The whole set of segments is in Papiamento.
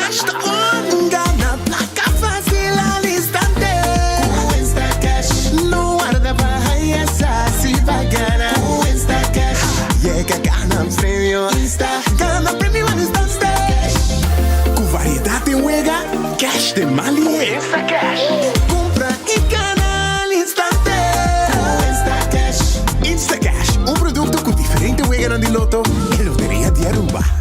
Instacash ta on! Gana placa facil al instante! Cu Instacash no warda pa haya sa si pa gana. Cu Instacash yega gana premio. Insta gana premio al instante! Cu variedad den wega, cash den man lihe. Instacash cumpra y gana al instante. Cu Instacash. Instacash, un producto cu diferente weganan di loto e Loteria di Aruba.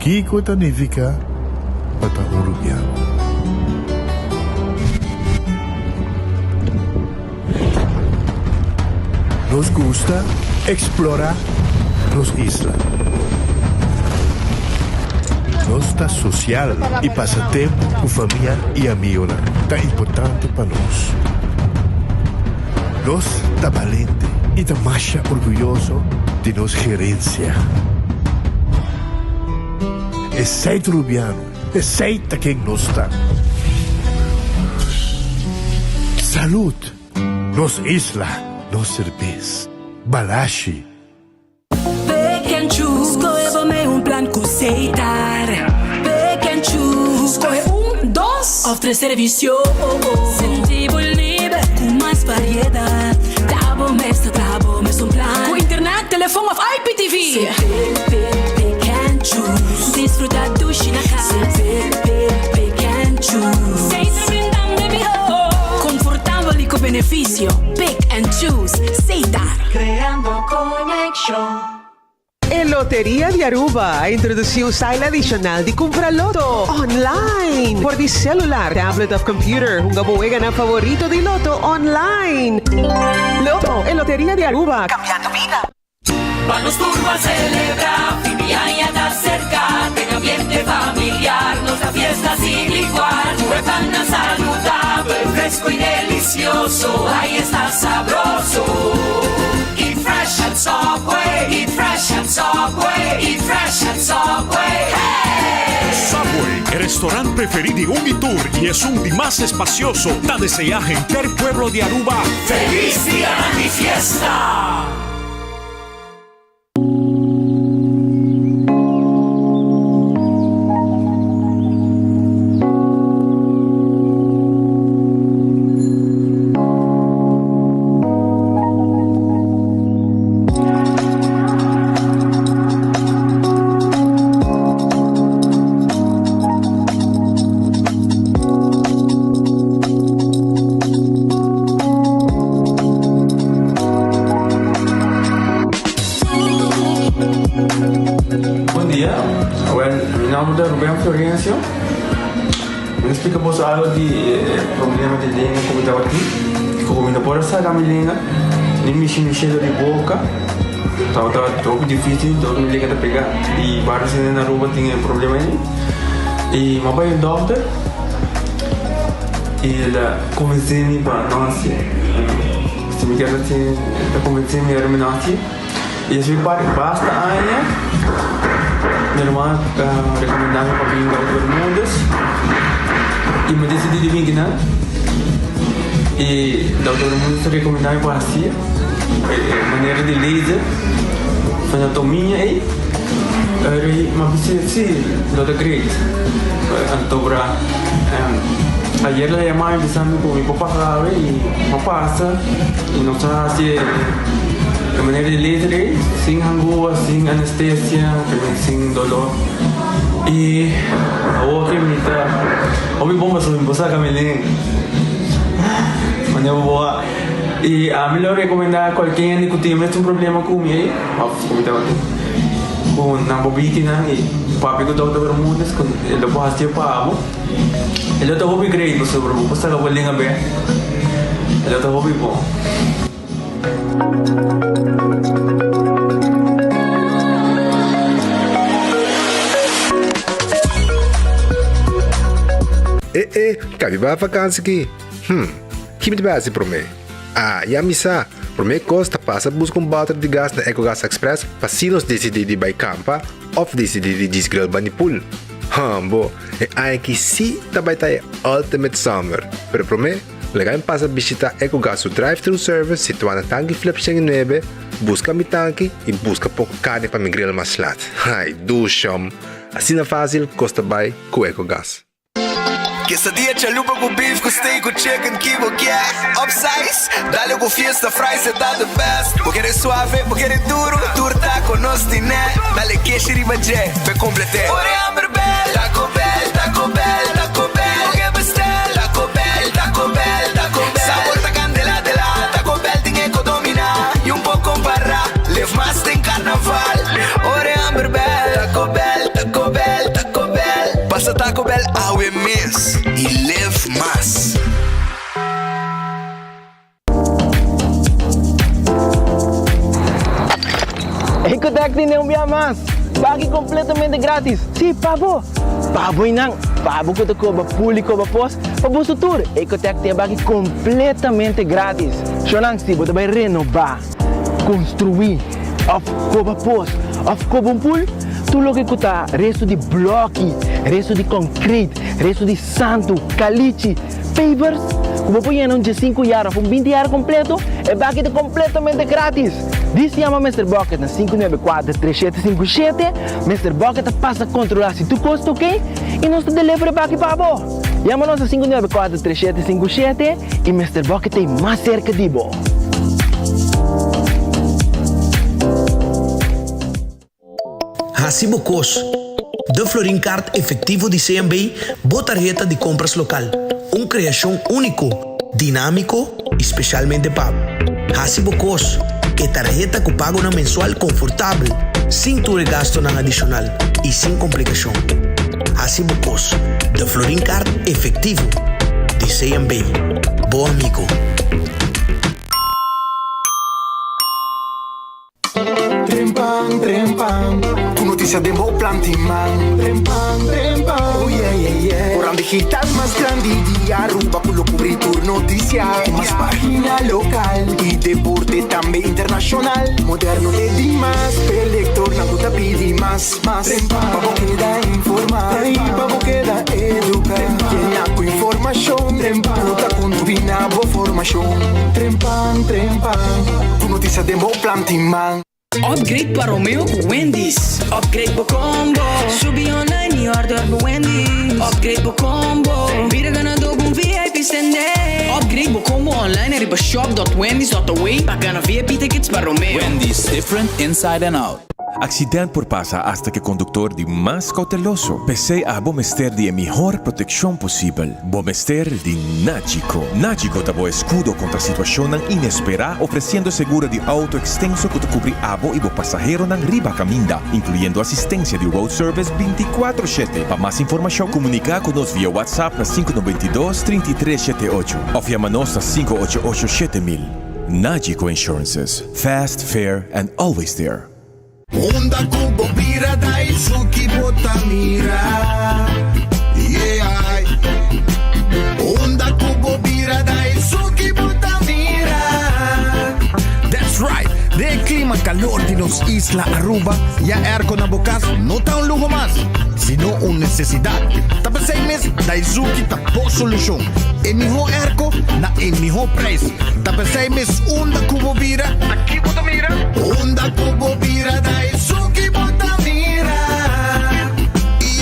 Kiko ta nifiká pa ta un rubiano? Nos gusta eksplorá nos isla. Nos ta sosial i pasa tempu ku famia i amigonan ta importante pa nos. Nos ta balente i ta masha orguyoso di nos gerensia. Esei ta Rubiano, esei ta ken nos ta. Salud! Nos isla, nos serbes. Balashi. Pick and choose, skohe bo mei un plan ku Setar. Pick and choose, skohe un, dos òf tres servisio. Sinti bo liber ku mas variedat. Ta bo mes ta traha bo mes un plan. Ku internet, telefon òf IPTV. Pick, pick, pick and choose. Disfruta dushi na kas. Pick, pick, pick and choose. Setar brindando e mihó. Konfortabel i ku benefisio. Pick and choose. Setar. Creando conexion. E Loteria di Aruba a introduci un style adicional di cumpra loto online for di celular, tablet of computer. Hunga bo weganan favorito di loto online. Lotto, e Loteria di Aruba, cambiando bida. Pa nos tur ban celebra, fin di aña ta cerca, den ambiente familiar, nos ta fiesta sin igual, cu e pannan saludabel, fresco y delicioso, ay esta sabroso. Eat fresh at Subway, eat fresh at Subway, eat fresh at Subway, hey! Subway, e restaurant preferi di un y tur y esun di mas espacioso, ta desea henter pueblo di Aruba Feliz Dianan di Fiesta! Bon dia, well mi nomber ta Ruben Florencio. Mi ta splika boso algo di e problema di lenga ku mi tabatin. Ku mi no por a saka mi lenga, ni mishi mi shelo di boka. Tabata hopi dificil, todo mi lenga ta pega. I varios hende na Aruba tin e problema ei. I mi a bai un dokter i el a konvensé mi pa no hasié. Si mi kier hasié, el a konvensé mi ora mi no hasié. I esei par basta aña mi ruman a rekomendá mi pa bin Dòkter Bermúdez i mi desidí di bin kinan. I Dòkter Bermúdez a rekomendá mi pa hasié e manera di laser frenotomia ei. Pero mi a bisa si lo ta great. Anto bra ayer el a yama mi bisa mi ku mi por pasa awe i mi a pasa i nos a hasi e manera di laser ei sin hangua, sin anestesia, también sin dolor. I awor ke mi ta hopi bon pasobra mi por saka mi lenga manera bo por wak. I ami lo rekomendá kualke hende ku tin e mesun problema ku mi ei òf ku mi tabatin ku nan por biki nan i papia ku Dòkter Bermudez ku e lo por hasié pa bo. E lo ta hopi great pasobra bo por saka bo lenga bèk. E lo ta hopi bon. E e, kabi bai vakansi ki? Hm, ki mi ta bai hasi promé? Ah, ya mi sa! Promé kos ta pasa buska un bòter di gas na Ecogas Express pa si nos disidí di bai kampa òf disidí di djis grill bani pool. Hum, bo, e aña aki sí ta bai ta e ultimate summer! Pero promé. Laga mi pasa bishita Ecogas su drive-thru service situá na Tanki Flip 109, buska mi tanki i buska poko karni pa mi grill mas lat. Ai, dushom! Asina fásil kos ta bai ku Ecogas. Quesadilla chalupa cu beef cu steak cu chicken ki bo kier Upsize, dale cu fiesta fries e ta the best Bo kere suave, bo kere duro, tur taco nos tine Dale keshi riba dje, p'e complete Ora e hamber bel, Taco Bell, Taco Bell, Taco Bell Bo ke bestel, Taco Bell, Taco Bell, Taco Bell Sabor ta candela de la, Taco Bell tin e co domina Y un por compara, live mas den carnaval Ora e hamber bel, Taco Bell, Taco Bell, Taco Bell Pasa Taco Bell awe mes y live mas. Ecotec tin un bia mas! Baki completamente gratis! Si, pa bo! Pa bo y nan! Pa bo cu ta coba pool y coba pos, pa boso tur! Ecotec tin e baki completamente gratis! Shonan, si bo ta bay renoba, construi, of coba pos, of coba un pool, tur loke cu ta resto di bloki, resto di concrete, resto di santu, calichi, Pavers ku bo por yena un diesinku yar òf un binti yar kompleto, e baki ta kompletamente gratis! Dis yama Mister Bucket na 594 3757, Mister Bucket ta pasa kontrolá si tur kos ta oke i nos ta deliver e baki pa bo! Yama nos na 594 3757 i Mister Bucket ta ei mas serka di bo! Hasi bo kos. De Florin Card Efectivo di CMB, bo tarheta di kompras lokal. Un kreashon úniko, dinámiko i spesialmente pa bo. Hasi bo kos. E tarheta ku pagonan mensual konfortabel, sin tur e gastunan adishonal i sin komplikashon. Hasi bo kos. De Florin Card Efectivo di CMB. Bo amigo. Trempan, trempan, ku notisia den bo plan tin man. Trempan, trempan, oh yeah, yeah, yeah. Koran digital mas grandi di Aruba ku lo kubri tur notisia. Ku mas pagina lokal i deporte tambe internashonal. Moderno te dimas, p'e lektornan ku ta pidi mas, mas. Pa bo keda informa i pa bo keda eduka. Yena ku informashon ku ta kontribuí na bo formashon. Trempan, trempan, ku notisia den bo plan tin man. Upgrade pa Romeo ku Wendy's. Upgrade bo combo. Subi online y order bo Wendy's. Upgrade bo combo. Bira ganador ku un VIP stende. Upgrade bo combo online riba shop.wendys.aw pa gana VIP tickets pa Romeo. Wendy's, different inside and out. Accident por pasa hasta cu e conductor di mas cauteloso. P'esey abo mester di e mihor proteccion posibel. Bo mester di Nagico. Nagico ta bo escudo contra situacionnan inespera, ofreciendo seguro di auto extenso cu ta cubri abo y bo pasaheronan riba caminda, incluyendo asistencia di road service binticuatro shete. Pa mas informacion, comunica cu nos via WhatsApp na sinku noventa i dos, trinta i tres shete ocho of yama nos na sinku ocho ocho shete mil. Nagico Insurances. Fast, fair and always there. Unda ku bo bira Daisuki bo ta mira Yeah Unda ku bo bira Daisuki bo ta mira That's right! Den e klima kalor di nos isla Aruba, ya airco na bo kas no ta un luho mas, sino un nesesidat. Ta p'esei mes Daisuki ta bo solushon. E mihó airco na e mihó prijs. Ta p'esei mes unda ku bo bira, ta ki bo ta mira? Unda ku bo bira, ta esun ki bo ta mira.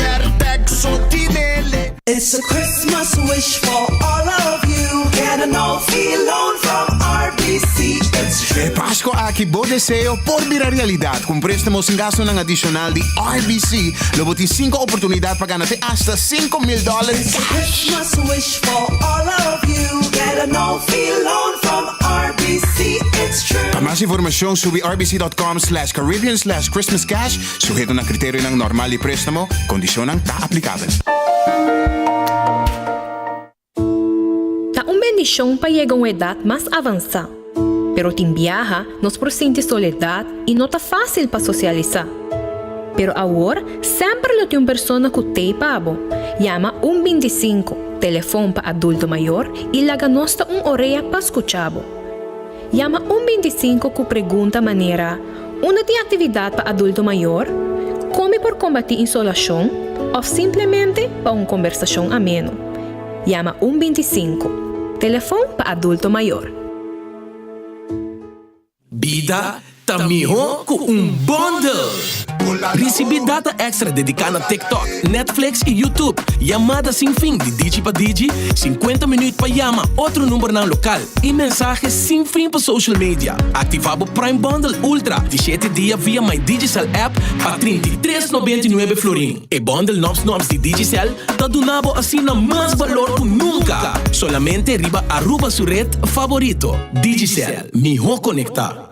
Airtag so tinele. It's a Christmas wish for all of you Get a no fee loan from RBC It's true. E Pasco aki bo deseo por bira realidad. Cu un prestamo sin gastonan adicional di RBC, lo bo tin cinco oportunidad pa gana te hasta 5000 dollar It's a cash. Christmas wish for all of you Get a no fee loan from RBC It's true. Pa mas informacion subi rbc.com slash Caribbean slash Christmas cash, suheto na criterionan normal di prestamo, condicionnan ta aplicabel. Ta un bendishon pa yega un edat mas avansá. Pero tin biaha nos por sinti soledat i no ta fásil pa sosialisá. Pero awor semper lo tin un persona ku t'ei pa bo. Yama un bintisinku, telefon pa adulto mayor, i laga nos ta un orea pa skucha bo. Yama un bintisinku ku pregunta manera, Unda tin aktividat pa adulto mayor? Kon mi por kombatí insolashon? Òf simplemente pa un kombersashon ameno. Yama un bintisinku. Telefon pa adulto mayor. Bida ta mihó ku un bundle! Risibí data èkstra dediká na TikTok, Netflix i YouTube, yamada sin fin di Digi pa Digi, 50 minüt pa yama otro numbernan lokal i mensahe sin fin pa social media. Aktivá bo Prime Bundle Ultra di shete dia via My Digicel app pa 33 99 florin. E bundle nòps nòps di Digicel ta duna bo asina mas balor ku nunka! Solamente riba Aruba su red favorito, Digicel. Mihó konektá.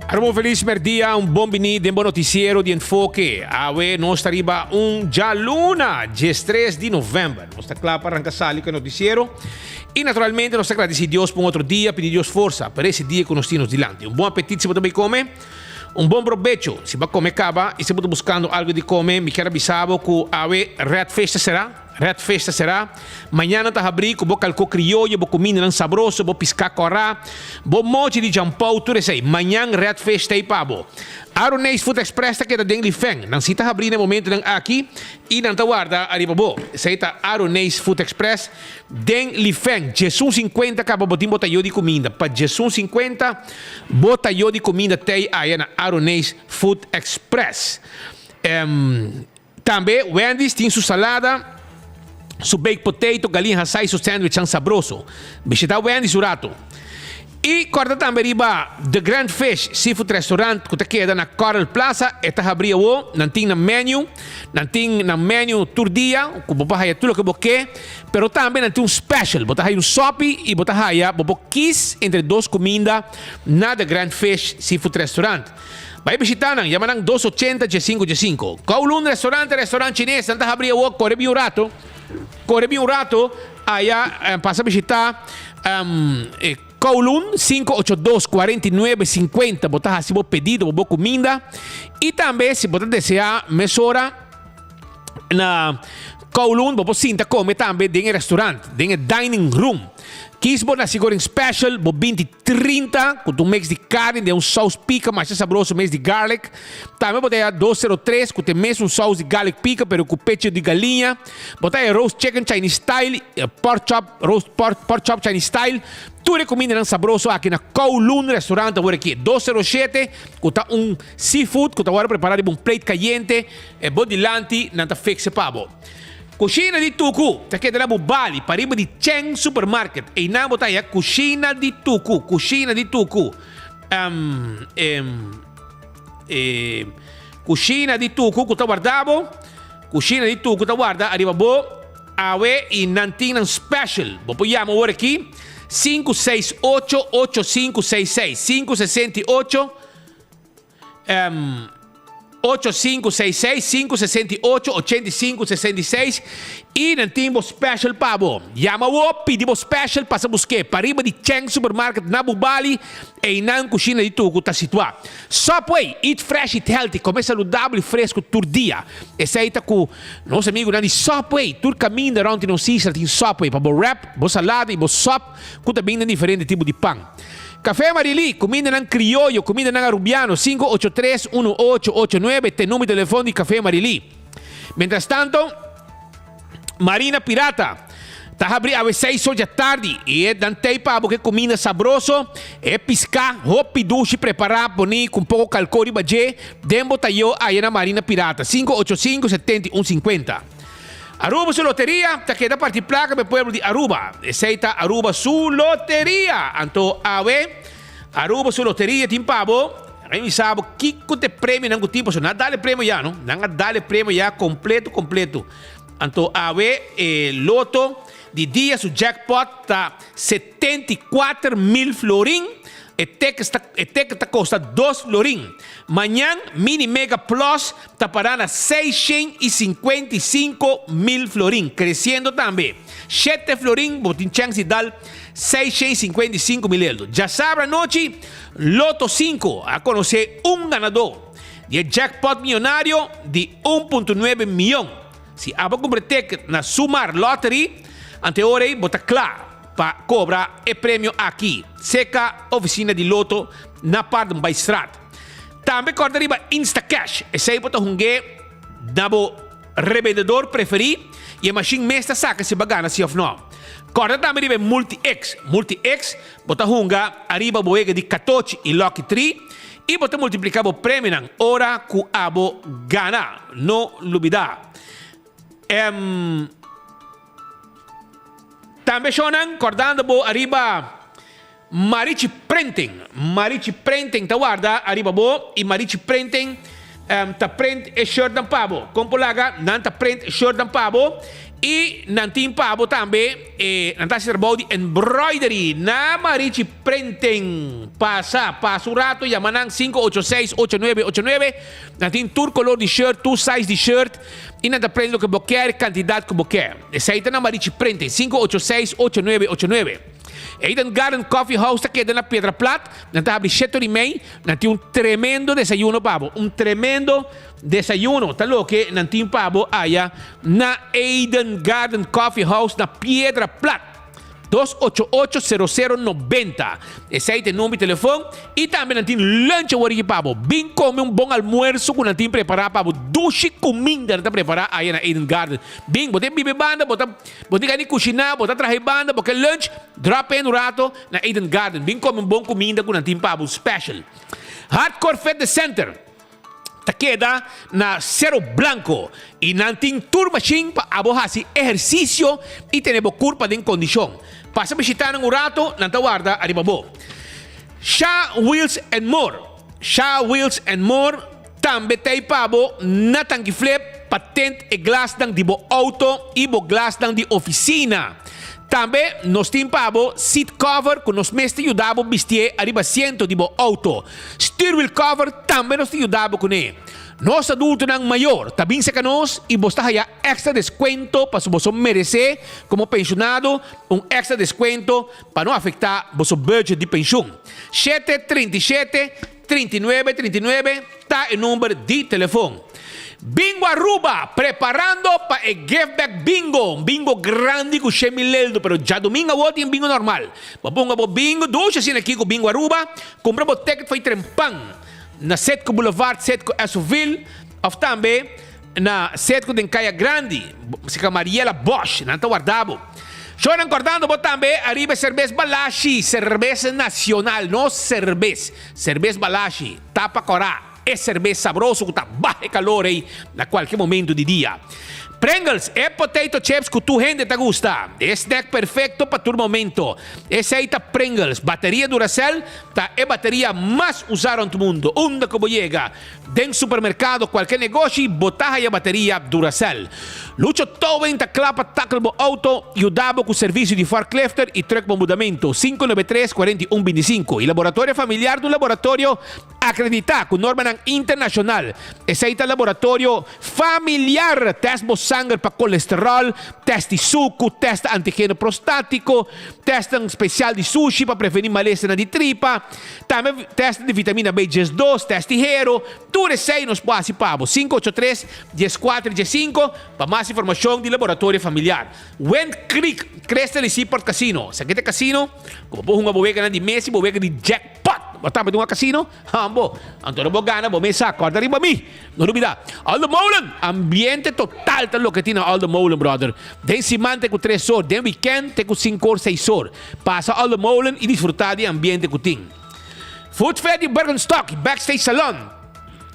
Aruba un feliz merdia, un bon bini den bo noticiero di Enfoke. Awe nos ta riba un djaluna, 13 di november. Nos ta kla pa arranca sali cu e noticiero. Y naturalmente nos ta agradeci Dios pa un otro dia, pidi Dios forsa pa ese dia cu nos tin nos dilanti. Un bon apetit si bo ta bay come, un bon probecho si bo a come caba y si bo ta buscando algo di come, mi kier a bisa bo cu awe Red Fish ta cera, Red Fish ta cera. Mañana ta habri cu bo calco crioyo, bo cumindanan sabroso, bo pisca cora, bo mochi di jampou, tur esey. Mañan Red Fish ta ey pa bo. Aroneis Food Express ta keda den Lifeng. Nan si ta habri na e momentonan aki y nan ta warda ariba bo. Esey ta Aroneis Food Express. Den Lifeng, djesun sinkuenta kaba bo tin bo tayo di kuminda. Pa djesun sinkuenta bo tayo di kuminda tei aya na Aroneis Food Express. Tambe Wendy's tin su salada, su baked potato, galin hasá i su sandwichan sabroso. Bishita Wendy's un rato. I kòrda tambe riba The Grand Fish Seafood Restaurant ku ta keda na Coral Plaza. E ta habrí awo. Nan tin nan menu. Nan tin nan menu tur dia ku bo por haya tur loke bo ke. Pero tambe nan tin un special. Bo ta haya un sopi i bo ta haya bo por kis entre dos kuminda na The Grand Fish Seafood Restaurant. Bai bishita nan. Yama nan dos ochenta diesinku diesinku. Kowloon Restaurant ta restaurant chines. Nan ta habrí awo. Kore bin un rato. Kore bin un rato aya pasa bishita Kowloon 582 49 50 bo ta hasi bo pedido bo bo kuminda i tambe si bo ta desea mesora na Kowloon bo por sinta kome tambe den e restaurant den e dining room. Kis bo nasi goreng special bo binti 30 ku ta un mix di karni den un saus pika masha sabroso mes di garlic. Tambe bo ta haya 203 ku ta e mesun saus di garlic pika pero ku pecho di galiña. Bo ta haya roast chicken Chinese style, pork chop, roast pork, pork chop Chinese style. Tur e kumindanan sabroso aki na Kowloon Restaurant awor aki. 207 ku ta un seafood ku ta wòrdu prepara riba un plate kayente e bo dilanti nan ta fixe pa bo. Kushina di Tuku ta keda na Bubali, pariba di Cheng Supermarket. Einan bo ta haña Kushina di Tuku, Kushina di Tuku. Um, em, eh, Kushina di Tuku ku ta warda bo. Kushina di Tuku ta warda ariba bo awe i nan tin nan special. Bo por yama awor aki 568 8566, 568 Um, 8566 568 8566 y nan tin bo special pa bo. Yama wo, pidi bo special, pasa buske pariba di Cheng Supermarket na Bubali, einan Cushina di Tucu ta situa. Subway, eat fresh, eat healthy, come saludabel y fresco tur dia. Esey ta cu nos amigunan di Subway, tur caminda rond di nos isla tin Subway pa bo wrap, bo salada y bo sop cu ta bin den diferente tipo di pan. Café Marilí, cumindanan crioyo, cumindanan arubiano, 583-1889 t'e numero di telefon di Café Marilí. Mientras tanto, Marina Pirata ta habri awe seis or dja tardi y e dan tey pa bo ke cuminda sabroso, e pisca hopi dushi prepara poni cu un poco calco riba dje den bo tayo aya na Marina Pirata, 585-7150. Aruba su loteria ta keda parti placa pa e pueblo di Aruba. Esey ta Aruba su loteria. Anto awe Aruba su loteria tin pa bo. Nan bisa bo kico ta e premionan cu tin pasobra nan a dal e premio ya no. Nan a dal e premio ya completo completo. Anto awe e loto di dia su jackpot ta 74 mil florin. E ticket ta e ticket ta kosta dos florin. Mañan Mini Mega Plus ta pará na 655 mil florin, kresiendo tambe. 7 florin bo tin chèns di dal 655 mil euro. Djasabra anochi, Lotto 5 a konosé un ganadó di e jackpot mionario di 1.9 mion. Si abo kumpra ticket na Sumar Lottery, ante ora ei bo ta kla pa kobra e premio aki. Seka ofisina di Lotto na Paardenbaaistraat. Tambe kòrda riba Instacash. Esei bo ta hung'é na bo rebendedor preferí i e mashin mes ta saka si bo a gana si òf nò. Kòrda tambe riba e Multi-X. Multi-X bo ta hunga ariba bo wega di katochi i Lucky Tree i bo ta multipliká bo premionan ora ku abo gana. No lubidá. Em. Tambe shownan kòrdando bo ariba Marichi Printing. Marichi Printing ta warda ariba bo i Marichi Printing ta print e shirtnan pa bo. Kon por laga? Nan ta print e shirtnan pa bo i nan tin pa bo tambe e nan ta hasi trabou di embroidery na Marichi Printing. Pasa, pasa un rato yama nan 586 8989. Nan tin tur kolor di shirt, tur size di shirt i nan ta print loke bo kier, kantidat ku bo kier. Esei ta na Marichi Printing, 586 8989. Eden Garden Coffee House ta keda na Piedra Plat. Nan ta habri 7:30. Nan tin un tremendo desayuno pa bo. Un tremendo desayuno ta loke nan tin pa bo aya na Eden Garden Coffee House na Piedra Plat. 288 0090. Esei ta e number di telefon. I tambe nan tin lunch awor aki pa bo. Bin kome un bon almuerso ku nan tin prepará pa bo. Dushi kuminda nan ta prepará aya na Eden Garden. Bin, bo ta biba e banda, bo ta bo tin gana di kushiná, bo ta traha e banda, bo ke lunch, drop in un rato na Eden Garden. Bin kome un bon kuminda ku nan tin pa bo special. Hardcore Fitness Center ta keda na Cerro Blanco i nan tin tur mashin pa abo hasi ehersisio i tene bo kurpa den kondishon. Pasa bishita nan un rato, nan ta warda ariba bo. Sha Wheels and More Sha Wheels and More tambe t'ei pa bo na Tanki Flip pa tent e glasnan di bo outo i bo glasnan di ofisina. Tambe nos tin pa bo seat cover ku nos mes ta yuda bo bistié ariba asiento di bo outo. Stuurwiel cover tambe nos ta yuda bo kuné. Nos adultonan mayor ta bin serka nos i bos ta haya extra deskuento pasobra boso meresé komo penshonado un extra deskuento pa no afektá boso budget di penshun. 7 37 39 39 ta e number di telefon. Bingo Aruba preparando pa e Give Back Bingo, un bingo grandi ku 100 mil eldo, pero djadumingu awor tin bingo normal. Bo ponga bo bingo dushi asina aki ku Bingo Aruba, kumpra bo ticket for trempan na Citgo Boulevard, Citgo Esoville òf tambe na Citgo den Kaya Grandi, serka Mariela Bosch, nan ta warda bo. Shownan kòrdando bo tambe ariba e serbes Balashi, serbes nacional, no serbes, serbes Balashi, tapa kòrá. E serbes sabroso ku ta baha e kalor ei na kualke momento di dia. Pringles, e potato chips ku tur hende ta gusta. E snack perfekto pa tur momento. Esei ta Pringles. Bateria Duracell ta e bateria mas usá rònt mundu. Unda ku bo yega, den supermerkado, kualke negoshi, bo ta haya bateria Duracell. Lucho Towing ta kla pa tackle bo outo, yuda bo ku servisio di forklifter i trùk pa mudamentu. 593 41 25. I Laboratorio Familiar ta un laboratorio Akreditá ku normanan internashonal. Esei ta laboratorio familiar. Tèst bo sanger pa kolesteròl, tèst di suku, tèst antigeno prostátiko, tèstnan spesial di sushi pa prevení malesanan di tripa, tambe tèstnan di vitamina B 12, tèst di hero. Tur esei nos por hasi pa bo. 583 14 15 pa mas informashon di laboratorio familiar. Wind Creek, Crystal i Seaport Casino. Esaki ta e casino ku bo por hunga bo weganan di mesa i bo wega di jackpot. Pot! Bo tambe ta un casino? Hambo! Anto no bo gana bo mesa, corda riba mi! No lubida! Aldo Molen! Ambiente total ta loke tin na Aldo Molen, brother. Den siman te ku tres or, den weekend te ku sinku or, seis or. Pasa Aldo Molen i disfruta di e ambiente ku tin. Food Fair di Birkenstock i Backstage Salon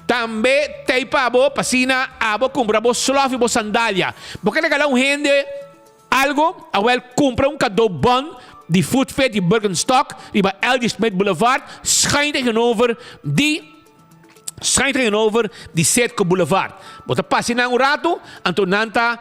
tambe t'ei pa bo pa asina abo kumpra bo slof i bo sandalia. Bo ke regala un hende algo? Awel kumpra un kado bon di Food Fair di Birkenstock riba LG Smith Boulevard schuin tegenover di schuin tegenover di Citgo Boulevard. Bo ta pasa nan un rato, anto nan ta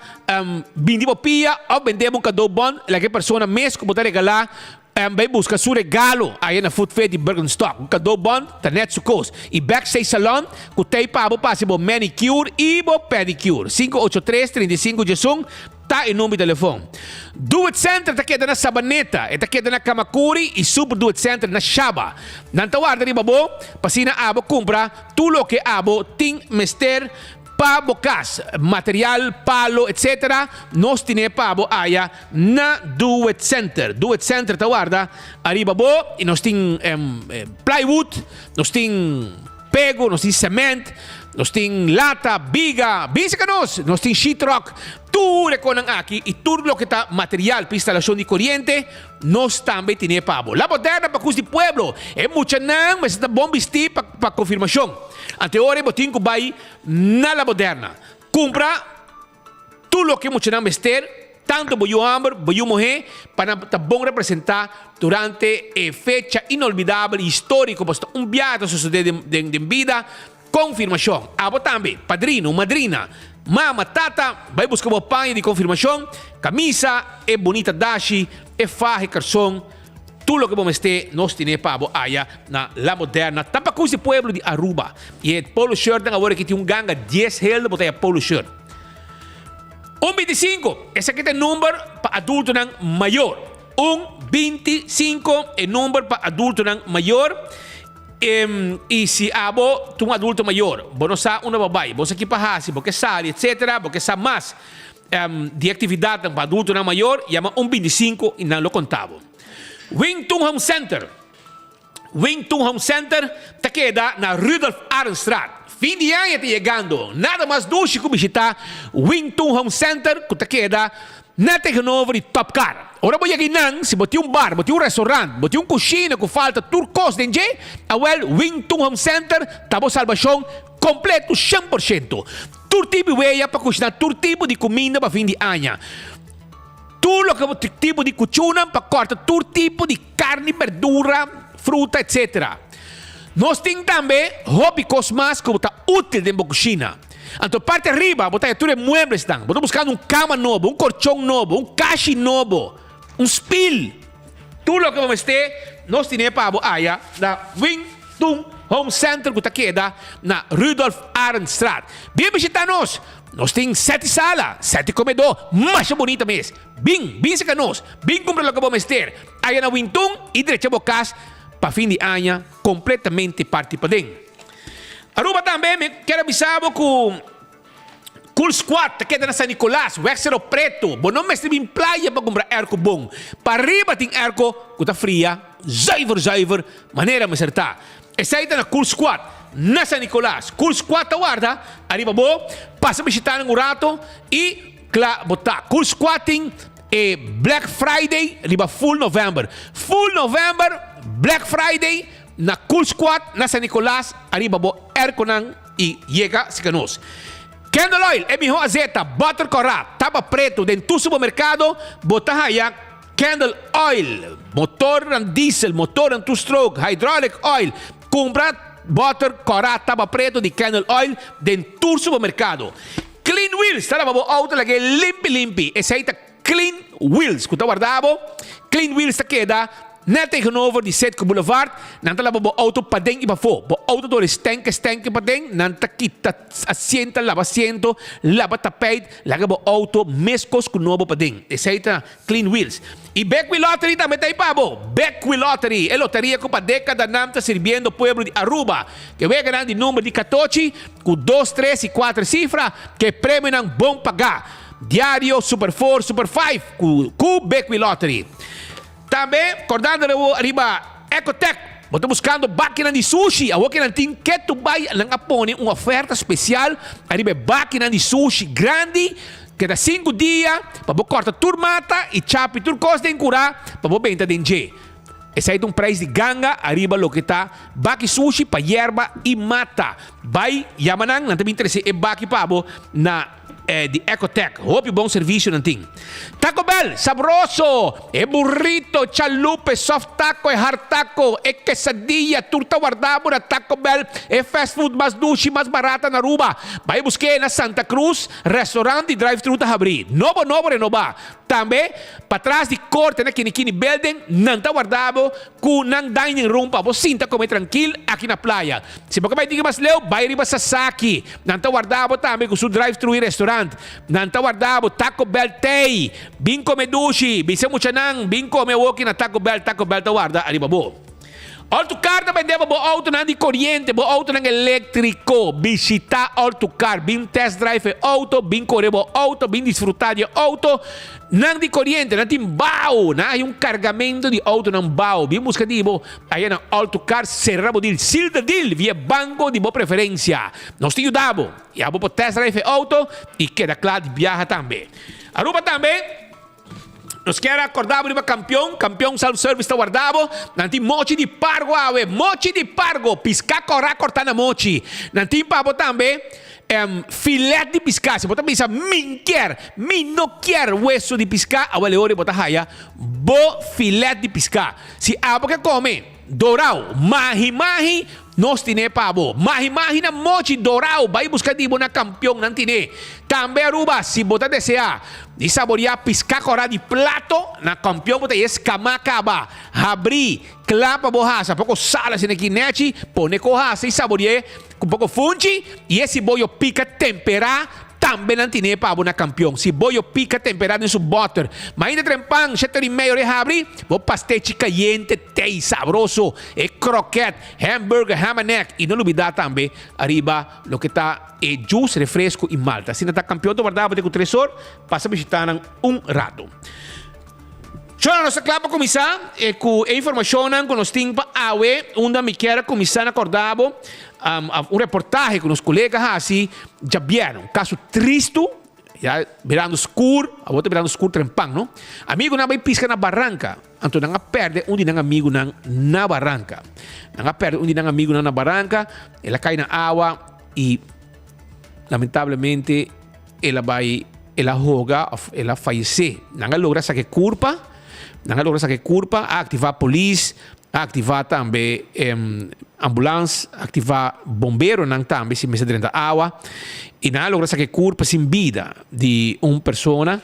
bindi bo pia of bende bo un kado bon laga e persona mes ku bo ta regala. Bay busca su regalo aya na Food Fair di Birkenstock. Un cadeaubon ta net su cos. Y Backstage Salon cu t'ey pa bo pa haci bo manicure y bo pedicure. 583 35 11 ta e number di telefon. Do It Center ta keda na Sabaneta. E ta keda na Camacuri y Super Do It Center na Shaba. Nan ta warda riba bo pa asina abo cumpra tur loke abo tin mester pa bo cas, material, palo, etc. Nos tine pa bo aya na Do It Center. Do It Center ta warda ariba bo y nos tin plywood, nos tin pego, nos tin cement, nos tin lata, biga, bin cerca nos, nos tin sheetrock, tur e conan aki y tur loke ta material pa instalacion di coriente, nos tambe tine pa bo. La Moderna pa cus di pueblo, e muchanan mester ta bon bisti pa pa confirmacion. Ante ora bo tin cu bay na La Moderna cumpra tur loke muchanan mester, tanto bo yu homber, bo yu muher, pa nan ta bon representa durante e fecha inolvidabel y historico, pasobra ta un biaha ta sucede den den bida. Confirmacion. Abo tambe, padrino, madrina, mama, tata, bay busca bo paña di confirmacion, camisa, e bunita dashi, e faha, e carson, Tur loke bo mester nos tine pa bo aya na La Moderna Tapacusi di pueblo di Aruba. Y e polo shirtnan awor aki tin un ganga dies helder bo ta haya polo shirt. Un binticinco, esaki ta e number pa adultonan mayor. Un binticinco e number pa adultonan mayor. Y si abo ta un adulto mayor, bo no sa unda bo bay, bo sa ki pa haci, bo ke sali etcetera, bo ke sa mas. Di actividadnan pa adultonan mayor, yama un binticinco y nan lo conta bo. Wing Tun Home Center Wing Tun Home Center ta keda na Rudolf Arendstraat. Fin di aña ta yegando, nada mas dushi cu bishita Wing Tun Home Center cu ta keda net tegenover di Top Car. Ora bo yega einan, si bo tin un bar, bo tin un restaurant, bo tin un cushina cu falta tur cos den dje, awel Wing Tun Home Center ta bo salbacion completo shen por shento. Tur tipo di weya pa kushiná tur tipo di kuminda pa fin di aña. Tur loke bo tipo di kuchunan pa kòrta tur tipo di karni, berdura, fruta etc. Nos tin tambe hopi kos mas ku bo ta útil den bo kushina. Anto parti ariba bo ta haña tur e mueblesnan. Bo ta buskando un kama nobo, un korchon nobo, un kashi nobo, un spil. Tur loke bo mester nos tine pa bo aya na Wing Tung Home Center ku ta keda na Rudolf Arendstraat. Bin bishita nos! Nos tin seti sala, seti komedó, masha bunita mes. Bin, bin seka nos, bin kumpra loke bo mester aya na Wing Tung i drecha bo kas pa fin di aña kompletamente parti paden. Aruba tambe mi kier a bisa bo ku. Cool Squad ta keda na San Nicolas, weg Cerro Preto. Bo no mester bin playa pa kumpra airco bon. Pariba tin airco ku ta fria zuiver zuiver manera mester ta. Esei ta na Cool Squad na San Nicolas. Cool Squad ta warda ariba bo pasa bishita nan un rato i kla bo ta. Cool Squad tin e Black Friday riba full November. Full November Black Friday na Cool Squad na San Nicolas ariba bo airconan. I yega sika nos. Candle oil, e miho azeta, butter kòrá, taba pretu den tur supermerkado bo ta haya candle oil. Motornan diesel, motornan two stroke, hydraulic oil. Kumpra butter kòrá, taba pretu di candle oil den tur supermerkado. Clean wheels ta laba bo outo lag'é limpi limpi. Esei ta. Clean Wheels ku ta warda bo. Clean Wheels ta keda net tegenover di Citgo Boulevard. Nan ta laba bo auto paden i pafó. Bo auto dor e stenke stenke paden, nan ta kita asiento, laba asiento, laba tapijt, laga bo auto meskos ku nobo paden. Esei ta Clean Wheels. I Bekwee Lottery tambe ta ei pa bo. Bekwee Lottery, e loteria ku pa dekadanan ta sirbiendo pueblo di Aruba. Ke weganan di number di katochi ku dos, tres i kuater sifra, ke premionan bon pagá. Diario Super Four, Super Five ku ku Bekwee Lottery. Tambe kordando riba Ecotec, bo ta buskando bakinan di sushi, awor ke nan tin ketu bai nan a pone un oferta spesial ariba e bakinan di sushi grandi ke ta sinku dia pa bo kòrta tur mata i chapi tur kos den kurá pa bo benta den dje. Esei ta un prijs di ganga ariba loke ta baki sushi pa yerba i mata. Bai yama nan, nan ta bin trese e baki pa bo na. di Ecotech. Hopi bon servicio nan tin. Taco Bell, sabroso! E burrito, chalupe, soft taco, e hard taco, e quesadilla, tur ta warda bo na Taco Bell, e fast food mas dushi, mas barata na Aruba. Bai busk'é na Santa Cruz, restaurant di drive thru ta habrí. Nobo nobo renobá. Tambe, patras di korte na Kinikini Building, nan ta warda bo ku nan dining room pa bo sinta kome trankil aki na playa. Si bo ke bai tiki mas leu, bai riba Sasaki. Nan ta warda bo tambe ku su drive thru i restaurant. Nan ta warda bo Taco Bell tei. Bin kome dushi. Bisa muchanan, bin kome awoki na Taco Bell. Taco Bell ta warda ariba bo. Autocar ta bende pa bo autonan di coriente, bo autonan electrico. Bishita Autocar, bin test drive e auto, bin core bo auto, bin disfruta di e auto. Nan di coriente, nan tin bao, nan hay un cargamento di autonan bao. Bin busca di bo aya na Autocar, cerra bo deal, seal the deal via banco di bo preferencia. Nos ta yuda bo, y abo por test drive e auto y keda cla di biaha tambe. Aruba tambe. Nos kier a corda bo riba Campeon, Campeon Self Service ta warda bo. Nan tin mochi di pargo awe, mochi di pargo, pisca cora corta na mochi. Nan tin pa bo tambe filet di pisca. Si bo ta bisa min kier, mi no kier weso di pisca, awel e ora bo ta haya bo filet di pisca. Si abo ke come dorao, mahi mahi, Nos tine pa bo. Mahi mahi na mochi dorao bai buska di bo na kampion nan tine. Tambe Aruba si bo ta desea di saboria piska kora di plato na kampion bo ta yes kama kaba habri kla pa bo hasa poko sal asina ki nechi pone ko hasa i saborie ku poko funchi i e siboyo pika tempera Tambe nan tine pa bo na kampion. Si bo yo pika tempera den su boter. Mainta trempan, shete di meio re habri, bo pastechi kayente tei sabroso, e kroket, hamburger, ham and egg i no lubida tambe ariba loke ta e juice, refresco i malta. Asina ta kampion ta warda bo te ku tresor, pasa bishita nan un rato. Shona, nos ta kla pa kuminsá ku e informashonnan ku nos tin pa awe. Unda mi kier a kuminsá na kòrda bo un reportahe ku nos kolega hasi djabièrnè. Un kaso tristu, ya birando skur, awor ta birando skur trempan, no? Amigunan a bai piska na baranka, anto nan a pèrdè un di nan amigunan na baranka. Nan a pèrdè un di nan amigunan na baranka, el a kai na awa i lamentablemente. El a bai, el a hoga of el a fayesé. Nan a logra saka e kurpa, nan a logra saka e kurpa, a aktivá polis, a aktivá tambe ambulans, a aktivá bomberonan tambe si mester drenta awa. I nan a logra saka e kurpa sin bida di un persona.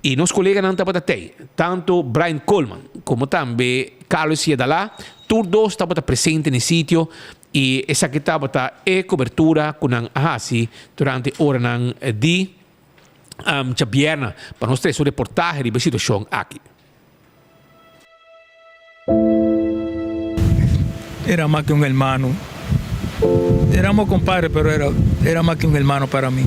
I nos koleganan tabata tei, tantu Brian Coleman komo tambe Carlos Yedalá, tur dos tabata presente na e sitio. I esaki tabata e kobertura ku nan a hasi durante oranan di djabièrnè pa nos trese un reportahe riba e situashon aki. Era mas que un hermano. Eramos compadres, pero era, era mas que un hermano para mi.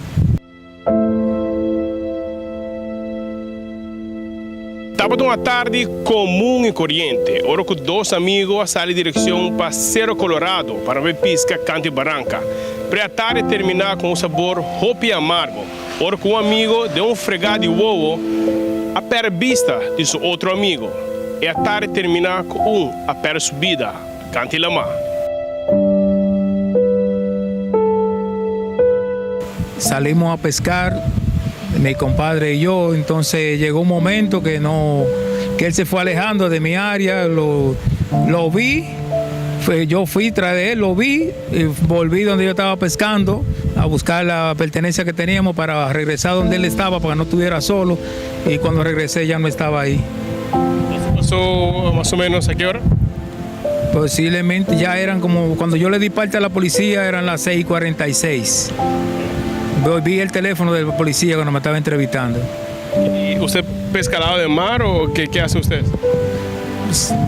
Tabata un atardi comun y coriente, ora cu dos amigo a sali direccion pa Cerro Colorado pa nan bay pisca canto y baranca. Pero e atardi termina cu un sabor hopi amargo, ora cu un amigo den un frega di wowo a perde bista di su otro amigo. E atardi termina cu un a perde su bida canto y lama. Salimos a pescar, mi compadre y yo, entonces llegó un momento que no, que él se fue alejando de mi área, lo, lo vi, fue, yo fui tras de él, lo vi, y volví donde yo estaba pescando a buscar la pertenencia que teníamos para regresar donde él estaba, para que no estuviera solo, y cuando regresé ya no estaba ahí. ¿Eso pasó más o menos a qué hora? Posiblemente ya eran como, cuando yo le di parte a la policía eran las 6:46. Vi el teléfono del policía cuando me estaba entrevistando. ¿Y usted pesca al lado del mar o qué, qué hace usted?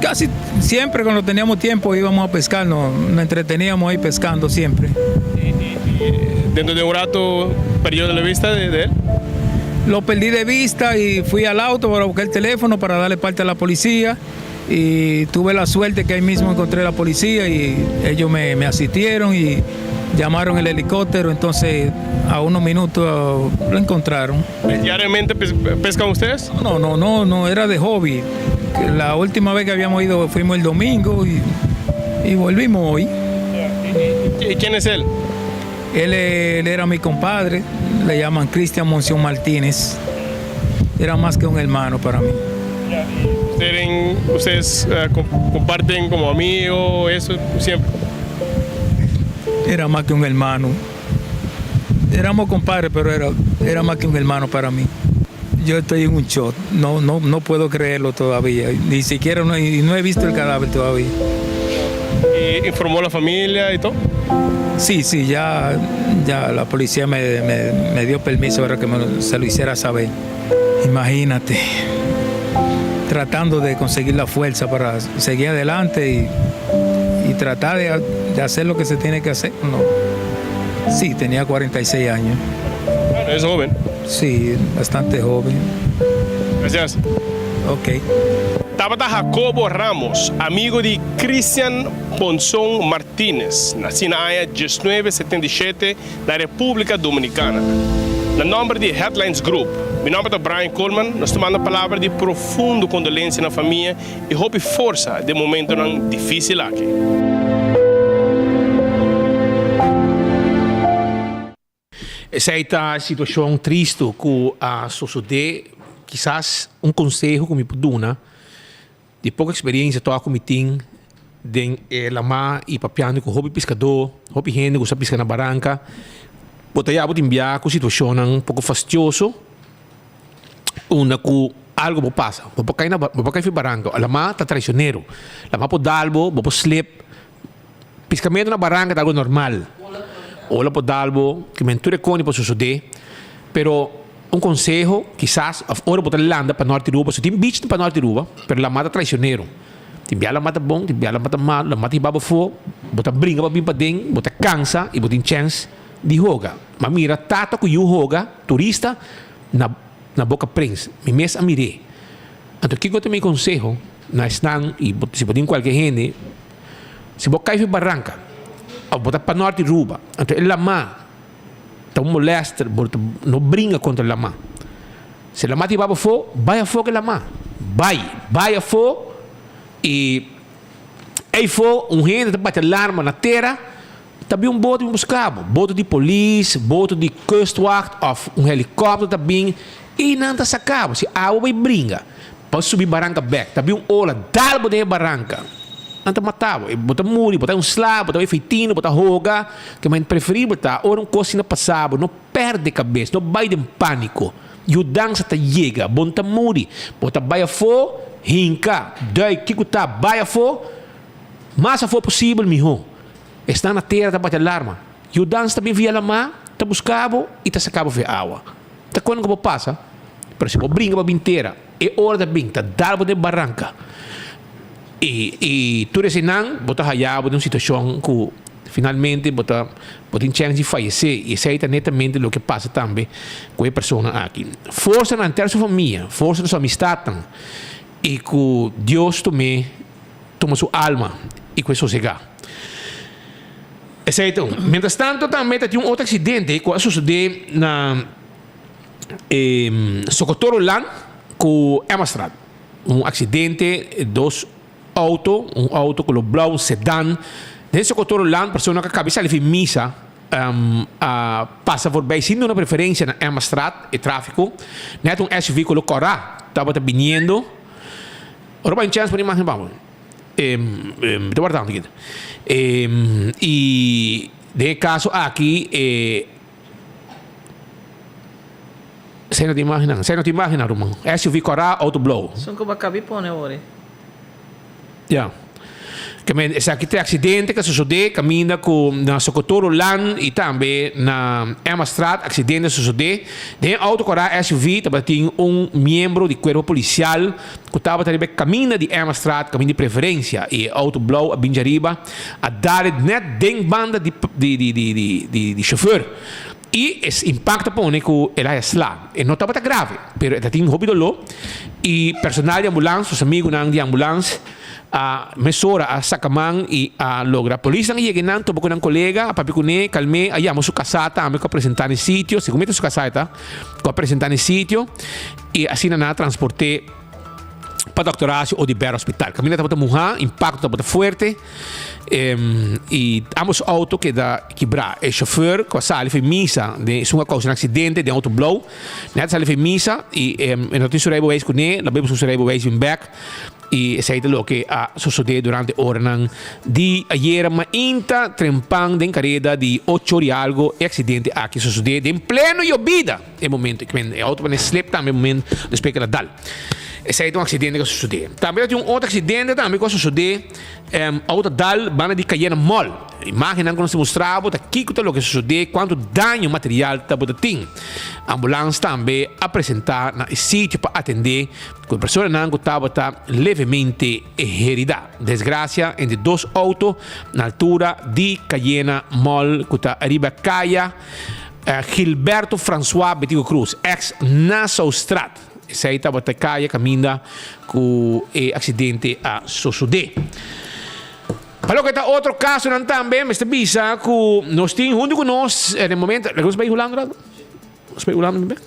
Casi siempre cuando teníamos tiempo íbamos a pescar, nos, nos entreteníamos ahí pescando siempre. ¿Y, y, y dentro de un rato perdió de la vista de, de él? Lo perdí de vista y fui al auto para buscar el teléfono para darle parte a la policía. Y tuve la suerte que ahí mismo encontré a la policía y ellos me, me asistieron y llamaron el helicóptero, entonces a unos minutos lo encontraron. ¿Diariamente pescan ustedes? No, no, no, no, era de hobby. La última vez que habíamos ido fuimos el domingo y, y volvimos hoy. ¿Y quién es él? Él, él era mi compadre. Le llaman Cristian Monción Martínez. Era más que un hermano para mí. Ustedes, ustedes eh, comparten como amigos, eso siempre. Era más que un hermano. Éramos compadres, pero era, era más que un hermano para mí. Yo estoy en un shock. No, no, no puedo creerlo todavía. Ni siquiera no, no he visto el cadáver todavía. ¿Y informó a la familia y todo? Sí, sí, ya, ya la policía me, me, dio permiso para que me, se lo hiciera saber. Imagínate, tratando de conseguir la fuerza para seguir adelante y, y tratar de, de hacer lo que se tiene que hacer. No. Sí, tenía 46 años. Bueno, es joven. Sí, bastante joven. Gracias. Ok. Tabata Jacobo Ramos, amigo di Christian Ponson Martinez, naci na aña 1977 na Republica Dominicana. Na nomber di Headlines Group, mi nomber ta Brian Coleman, nos ta manda palabra di profundo condolencia na famia y hopi forsa den momentonan dificil aki. Esei ta e situashon tristu ku a sosodé. Kisas un konseho ku mi por duna, di poko eksperensia tòg ku mi tin den e lamá i papiando ku hopi piskadó, hopi hende ku sa piska na baranka, bo ta ya bo tin bia ku situashonnan poko fastioso unda ku algu por pasa. Bo por kai na bo por kai for baranka. Lamá ta traisionero. Lamá por dal bo, bo por slip. Piskamentu na baranka ta algu normal. Ola por dal bo, ke men tur e koni por sosodé. Pero un konseho, kisas, òf ora bo ta landa pa nòrt di Aruba, so tin beach pa nòrt di Aruba, pero lamá ta traisionero. Tin bia lamá ta bon, tin bia lamá ta malu, lamá ta hiba bo afó, bo ta bringa pa bin paden, bo ta kansa i bo tin chèns di hoga. M'a mira tata ku yu hoga, turista, na na Boca Prins. Mi mes a mir'é. Anto kiko ta mi konseho na esnan, i si bo tin kualke hende, Si bo kai fi baranka of bo ta pa nort di Ruba, anto e lamá ta un molester, bo ta no bringa kontra e lamá. Si e lamá ta hiba bo afó, bai afó ku e lamá. Bai, bai afó i eifó un hende ta bati alarma na tera, ta bin un boto bin buska bo. Boto di polis, boto di kustwacht of un helikòpter ta bin i nan ta saka bo. Si abo bai bringa pa subi baranka bèk, ta bin un ola dal bo den e baranka. Nan ta mata bo. Bo ta muri, bo ta un sla, bo ta efeitino, bo ta hoga. Ke men preferibel ta ora un kos asina pasa bo, no perde kabes, no bai den pániko. Yudansa ta yega, bo no ta muri. Bo ta bai afó, hinka, duik, kiko ta, bai afó, mas afó posibel mihó. Esnan na tera ta bati alarma. Yudansa ta bin via lamá, ta buska bo i ta saka bo via awa. Ta kon ku bo pasa, pero si bo bringa pa bin tera, e ora ta bin, ta dal bo den baranka. I i tur eseinan bo ta haya bo den un situashon ku finalmente bo ta bo tin chèns di fayesé i esei ta netamente loke pasa tambe ku e persona aki. Forsa na henter su famia, forsa na su amistatnan i ku Dios tum'é tuma su alma i ku e sosegá. Esei ta un. Mientras tanto tambe ta tin un otro aksidente ku a sosodé na e Sokotoroland ku Emmastraat. Un aksidente, dos outo, un outo kolor blou, un sedan. Den Sokotoro Land persona ku a kabi sali fi misa a pasa forbij sin duna preferensia na Emmastraat, e trafiko. Nèt un SUV kolor kòrá tabata biniendo. Ora bai un chèns pone imágen pa bo. Mi ta warda un poquito. I den e kaso aki e. Esei no tin imágennan. Esei no tin imágennan, ruman. SUV kòrá, outo blou. Son ku bo a kabi pone awor e. Ya. Ke men esaki ta e aksidente ku a sosodé kaminda ku na Sokotoro Lan i tambe na Emmastraat aksidente a sosodé. Den e outo kòrá SUV tabatin un miembro di kuerpo polisial ku tabata riba e kaminda di Emmastraat, kaminda di preferensia, i e outo blou a bin djariba a dal e nèt den banda di di di di shofùr. I es impakto a pone ku el a sla. E no tabata grave, pero e ta tin hopi doló i personal di ambulans, sus amigunan di ambulans a mesora a saka man i a logra. Polisnan a yega einan topa ku nan kolega, a papia kuné, kalm'é, a yama su kasá tambe ku a presentá na e sitio, segun mi ta su kasá e ta, ku a presentá na e sitio i asina nan a transport'é. Pa Dòkter Horacio Oduber Hospital. Kaminda tabata muhá, impakto tabata fuerte i ambos outo keda kibrá. E shofùr ku a sali for misa den esun a kousa un aksidente den outo blou. Nèt a sali for misa i e no tin su reibeweis kuné, lo bai buska su reibeweis bin bèk i esei ta loke a sosodé durante oranan di ayera mainta trempan den kareda di ocho or i algo e aksidente aki sosodé den pleno yobida e momento. E outo pone slip tambe e momento despues ku el a dal. Esei ta un aksidente ku a sosodé. Tambe ta tin un otro aksidente tambe ku a sosodé outo a dal banda di Cayena Mall. Imágennan ku nos ta mustra bo ta kiko ta loke a sosodé, kuantu daño material tabata tin. Ambulans tambe a presentá na e sitio pa atendé ku e personanan ku tabata levemente heridá. Desgrasia entre dos outo na altura di Cayena Mall ku ta riba Kaya Gilberto Francois Betico Cruz, ex Nassaustraat. Esei tabata kaya kaminda ku e aksidente a sosodé. Pa loke ta otro kasonan tambe mester bisa ku nos tin huntu ku nos den e momento, nos bai Hulanda un rato? Nos bai Hulanda un bek?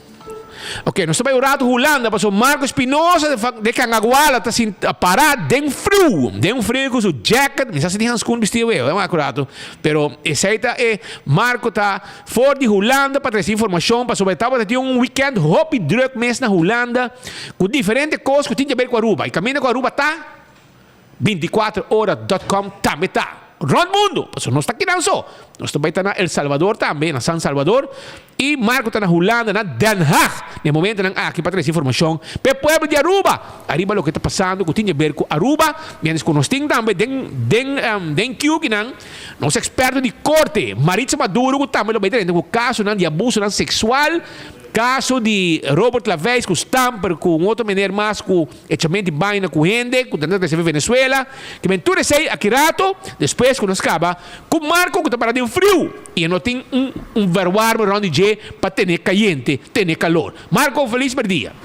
Ok, nos ta bai un rato Hulanda pasobra Marco Espinosa de Cangaguala ta sinta para den friu, den friu ku su jacket, mi sa si tin hanskun bisti awe, wak un rato, pero esei ta e Marco ta For di Hulanda pa trese informashon pasobra e tabata tin un weekend hopi druk mes na Hulanda ku diferente kos ku tin di aber ku Aruba. I kaminda ku Aruba ta, 24 ora dot com tambe ta. Rònt mundu, pasobra nos ta kinan so. Nos ta bai ta na El Salvador tambe, na San Salvador. I Marco ta na Hulanda, na Den Haag, na e momentonan aki pa trese informashon pa e pueblo di Aruba ariba loke ta pasando ku tin di aber ku Aruba. Mientras ku nos tin tambe den den den kiu kinan. Nos eksperto di korte, Maritza Maduro ku tambe lo bai drenta ku kasonan di abusonan seksual, kaso di Robert Laveis ku Stamper ku un otro meneer mas ku echamenti baina ku hende ku ta resibi Venezuela. Ke men tur esei aki rato despues ku nos kaba ku Marco ku ta para den friu i e no tin un un verwarmer rond di dje pa tene kayente, tene kalor. Marco felis merdia.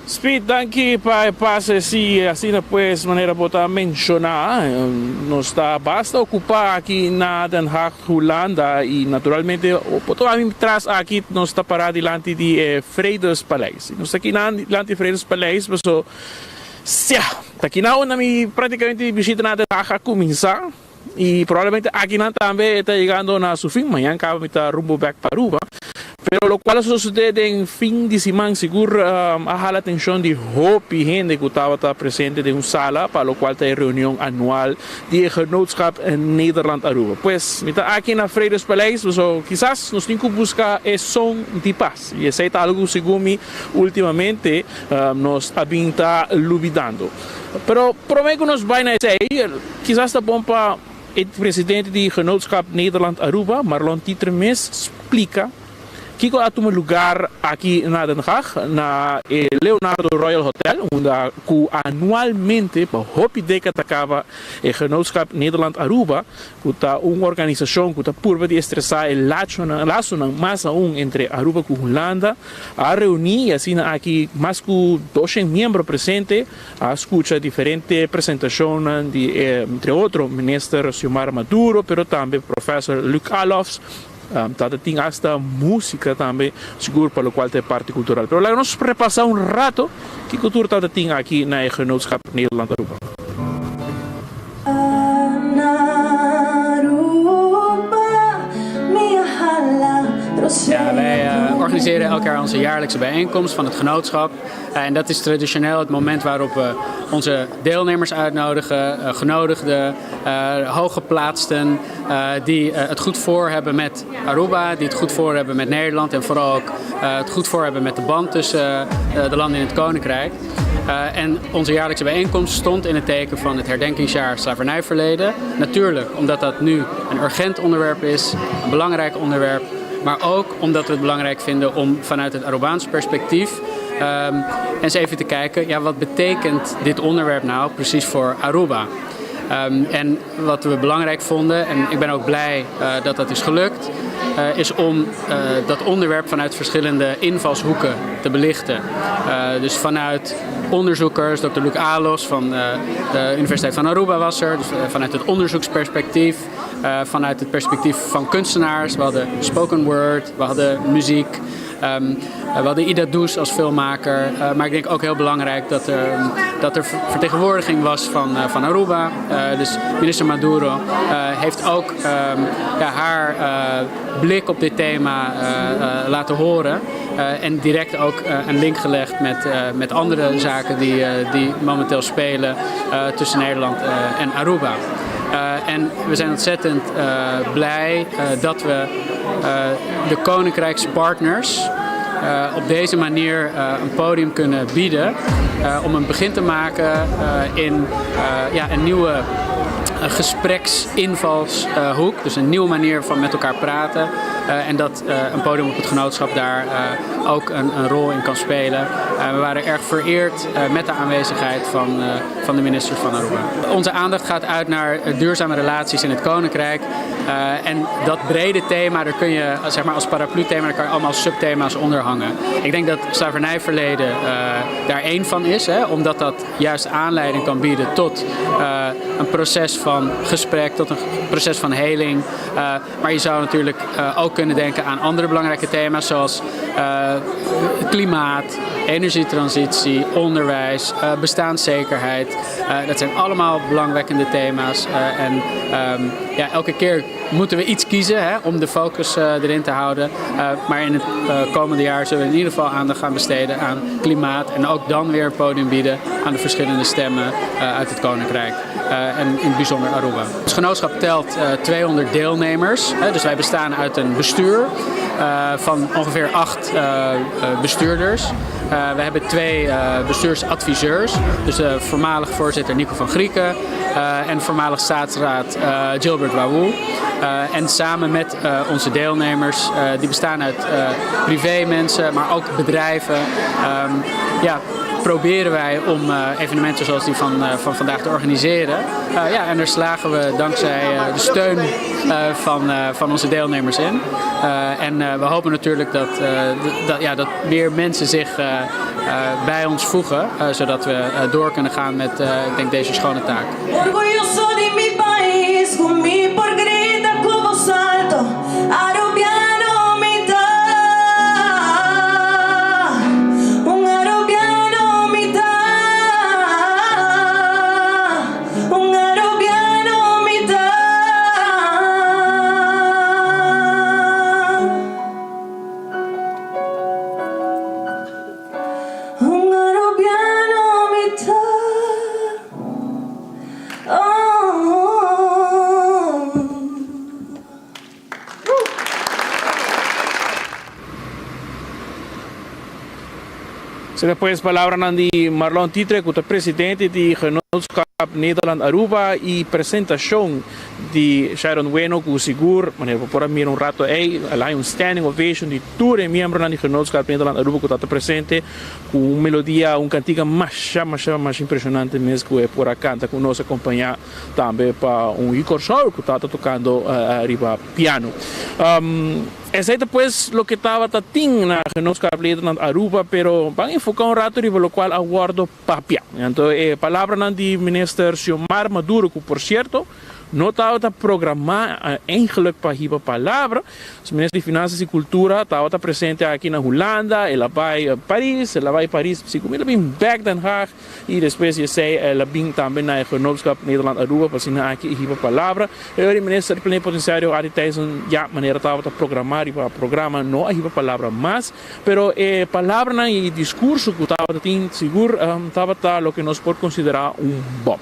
Speed, danki pa e pase. Sí, asina pues, manera bo ta menshoná, nos ta basta okupá aki na Den Haag, Hulanda, i naturalmente bo ta wak mi tras aki nos ta pará dilanti di e Vredespaleis. Nos ta akinan dilanti di Vredespaleis paso, sia, ta akinan unda mi práktikamente bishita na Den Haag a kuminsá. Y probablemente akinan tambe e ta yegando na su fin. Mañan caba mi ta rumbo bek pa Aruba. Pero locual a sucede den fin di siman sigur a hala atencion di hopi hende cu tabata presente den un sala pa locual ta e reunion anual di e Genootschap Nederland Aruba. Pues mi ta aki na Vredespaleis, paso kisas nos tin cu busca e son di pas. Y esey ta algo cu segun mi ultimamente nos a bin ta lubidando. Pero prome cu nos bay na esey, kisas ta bon pa e presidente di Genootschap Nederland Aruba, Marlon Tietremes, splica kico a tuma lugar aki na Den Haag, na e Leonardo Royal Hotel, unda cu anualmente pa hopi decada caba e Genootschap Nederland Aruba, cu ta un organisacion cu ta purba di estresa e lasonan mas aun entre Aruba cu Hulanda, a reuni y asina aki mas cu doshen miembro presente a scucha diferente presentacionnan di entre otro Minister Xiomara Maduro pero tambe Professor Luc Alofs, ta tin hasta musica tambe sigur pa locual ta e parti cultural. Pero laga nos repasa un rato kico tur ta tin aki na e Genootschap Nederland Aruba. Ja, wij organiseren elk jaar onze jaarlijkse bijeenkomst van het genootschap. En dat is traditioneel het moment waarop we onze deelnemers uitnodigen, genodigden, hooggeplaatsten die het goed voor hebben met Aruba, die het goed voor hebben met Nederland en vooral ook het goed voor hebben met de band tussen de landen in het Koninkrijk. En onze jaarlijkse bijeenkomst stond in het teken van het herdenkingsjaar slavernijverleden. Natuurlijk omdat dat nu een urgent onderwerp is, een belangrijk onderwerp. Maar ook omdat we het belangrijk vinden om vanuit het Arubaans perspectief um, eens even te kijken, ja, wat betekent dit onderwerp nou precies voor Aruba? Um, en wat we belangrijk vonden, en ik ben ook blij uh, dat dat is gelukt, uh, is om uh, dat onderwerp vanuit verschillende invalshoeken te belichten. dus vanuit onderzoekers. Dr. Luc Alos van de Universiteit van Aruba was er. Dus vanuit het onderzoeksperspectief, vanuit het perspectief van kunstenaars. We hadden spoken word, we hadden muziek. Ehm, we hadden Ida Does als filmmaker. maar ik denk ook heel belangrijk dat er, dat er vertegenwoordiging was van, van Aruba. dus minister Maduro heeft ook ehm, ja, haar blik op dit thema laten horen. en direct ook een link gelegd met, met andere zaken die, die momenteel spelen tussen Nederland en Aruba. en we zijn ontzettend blij dat we de Koninkrijkspartners op deze manier een podium kunnen bieden om een begin te maken in ja, een nieuwe gespreksinvalshoek. Dus een nieuwe manier van met elkaar praten. en dat een podium op het genootschap daar ook een, een, rol in kan spelen. we waren erg vereerd met de aanwezigheid van, van de minister van Aruba. Onze aandacht gaat uit naar duurzame relaties in het Koninkrijk. en dat brede thema, daar kun je zeg maar, als paraplu-thema, daar kan je allemaal subthema's onder hangen. Ik denk dat slavernijverleden daar één van is, hè, omdat dat juist aanleiding kan bieden tot een proces van gesprek, tot een proces van heling. Uh, maar je zou natuurlijk ook kunnen denken aan andere belangrijke thema's zoals klimaat, energietransitie, onderwijs, bestaanszekerheid. dat zijn allemaal belangwekkende thema's. en um, ja, elke keer moeten we iets kiezen hè, om de focus erin te houden. maar in het komende jaar zullen we in ieder geval aandacht gaan besteden aan klimaat. En ook dan weer een podium bieden aan de verschillende stemmen uit het Koninkrijk. En in het bijzonder Aruba. Het genootschap telt 200 deelnemers. Dus wij bestaan uit een bestuur van ongeveer 8 bestuurders. we hebben twee bestuursadviseurs. Dus de voormalig voorzitter Nico van Grieken en voormalig staatsraad Gilbert Wawoe. en samen met onze deelnemers, die bestaan uit privémensen, maar ook bedrijven. Um, ja, proberen wij om evenementen zoals die van, van vandaag te organiseren. ja, en daar slagen we dankzij de steun van, van onze deelnemers in. en we hopen natuurlijk dat, dat, ja, dat meer mensen zich bij ons voegen, zodat we door kunnen gaan met ik denk, deze schone taak. Orguyoso di mi pais, cu mi por grita cu voz alto, Arubiano mi ta. Un Arubiano mi ta. Un Arubiano mi ta. Un Arubiano mi ta. Oh. Esaki pues palabranan di Marlon Titre cu ta presidente di Genootschap Nederland Aruba y presentacion di Sharon Bueno cu sigur manera bo por a mira un rato ey a laña un standing ovation di tur e miembronan di Genootschap Nederland Aruba cu ta presente cu un melodia un cantica masha masha masha impresionante mes cu e por a canta cu nos acompaña tambe pa un Yu Corsou cu ta tocando riba piano. Esey ta pues loke tabata tin na Genootschap Nederland Aruba, pero ban enfoca un rato riba locual a wordo papia. Anto e palabranan di Minister Xiomara Maduro cu por cierto no tabata programa eigenlijk pa hiba palabra. Su Minister di Finanzas y Cultura tabata presente aki na Hulanda, el a bay Paris, el a bay Paris, segun mi el a bin bek Den Haag. I despues di esei el a bin tambe na e Genootschap Nederland Aruba pa asina aki e hiba palabra. E ora e minister plenipotenciario Arie Thijssen ya manera tabata programa riba programa no a hiba palabra mas, pero e palabranan i e discurso cu tabata tin sigur tabata loke nos por considera un bom.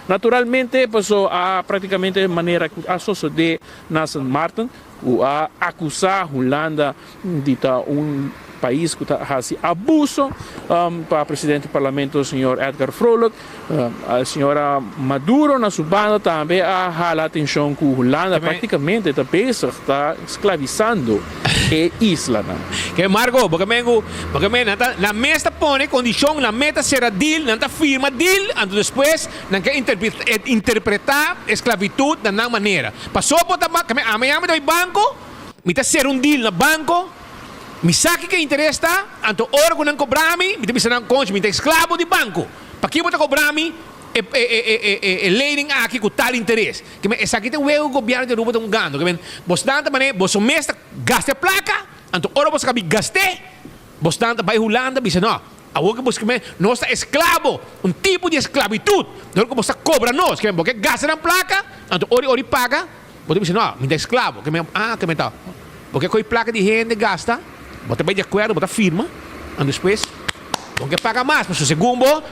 Naturalmente paso a practicamente manera cu a sosode na Sint Maarten cu a acusa Hulanda di ta un pais cu ta haci abuso pa presidente di parlamento señor Edgar Vrolijk. Señora Maduro na su banda tambe a hala atencion cu Hulanda practicamente ta bezig ta sclavisando e islanan. Ke Marco, bo ke men ku, bo ke men nan ta, nan mes ta pone kondishon, nan mes ta sera deal, nan ta firma deal, anto despues nan ke interpreta esklavitud na nan manera. Paso bo ta, ke men ami ami ta bai banko, mi ta sera un deal na banko. Mi sa kiko e interes ta, anto ora ku nan kobra mi, mi ta bisa nan, Konchi, mi ta esklabo di banko. Pakiko bo ta kobra mi e e e e lening aki ku tal interes? Ke men esaki ta wego ku gobièrnu di Aruba ta hungando. Ke men bosnan ta manera boso mes ta gasta e plaka, anto ora boso kabi gast'é, bosnan ta bai Hulanda bisa no, awor ku boso ke men nos ta esklabo, un tipo di esklabitut, dor ku boso ta kobra nos. Ke men bo ke gasta nan plaka, anto ora ora paga, Bo ta bisa, No, mi ta esklabo. Ke men, ah, ke men ta. Bo ke kohe plaka di hende gasta, bo ta bai di akuerdo, bo ta firma, anto despues bo no ke paga mas. Pasobra segun bo,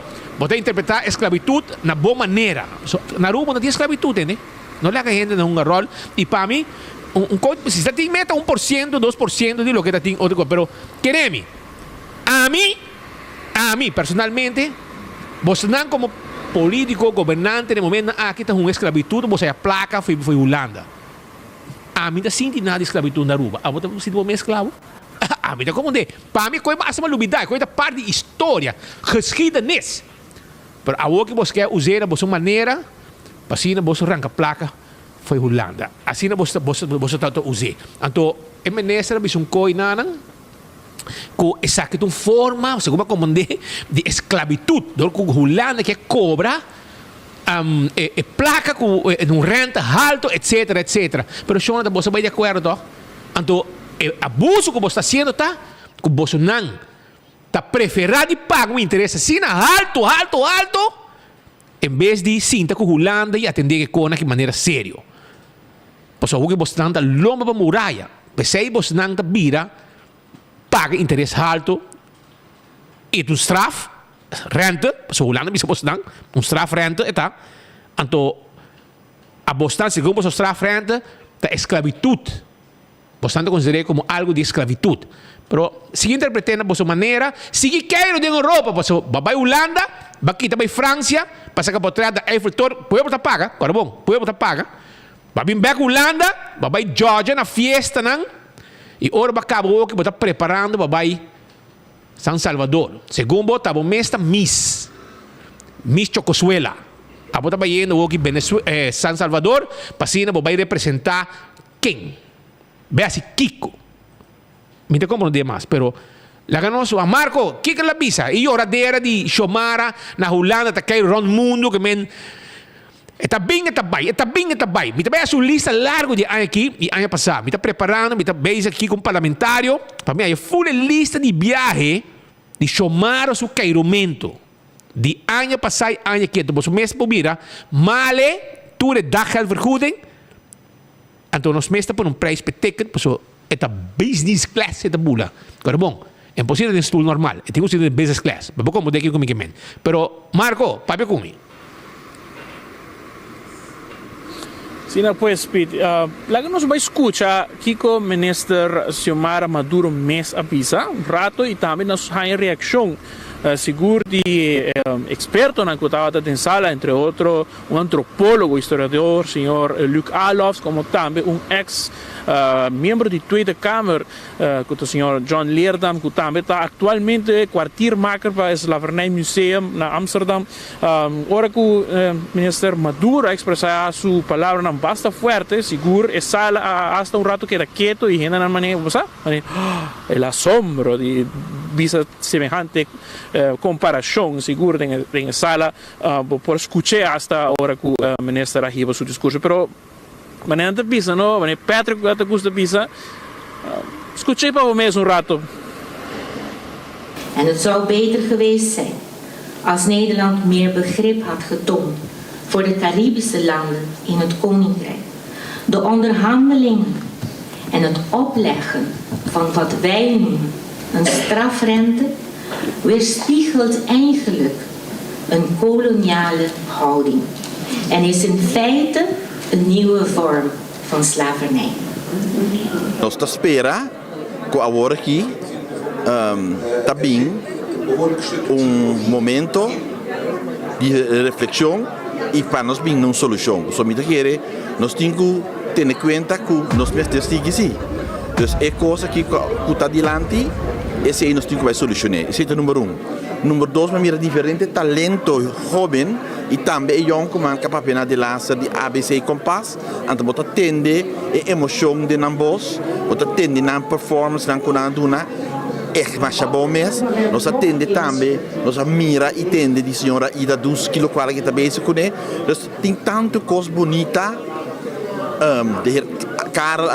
bo ta interpretá esklabitut na bo manera. Pasobra na Aruba no tin esklabitut, tende. No laga hende na hunga ròl. I pa mi, un, un ko, si ta tin meta 1%, 2% di loke ta tin otro kos. Pero kere mi, ami, ami personalmente, bosonan komo polítiko, gobernante den momentonan aki ta hunga esklabitut, boso haya plaka for for Hulanda. Ami ta sinti nada di esklabitut na Aruba. Abo ta sinti bo mes esklabo? Ami ta komprendé. Pa mi koe basta lubidá, koe ta parti di historia, geschiedenis. Pero awor ke boso ke us'é na boso manera, pa asina boso ranka plaka for Hulanda. Asina boso boso boso ta us'é. Anto e minister a bisa un koe nanan. Ku esaki ta un forma, segun bo a komprendé, di esklabitut. Dor ku Hulanda ke kobra e plaka ku un renta haltu, etsetera, etsetera. Pero shona ta boso bai di akuerdo tòg? Anto e abuso ku boso ta hasiendo ta ku bosonan ta preferá di paga un interes asina haltu, haltu, haltu, en bes di sinta ku Hulanda i atendé e kos na ki manera serio. Pasobra ku bosnan ta lomba pa muraya, p'esei bosnan ta bira paga interes haltu i ta un straf, rente, pasobra Hulanda bisa bosnan, un strafrente e ta, anto a bosnan segun boso strafrente ta esklabitut. Bosnan ta konsider'é komo algu di esklabitut. Pero sigui interpret'é na boso manera, sigui keiru den Europa, pasobra bo a bai Hulanda, bo a kita bai Fransia, pa saka potret di Eiffeltoren, pueblo ta paga, kòrda bon, pueblo ta paga. Bo a bin bèk Hulanda, bo a bai Georgia na fiestanan, i ora bo a kaba oki bo ta preparando pa bai San Salvador. Segun bo ta bo mes ta Miss, Miss Chocosuela. Abo ta bayendo oki Venezue, San Salvador, pa asina bo bai representá Ken? Be hasi kiko? Mi ta komprondé mas, pero laga nos wak. Marco, kiko el a bisa? E yoradera di Xiomara na Hulanda ta kai rond mundu ke men e ta bin e ta bai, e ta bin e ta bai. Mi ta bai hasi un lista largu di e aña aki i aña pasá. Mi ta preparando, mi ta bezig aki ku un parlamentario pa mi haña ful e lista di biahe di Xiomara su kairumentu di aña pasá i aña aki. Anto boso mes por mira male tur e daggeldvergoeding. Anto nos mes ta pone un prijs p'e ticket pasobra e ta business class e ta bula. Pero bon, e no por sinta den stoel normal, e tin ku sinta den business class. Bo por komprende kiko mi ke men. Pero Marco, papia ku mi. Asina pues, Piet, laga nos bai skucha kiko Minister Xiomara Maduro mes a bisa un rato i tambe nos haña reakshon sigur di ekspertonan ku tabata den sala, entre otro Un antropólogo, historiador, señor Luc Alofs, como tambe un ex miembro di Tweede Kamer, cu ta señor John Leerdam, cu tambe ta actualmente kwartiermaker pa e Slavernij Museum na Amsterdam. Ora cu Minister Maduro a expresa su palabranan basta fuerte, sigur e sala a hasta un rato keda keto y hendenan mane, bo sa? Mane, el asombro di bisa semehante comparacion sigur den e sala. Bo por skuch'é asta ora ku minister a hiba su diskurso. Pero manera nan ta bisa no, manera Patrick ta gusta bisa, skuch'é pa bo mes un rato. En het zou beter geweest zijn als Nederland meer begrip had getoond voor de Caribische landen in het Koninkrijk. De onderhandelingen en het opleggen van wat wij noemen een strafrente weerspiegelt eigenlijk een koloniale houding en is in feite een nieuwe vorm van slavernij. Nos ta spera ku awor aki ta bin un momento di reflekshon i pa nos bin na un solushon. Pasobra mi ta kere nos tin ku tene kuenta ku nos mester sigui si. Dus e kos aki ku ta dilanti esei nos tin ku bai solushoné. Esei ta number un. Number dos mi a mira diferente talento hoben y tambe e yoncuman cu a papia na delaster di ABC Kompas. Anto bo ta tende e emocion den nan bos, bo ta tende nan performance nan cu nan a duna, echt masha bon mes. Nos a tende tambe, nos a mira y tende di señora Ida Duski locual aki ta bezig cune. Dus tin tanto cos bunita de heer Karel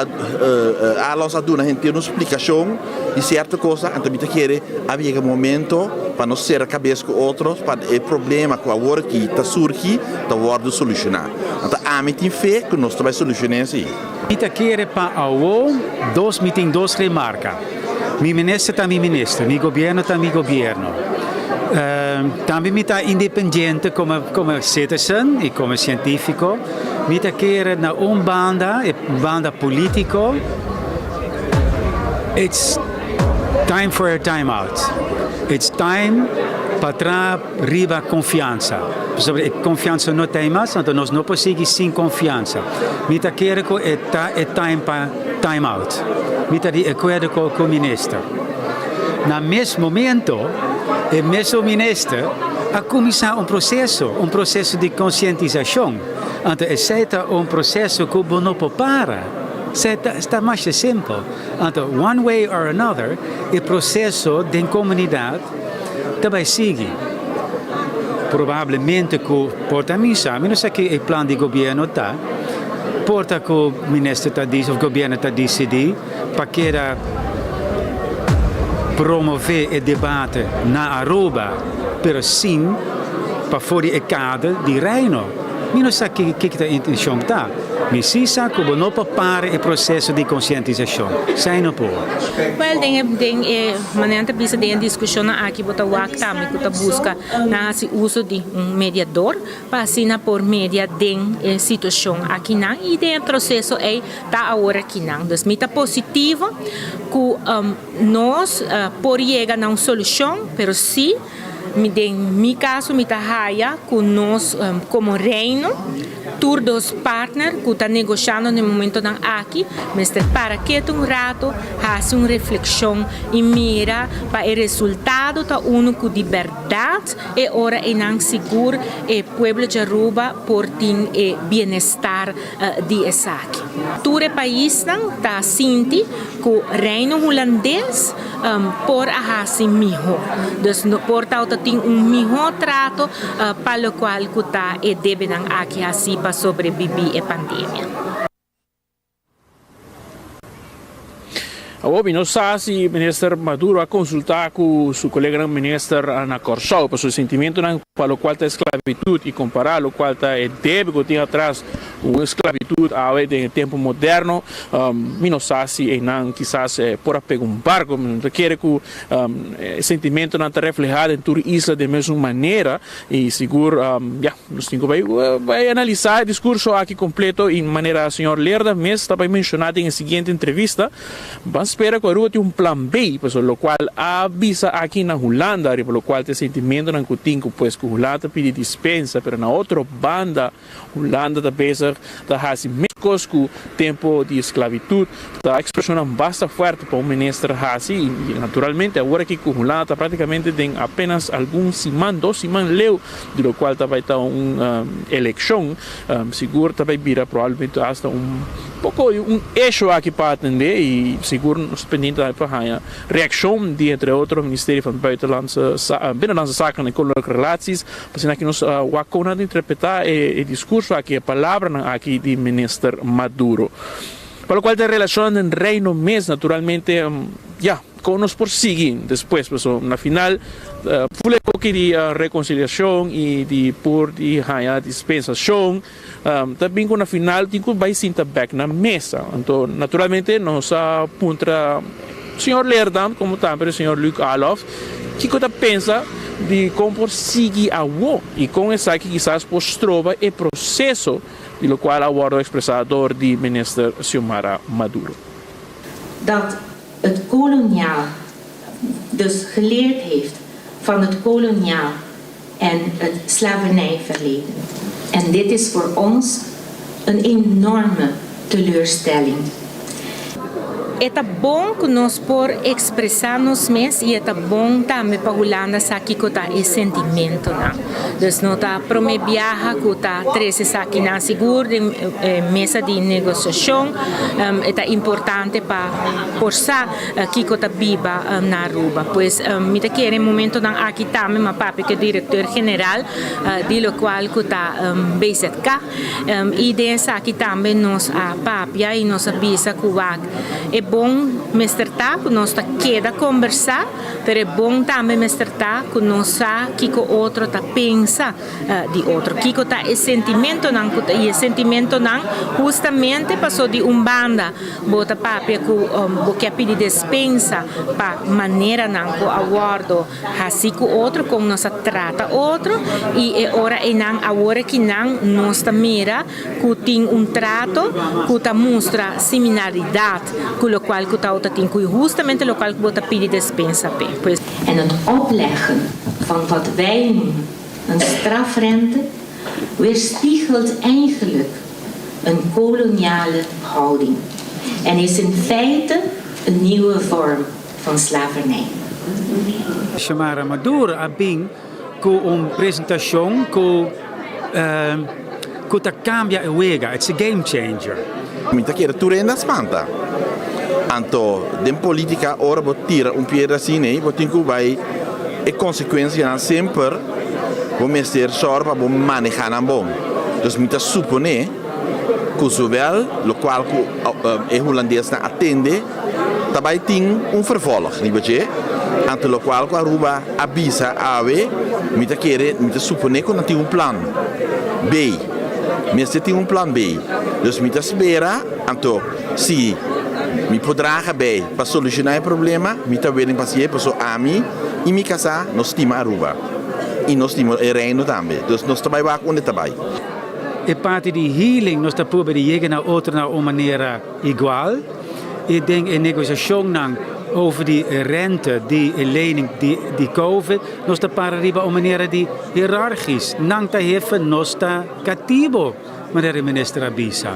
Alons a duna henter un splicacion di cierto cosa, anto mi ta kere a yega momento pa nos cera cabes cu otro pa e problema cu awor aki ta surgi ta wordo soluciona. Anto ami tin fe cu nos ta bay soluciona esey. Mi ta kere pa awo dos mi tin dos remarca. Mi minister ta mi minister, mi gobierno ta mi gobierno. Tambe mi ta independiente como como citizen y como cientifico. Mi ta kere na un banda, e banda politico, it's time for a time out. It's time pa traha riba confiansa. Pasobra e confiansa no ta ei mas, anto nos no por sigui sin confiansa. Mi ta kere cu e ta e time pa time out. Mi ta di acuerdo cu cu minister. Na mes momento e mesun minister a cuminsa un proceso, un proceso di concientisacion. Anto esey ta un proceso cu bo no por para. Esey ta ta masha simpel. Anto one way or another e proceso den comunidad ta bay sigui. Probablemente cu por ta misa, mi no sa ki e plan di gobierno ta, por ta cu minister ta of gobierno ta dicidi pa keda promove e debate na Aruba, pero sin pafo di e kader di Reino. Mi no sa ki ki ta intencion ta. Mi si sa cu bo no por para e proceso di concientisacion. Esey no por. Wel, den e den e manera ta bisa den e discusionnan aki bo ta wak tambe cu ta busca na haci uso di un mediador pa asina por media den e situacion akinan y den e proceso ey ta awor akinan. Dus mi ta positivo cu nos por yega na un solucion pero si Mi den mi caso mi ta haya cu nos como Reino tur dos partner cu ta negoshando na e momentonan aki mester para ketu un rato haci un reflexion y mira pa e resultado ta uno cu di berdad e ora eynan sigur e pueblo di Aruba por tin e bienestar di esaki. Tur e paisnan ta sinti cu Reino Hulandes por a haci miho. Dus no por tawata tin un miho trato pa locual cu ta e debenan aki haci pa sobrebibi e pandemia. Awor mi no sa si Minister Maduro a consulta cu su coleganan minister na Corsou pa su sentimentonan pa locual ta esclavitud y compara locual ta e debe cu tin atras cu esclavitud awe den e tempo moderno. Mi no sa si eynan kisas por a pega un barco, mi no ta kere cu e sentimentonan ta refleha den tur isla den mesun manera y sigur ya. Nos tin ku bai bai analisá e diskurso aki kompleto i manera señor Lerda mes ta bai menshoná den e siguiente entrevista. Ban spera ku Aruba tin un plan B, pasobra lokual a bisa aki na Hulanda riba lokual ta e sentimentonan ku tin ku pues ku Hulanda ta pidi dispensa, pero na otro banda Hulanda ta bezig ta hasi meskos ku tempo di esklavitud. Ta ekspreshonnan basta fuerte pa un minister hasi i naturalmente awor aki ku Hulanda ta praktikamente den apenas algun siman, dos siman leu di locual ta bay ta un eleccion, sigur ta bay bira probablemente hasta un poco un issue aki pa atende y sigur nos ta pendiente tambe pa haya reaccion di entre otro Ministerio van Buitenlandse Binnenlandse Zaken en Koninklijke Relaties pa asina aki nos wak con nan ta interpreta e discurso aki, e palabranan aki di Minister Maduro. Pa locual ta e relacionnan den Reino mes naturalmente ya. Kon nos por sigui despues? Pasobra na final ful e koki di rekonsiliashon i di por di haña dispensashon ta bin ku na final tin ku bai sinta bèk na mesa. Anto naturalmente nos a puntra señor Leerdam komo tambe señor Luc Alof kiko ta pensa di kon por sigui awo i kon esaki kisas por stroba e proseso di lokual a wòrdu ekspresá dor di minister Xiomara Maduro. Dat het koloniaal dus geleerd heeft van het koloniaal en het slavernijverleden. En dit is voor ons een enorme teleurstelling. E ta bon ku nos por ekspresá nos mes i e ta bon tambe pa Hulanda sa kiko ta e sentimentonan. Dus no ta promé biaha ku ta trese esakinan sigur den e mesa di negosiashon. E ta importante pa por sa kiko ta biba na Aruba. Pues mi ta kere e momentonan aki tambe m'a papia ku e direkteur general di lokual ku ta BZK. I den esaki tambe nos a papia i nos a bisa ku wak e bon mester ta ku nos ta keda kombersá, pero e bon tambe mester ta ku nos sa kiko otro ta pensa di otro, kiko ta e sentimentonan ku ta i e sentimentonan hustamente paso di un banda bo ta papia ku bo ke a pidi despensa pa maneranan ku a wòrdu Hasi ku otro kon nos a trata otro i e ora einan awor akinan nos ta mira ku tin un trato ku ta mustra similaridad ku lokual ku ta tin ku hustamente lokual ku bo ta pidi despensa p'e. Pues. En het opleggen van wat wij noemen een strafrente weerspiegelt eigenlijk een koloniale houding en is in feite een nieuwe vorm van slavernij. Xiomara Maduro a bin ku un presentashon ku ku ta kambia e wega, it's a game changer. Mi ta kere tur hende a spanta. Anto den politica ora bo tira un piedra asina ei bo tin ku bai e konsekuensianan semper bo mester sòru pa bo maneha nan bon. Dus mi ta supone ku zowel lokual ku e hulandesnan a tende Ta bai tin un vervolg riba dje, ante locual cu Aruba a bisa awe, mi ta kere, mi ta supone cu nan tin un plan B. Mester tin un plan B. Dus mi ta spera, anto si mi por draga bay pa soluciona e problema, mi ta willing pa haci'e, pasobra ami y mi casa nos stima Aruba y nos stima e Reino tambe. Dus nos ta bai wak unda e ta bai. E parti di healing nos ta prueba di yega na otro na un manera igual. I den e negosiashonnan over di e rente di e lening di di covid nos ta para riba un manera di hierargis. Nan ta hefe, nos ta katibo, manera e minister a bisa.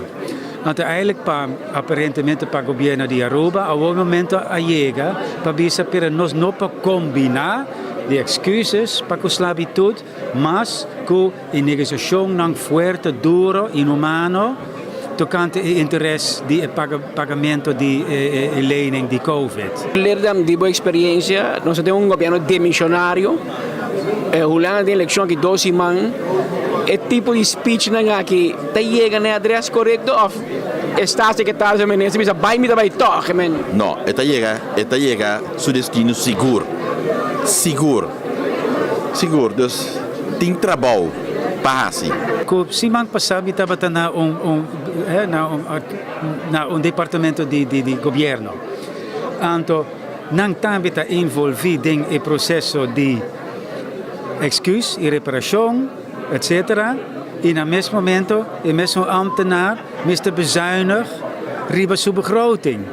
Anto eigenlijk pa aparentemente pa gobierno di Aruba awor e momento a yega pa bisa pero nos no por kombina di excuses pa ku slabitud mas ku e negosiashonnan fuerte, duro, inhumano tokante e interes di e pagamento di e lening di Covid. Leerdam, di bo experiencia, nos a tin un gobierno demisionario, Hulanda tin eleccion aki dos siman, e tipo di speechnan aki ta yega na e adres corecto of e staatssecretaris of minister bisa bay mi ta bay tog? No, e ta yega, e ta yega su destino sigur, sigur. Sigur, dus tin trabou pa hasi. Ku siman pasá mi tabata na un un na un na un departamento di di di gobièrnu. Anto nan tambe ta envolví den e proseso di èksküs i reparashon etsetera i na mes momento e mesun ámtenar mester bezuinig riba su begroting.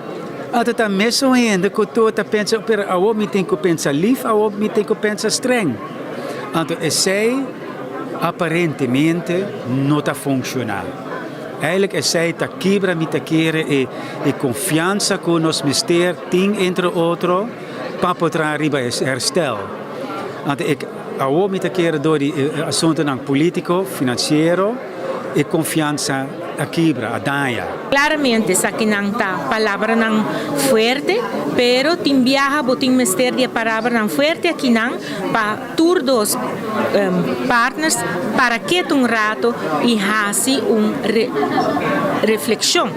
Anto ta mesun hende ku tur ta pensa, pero awor mi tin ku pensa lif, awor mi tin ku pensa streng. Anto esei aparentemente no ta funshoná. Eigenlijk esei ta kibra mi ta kere e e konfiansa ku nos mester tin entre otro pa por traha riba e herstel. Anto ik awor mi ta kere dor di e asuntunan politiko, finansiero, e konfiansa a kibra, a daña. Claramente esakinan ta palabranan fuerte, pero tin biaha bo tin mester di e palabranan fuerte akinan pa tur dos partners para ketu un rato y haci un reflexion,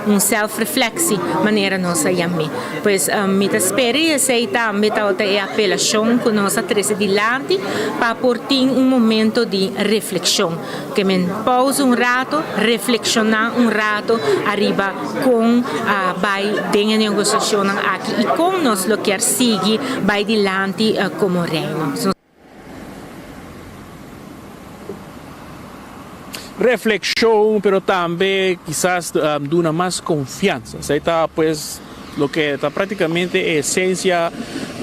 un self-reflectie manera nos a yam'e. Pues mi ta spera y esey tambe tabata e apelacion cu nos a trece dilanti pa por tin un momento di reflexion. Ke men pausa un rato, reflekshoná un rato ariba kon a bai den e negosiashonnan aki i kon nos lo kier sigui bai dilanti komo Reino. Reflekshon, pero tambe kisas duna mas konfiansa. Esei ta pues. Loke ta práktikamente e esensia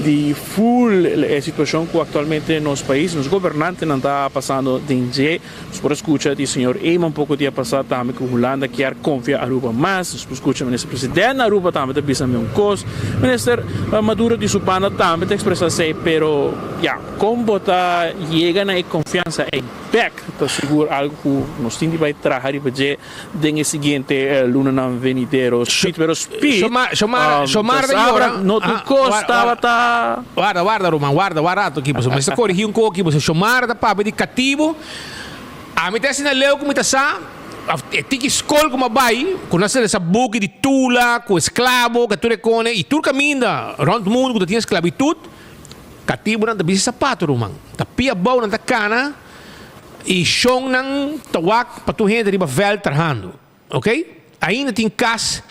di full e situacion cu actualmente nos pais, nos gobernantenan ta pasando den dje. Nos por a scucha di señor Eman poco dia pasa tambe cu Hulanda kier confia Aruba mas. Nos por scucha minister president na Aruba tambe ta bisa mi un cos. Minister Maduro di su banda tambe ta expresa esey, pero ya, con bo ta yega na e confiansa ey bek ta sigur algo cu nos tin di bay traha riba dje den e siguiente lunanan venidero. Speed, pero speed, djasabra no tur cos tabata. Warda, warda ruman, warda, warda rato aki pasobra mi mester corigi un coki pasobra Shomara ta papia di catibo. Ami ta asina leu cu mi ta sa, of e tiki scol cu mi a bay, cu nan sa lesa buki di tula cu esclavo, cu tur e cone, y tur caminda rond mundo cu ta tin esclavitud, catibonan ta bisti sapato ruman, ta pia abao nan ta cana. Y shonnan ta wak pa tur hende riba veld trahando. Ok? Ainda tin cas,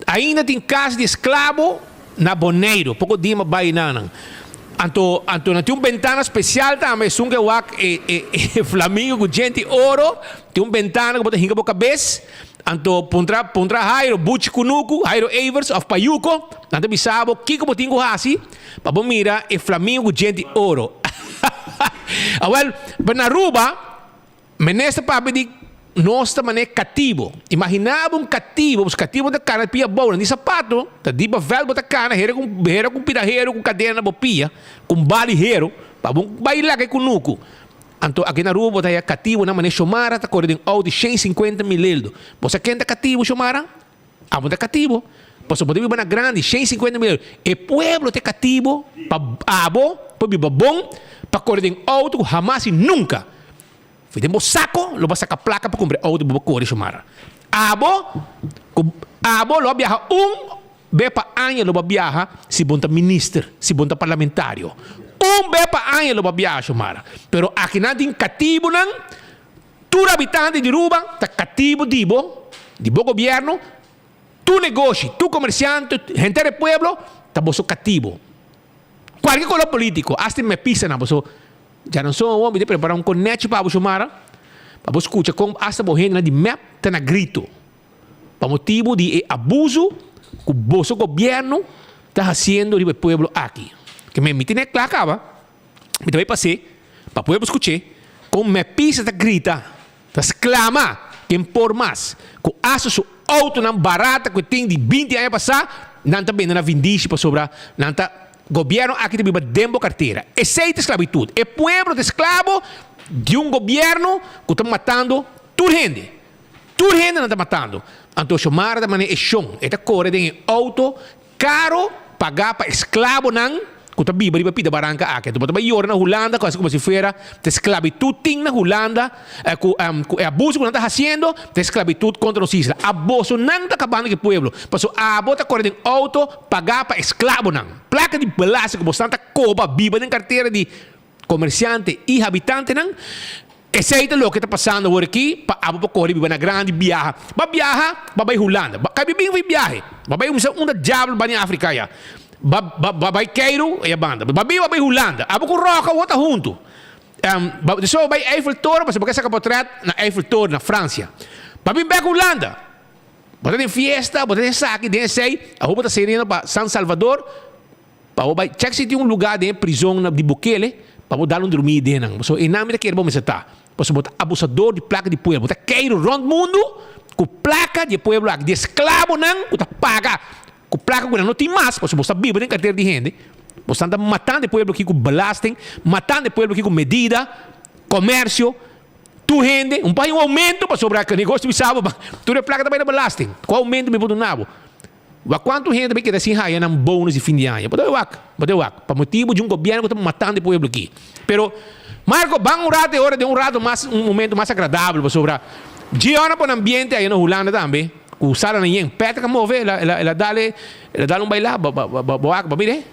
ainda tin cas di esclabo na Boneiru. Poco dia mi a bay nanan. Anto, anto nan tin un bentana special tambe, esun ke wak e, e, e flamingo cu djenti oro, tin un bentana cu bo ta hinca bo cabes. Anto puntra, puntra Jairo, Buchi Cunucu, Jairo Evers of Payuco, nan ta bisa bo kico bo tin cu haci pa bo mira e flamingo cu djenti oro. Awel, pero na Aruba, minister papia di nos ta manera catibo. Imagina bo un catibo, pues catibo ta cana pia abou, nan di sapato, ta di pa veld bo ta cana, hera cu, hera cu pida hero cu cadena na bo pia, cu un bali hero, pa bo bay laga e cunucu. Anto aki na Aruba bo ta haya catibonan manera Shomara ta core den auto di 150 mil eldo. Bo sa ken ta catibo Shomara? Abo ta catibo. Pasobra bo ta biba na grandi, 150 mil euro. E pueblo ta e catibo pa abo por biba bon, pa core den auto cu hamas y nunca fi den bo saco lo bo a saca placa pa cumpra e auto bo por core Shomara. Abo cu abo lo a biaha un be pa aña lo bo a biaha si bo ta minister, si bo ta parlamentario. Un be pa aña lo bo a biaha Shomara. Pero akinan tin catibonan. Tur habitante di Aruba ta katibu di bo, di bo gobierno, tur negoshi, tur komersiante, henter e pueblo ta boso katibu. Kualke kolor politiko, asta e mepistanan boso djaranson awor mi ta prepara un konechi pa bo Xiomara, pa bo skucha kon asta bo hendenan di mep ta na grito pa motibu di e abuso ku boso gobierno ta hasiendo riba e pueblo aki. Ke mi tene kla kaba. Mi ta bai pas'é pa pueblo skuch'é kon mepisa ta grita, ta sklama ken por mas, ku asta su outonan barata ku e tin di binti aña pasá, nan ta bende na vindishi pasobra nan ta gobièrnu aki ta biba den bo kartera. Esei ta sklabitut. E pueblo ta esklabo di un gobièrnu ku ta matando tur hende. Tur hende nan ta matando. Anto Xiomara ta manera e shon, e ta kore den e outo Caro pagá pa esclabonan cu ta biba riba pida baranca aki. Anto bo ta bay yora na Hulanda cu haci como si fuera ta esclavitud tin na Hulanda cu cu e abuso cu nan ta haciendo ta esclavitud contra nos isla. Aboso nan ta cabando cu e pueblo pasobra abo ta core den auto pagá pa esclabonan. Placa di belasting cu bosnan ta coba biba den cartera di comerciante y habitantenan. Esey ta loke ta pasando awor aki pa abo pa kore biba na grandi biaha. Ba biaha, ba bay Hulanda. Ba kai bin bai biahe. Ba bay umsa unda diablo ba ni Afrika ya. Ba ba ba bay Cairo ya banda. Ba bin ba bay Hulanda. Abo ku Roca awor ta huntu. Ba despues ba bay Eiffel Toren pasobra bo ke saka potret na Eiffel Toren na Francia. Ba bin bek Hulanda. Bo ta den fiesta, bo ta den esaki, den esey. Awor bo ta saliendo pa San Salvador. Pa bo bai check si tin un luga den e prizon na di Bukele pa bo dal un drumí den nan. Pasobra einan mi ta kere bo mester ta. Pasobra bo ta abusador di plaka di pueblo. Bo ta keiru rond mundu ku plaka di e pueblo aki, di e sklabonan ku ta paga ku plaka ku nan no tin mas pasobra bo sta biba den kartera di hende. Bo stan ta matando e pueblo aki ku belasting, matando e pueblo aki ku medida, komersio, tur hende. Un pa hay un oumento pasobra negoshi bisa bo tur e plaka ta bai na belasting. Kua oumento mi por duna bo? Wak kuantu hende bai keda sin haya nan bonus di fin di aña. Bo ta wak, bo ta wak, pa motibu di un gobièrnu ku ta matando e pueblo aki. Pero, Marco, ban un rato e ora den un rato mas, un momento mas agradabel, pasobra dje ora pone ambiente aya na Hulanda tambe, ku salanan yen. Patrick a move, el a, el a, el a dal e, el a dal un baila, bo, bo, bo, bo wak, bo mira e.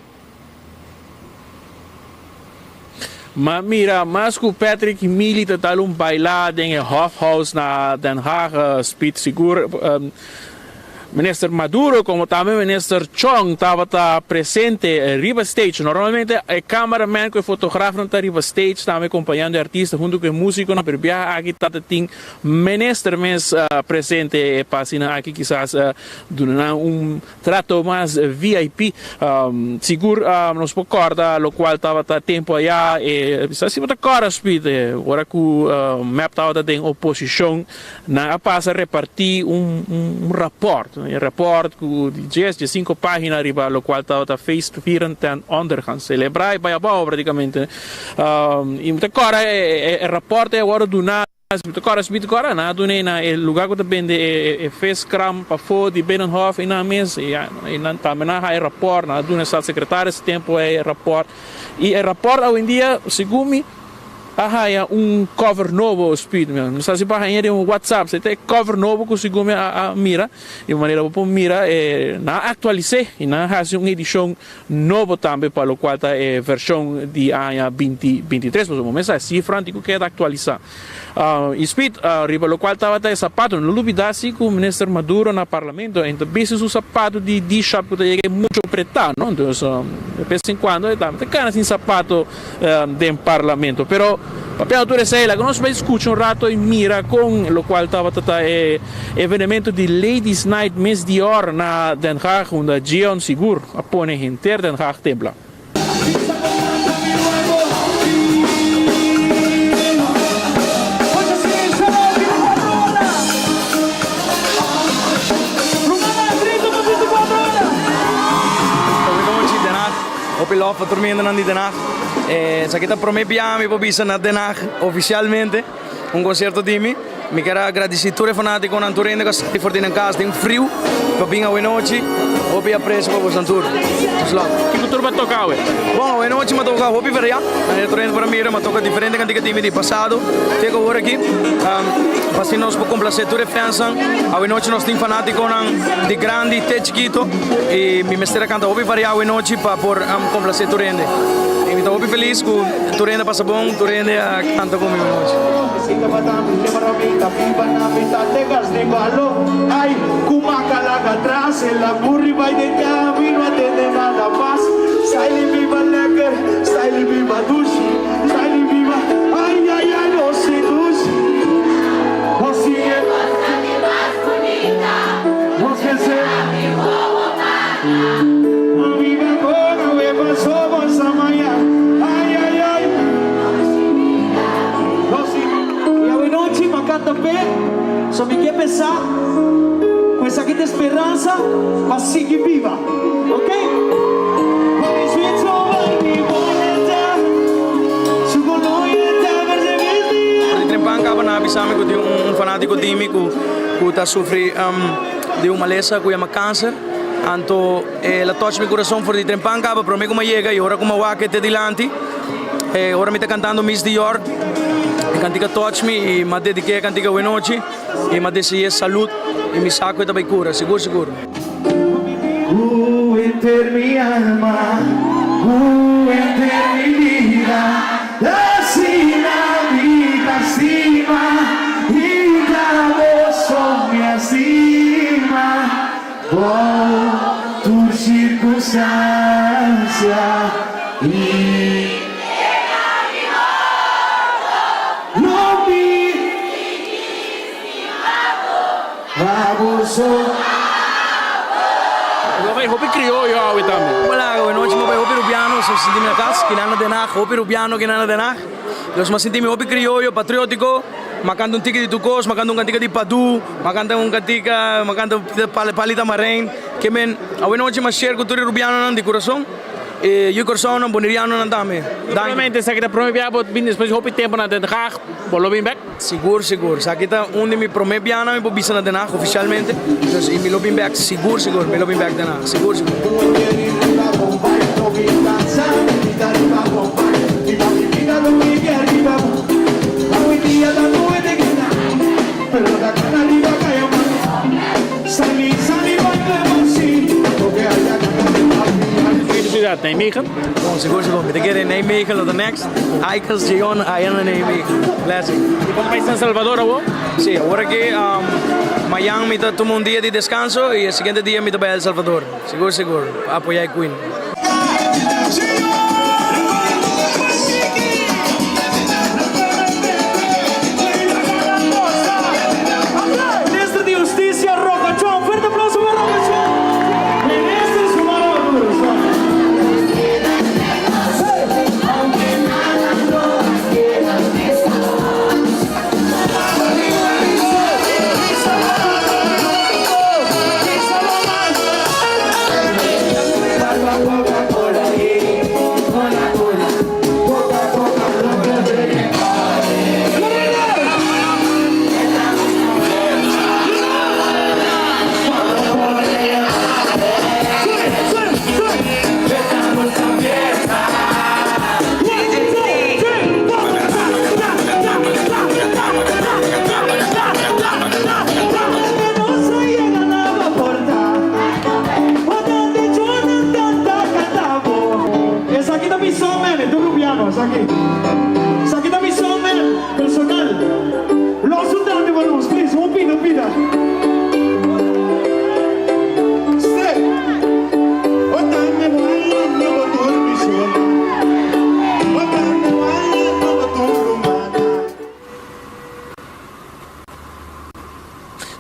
Ma mira, mas ku Patrick i Milly ta dal un baila den e Hofhuis na Den Haag, Speed sigur. Minister Maduro como tambe Minister Chong tabata presente riba stage. Normalmente e cameraman cu e fotografnan ta riba stage tambe acompañando e artista hunto cu e musiconan, pero e biaha aki tabata tin Minister mes presente pa asina aki kisas duna nan un Trato mas VIP. Sigur nos por corda locual tabata tempo aya e sa si bo ta corda Speed e ora cu mep tabata den oposicion nan a pasa reparti un un rapport un rapport cu di dies diescinco pagina riba locual tabata feestvieren ten ondergang celebra y bay abao practicamente y mi ta corda e rapport ey a wordo duna. Mi ta kòrda mi ta kòrda nan a dun'é na e lugá ku ta bende e viskram pafó di Binnenhof i nan mes i nan tambe nan a haña e rapòrt nan a duna e statssekretaris e tempu ei e rapòrt i e rapòrt awendia segun mi a haña un cover nobo Speed mi sa si bo a haña den un whatsapp si ta e cover nobo ku segun mi a mira di manera bo por mira e nan a aktualis'é i nan a hasi un edishon Nobo tambe pa locual ta e version di aña 2023, pasobra bo mester sa e cifranan tin cu keda actualisa. Y Speed, riba locual tabata e sapato, no lubida si cu Minister Maduro na Parlamento e ta bisti su sapato di D-Shop cu ta yega e mucho preta, no? Entonces, de bes en cuando e tambe ta cana sin sapato den Parlamento. Pero, papiando tur esey, laga nos bay scucha un rato y mira con locual tabata ta e evenemento di Ladies Night Miss Dior na Den Haag, unda Gion sigur a pone henter Den Haag tembla. Hopi love pa tur mi hendenan di Den Haag. Esaki ta prome bia mi por bisa na Den Haag oficialmente un concierto di mi. Mi kier a gradici tur e fanaticonan, tur hende cu a sali for di nan cas den friu pa bin awe nochi. Hopi aprecio pa boso tur. Much love. Kico tur bo a toca awe? Bon, awe nochi mi a toca hopi variá. Manera tur hende por a mira, mi a toca diferente cantica di mi di pasado te cu awor aki. Pa asina nos por complace tur e fansnan. Awe nochi nos tin fanaticonan di grandi te chikito y mi mester a canta hopi variá awe nochi pa por complace tur hende. Y mi ta hopi feliz cu tur hende a pasa bon, tur hende a canta cu mi awe nochi. I awenochi m'a kanta p'e, so mi ke pensá ku esaki ta e speransa pa sigui biba. Ok? Di trempan kaba nan a bisa mi ku tin un fanátiko di mi ku ku ta sufri di un malesa ku yama kanser. Anto el a touch mi kurason for di trempan kaba promé ku mi a yega i ora ku mi a wak e te dilanti ora mi ta kantando Miss Dior e kantika touch mi i mi a dediké e kantika awenochi i mi a dese'é salud i mi sa ku e ta bai kura sigur sigur. Ku henter mi alma, ku henter mi bida, asina mi ta stima i ta goso mi a stima bou tur sirkunstansia i lo mi Bo bai hopi crioyo awe tambe. Hola, awe nochi mi bai hopi Rubiano, so sinti mi na cas, kinan na Den Haag, hopi Rubiano kinan na Den Haag. Dus mi a sinti mi hopi crioyo, patriotico, mi a canta un tiki di Tukos, mi a canta un cantica di Padu, mi a canta un cantica, mi a canta Palita Marijn. Ke men, awe nochi mi a share cu tur e Rubianonan di curason. E yu Kòrsounan, Bonerianonan tambe. Danki. Naturalmente esaki ta prome biaha bo bin despues di hopi tempu na Den Haag. Bo lo bin bek? Sigur, sigur. Esaki ta un di mi prome biahanan mi por bisa na Den Haag ofisialmente. Dus i mi lo bin bek sigur, sigur. Mi lo bin bek Den Haag. Sigur, sigur. Ciudad Nijmegen. Bon, sigur sigur. Mi ta kere Nijmegen lo ta next. Aikels, Jeon, aya na Nijmegen. Blessing. Y bo ta bai San Salvador awor? Si, awor aki. Mayan mi ta tuma un dia di descanso y e siguiente dia mi ta bai El Salvador. Sigur sigur pa apoya e Queen. Minister di Husticia Rocochon. Fuerte aplauso pa Rocochon. Minister Xiomara Maduro. Esaki ta mi son man, e ta Rubiano, esaki. Esaki ta mi son man, personal. Los un dame pa nos, please, un pida, un pida.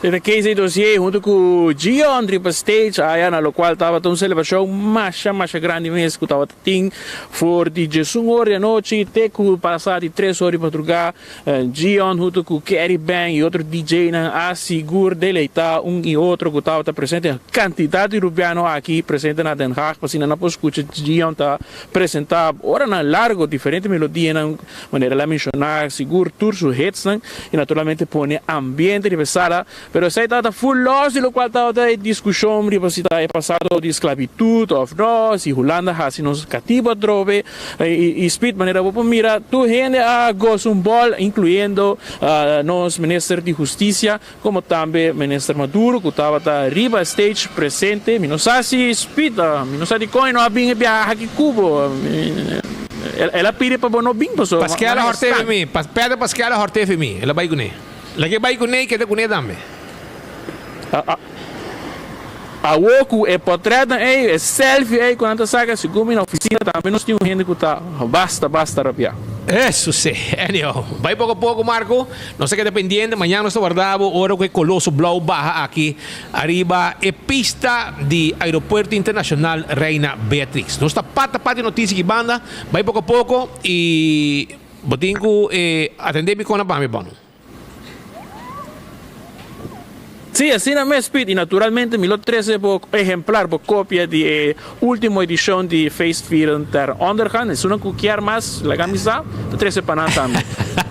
Dit ta Casey Dozier hunto cu Gion riba stage aya na locual tabata un celebracion masha masha grandi mes cu tabata tin for di diesun or di anochi te cu pasa di tres or di madruga. Gion hunto cu Kerry Bang y otro DJ nan a sigur deleita un y otro cu tabata presente. Cantidad di Rubiano aki presente na Den Haag pa asina nan por scucha Gion ta presenta oranan largo diferente melodianan Manera el a menshoná, sigur tur su hitsnan i naturalmente pone ambiente riba e sala, pero esei tabata full los di lokual tabata e diskushon riba si ta e pasado di sklabitut òf no, si Hulanda hasi nos katibu atrobe i Speed manera bo por mira tur hende a gosa un bòl inkluyendo nos minister di hustisia komo tambe minister Maduro ku tabata riba stage presente. Mi no sa si Speed, mi no sa dikon e no a bin e biaha aki ku bo. El a pidi pa bo no bin pasobra Paskel a hort'é fi mi. Pedro Paskel a hort'é fi mi. El a bai kuné. Laga e bai kuné i keda kuné tambe. Awor ku e portretnan ei, e selfie ei ku nan ta saka, segun mi na ofisina tambe nos tin un hende ku ta basta basta rabiá. Eso si. Anyhow, bai poko poko Marco. Nos ta keda pendiente. Mañana nos ta warda bo ora ku e koloso blou baha aki ariba e pista di Aeropuerto Internacional Reina Beatrix. Nos ta pata pata e noticia aki banda. Bai poko poko i bo tin ku atende mi kona pa mi bon. Sí, asina mes, Piet, i naturalmente mi lo trese bo ehemplar, bo kopia di e ultimo edishon di Feestvieren ter Ondergang. Esunnan ku kier mas, laga mi sa, ta trese pa nan tambe.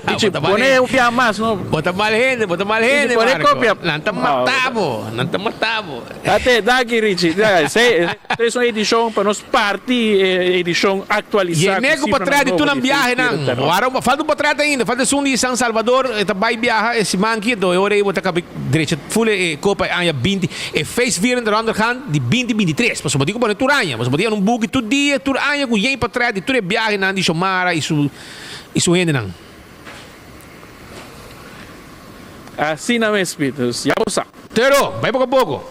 Pichi, pone un bia mas, no? Bo ta mal hende, bo ta mal hende, Pichi, pone Marco. kopia. Nan ta mata bo, nan ta mata bo. Ate, danki Richie. Esei es un edishon pa nos parti e edishon aktualisá ku Yene ku sifranan potret di nobo tur nan di biahenan. Feestvieren ter Wara, falta un potret ainda, falta esun di San Salvador, e ta bai biaha e siman aki, anto e ora ei bo ta kabi drecha ful e kopa e aña binti, e Feestvieren ter Ondergang di binti binti tres, pasobra bo tin ku pone tur aña, pasobra bo tin un buki tur dia, tur aña ku yen potret di tur e biahenan di Xiomara i su i su hendenan. Asina mes, Pieters, ya bo sa. Pero, bai poko a poko.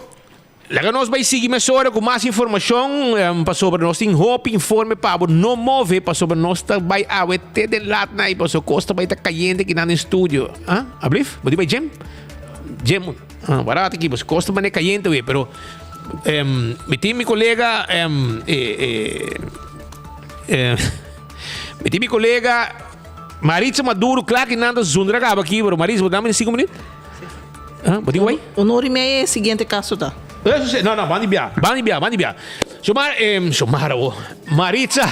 Laga nos bai sigui mesora ku mas informashon, pasobra nos tin hopi informe pa bo. No move, pasobra nos ta bai awe te den lat nai, pasobra kos ta bai ta kayente kinan den studio. Ah, ablif? Bo di bai gym? Gym, ah, wara aki, pasobra kos ta mane kayente awe, pero mi tin mi kolega, mi tin mi kolega Maritza Maduro, kla ki nan ta zundra kaba aki, pero Maritza, bo dame sinku minüt? Ah, bo di guay? Un ora y media e siguiente caso ta. Eso sí, no, no, ban di bia, ban di bia, ban di bia. Xiomara, eh, Xiomara, oh, Maritza,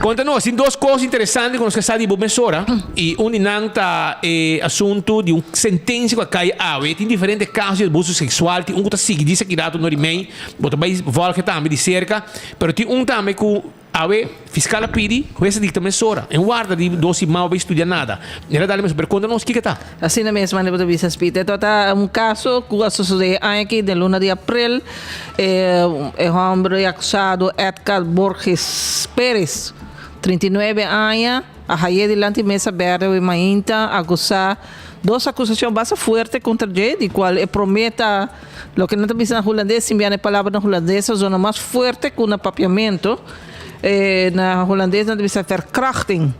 conta nos, tin dos cos interesante cu nos ke sa di bo mesora, y un di nan ta e asunto di un sentencia cu a cay awe. Tin diferente caso di abuso sexual, tin un cu ta sigui disa ki rato no di mey, bo ta bay volge tambe di cerca, pero tin un tambe cu Awe, fiskal a pidi, hues a dikta mesora. En warda di dos siman bo bai studia nada. El a dale mesora, pero konta nos kiko ta. Asina mes manera bo ta bisa Speed. E tabata un kaso ku a sosodé e aña aki den luna di aprel. E e hòmber e akusado Edgar Borges Perez, 39 aña, a hay'é dilanti mesa bèrdè awe mainta akusá. Dos acusacion basta fuerte contra dje, di cual e prome ta loke nan ta bisa na Hulandes, sin biaha e palabra na Hulandes ta zona mas fuerte cu na Papiamento. Na Hulandes nan ta bisa verkrachting.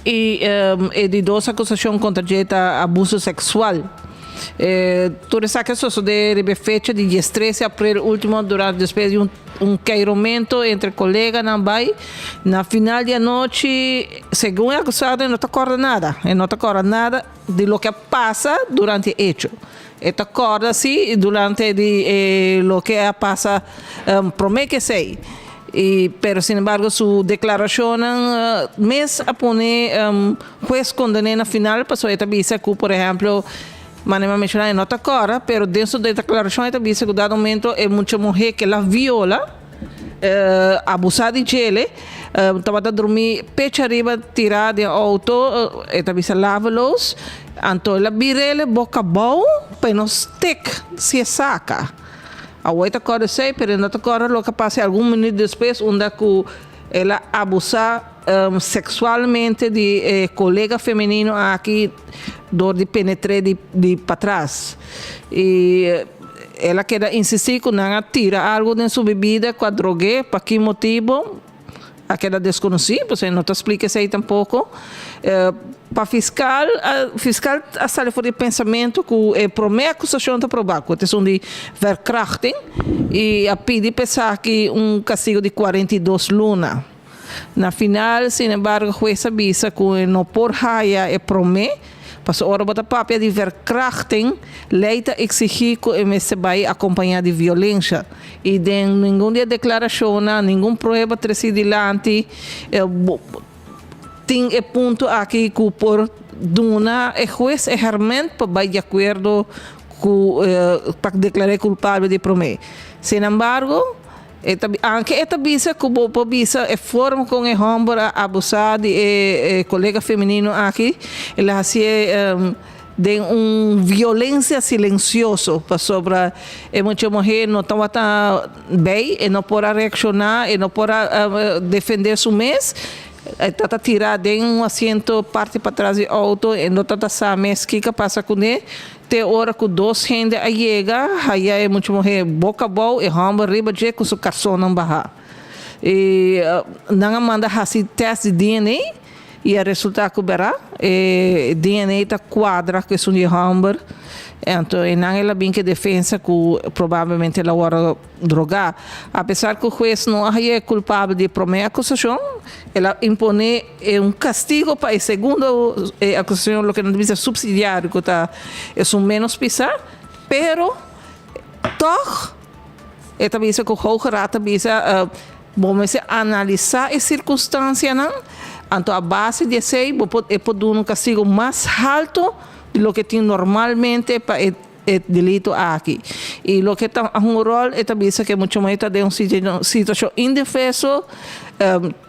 Y e di dos acusacion contra dje ta abuso sexual. Tur esaki a sosode riba e fecha di diestres di april ultimo durante despues di un Un keiromento entre coleganan bay. Na final di anochi, segun e acusado e no ta corda nada. E no ta corda nada di loke a pasa durante e hecho. E ta corda si durante di e loke a pasa prome ke esey. Y pero sin embargo su declaracionnan mes a pone huez condene na final pasobra e ta bisa cu por ehemplo, Manera mi a menshoná e no ta kòrda, pero den su deklarashon e ta bisa ku dado momento e mucha muhé ke la viola, abusá di djele, tabata drumí pecha ariba tirá den outo, e ta bisa laveloos, anto el a bir'el boka abou pa e no stek si e saka. Awor e ta kòrda esei, pero e no ta kòrda loke a pasa algun minüt despues unda ku el a abusá Sexualmente di e colega femenino aki door di penetr'é di patras. Y el a keda insisti cu nan a tira algo den su bebida cu a drog'é, pa ki motibo a keda desconoci, pasobra e no ta splica esey tampoco. Pa fiscal, fiscal a sali for di pensamento cu e prome acusacion ta proba, cu ta esun di verkrachting, y a pidi pa esaki un castigo di 42 luna. Na final, sin embargo, hues a bisa cu e no por haya e prome, pasobra ora bo ta papia di verkrachting, ley ta exigi cu e mester bay acompaña di violencia. Y den ningun di e declaracionnan, ningun prueba treci dilanti, tin e punto aki cu por duna e hues e herment pa bay di acuerdo cu pa declara e culpable di prome. Sin embargo, E ta anke e ta bisa ku bo por bisa e forma kon e hòmber a abusá di e kolega femenino aki, el a hasié den un violensia silensioso pasobra e mucha muhé no tabata bei, e no por a reakshoná, e no por a defendé su mes, e tabata tirá den un asiento parti patras di outo, e no tabata sa mes kiko a pasa kuné. Te ora ku dos hende a yega, haya e mucha muhé boka abou, e hòmber riba dje ku su karsonnan bahá. I nan a manda hasi tèst di DNA i a resultá ku bèrá e DNA ta kuadra ku esun di e hòmber. Anto einan el a bin ku e defensa ku probablemente el a wòrdu drogá. Apesar ku hues no a hañ'é kulpabel di e promé akusashon, el a imponé e un kastigo pa e segundo akusashon, loke nan ta bisa supsidiario, ku ta esun ménos pisá. Pero tòg e ta bisa ku Hoge Raad ta bisa bo mester analisá e sirkunstansianan, anto a base di esei bo por e por duna un kastigo mas haltu di loke tin normalmente pa e e delito aki. Y loke ta hunga rol e ta bisa ke mucha muher ta den un situacion indefeso,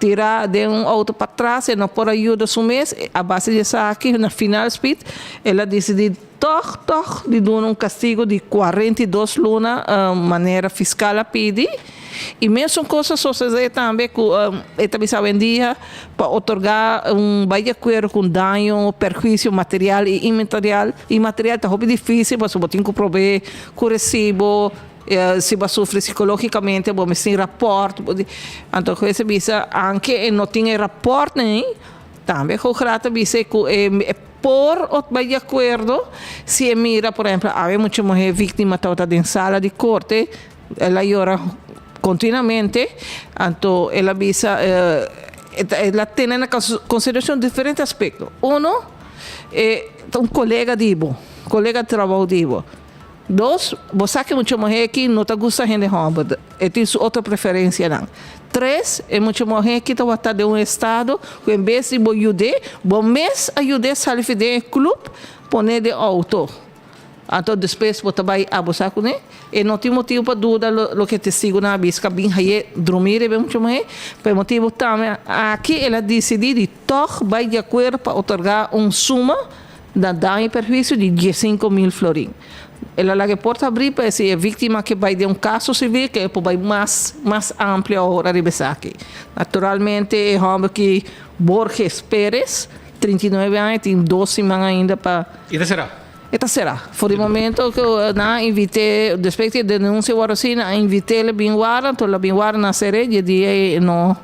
tira den un auto patras e no por a yuda su mes, a base di esaki na final speed el a dicidi tog tog di duna un castigo di 42 luna manera fiscal a pidi. Y mesun cos a sosode tambe cu e ta bisa awendia pa otorga un bay di acuerdo cu un daño, perhuicio material y inmaterial, inmaterial ta hopi dificil pasobra bo tin cu probe cu recibo, si bo a sufri psicologicamente bo mester tin rapport, anto hues a bisa anke e no tin e rapportnan ey, tambe Hooggraat a bisa cu e por ot bay di acuerdo si e mira por ehemplo awe mucha muher victima tabata den sala di corte, El a yora continuamente, anto el a bisa, el a tene na consideracion diferente aspecto. Uno, e ta un colega di bo, colega di trabou di bo. Dos, bo sa cu e mucha muher aki no ta gusta hende homber, e tin su otro preferencianan. Tres, e mucha muher aki tabata den un estado cu en bes di bo yud'é, bo mes a yud'é sali fi den e club, pon'é den auto. Anto despues bo ta bai abusá kuné. E no tin motibu pa duda loke testigunan a bisa ku a bin haye drumí riba e mucha muhé. Pa e motibu tambe aki el a disidí di tòg bai di akuerdo pa otorgá un suma na daño i perhuisio di 15,000 florin. El a laga e porta abrí pa si e víktima ke bai den un kaso sivil ke e por bai mas mas amplio awor riba esaki. Naturalmente e hòmber ki Borges Perez. 39 aña, tin dos siman ainda pa. E ta será? E ta será. For di momento ku nan a invit'é, despues di e denunsia wòrdu hasi, nan a invit'é el a bin warda, anto el a bin warda nan a ser'é, dje dia ei e no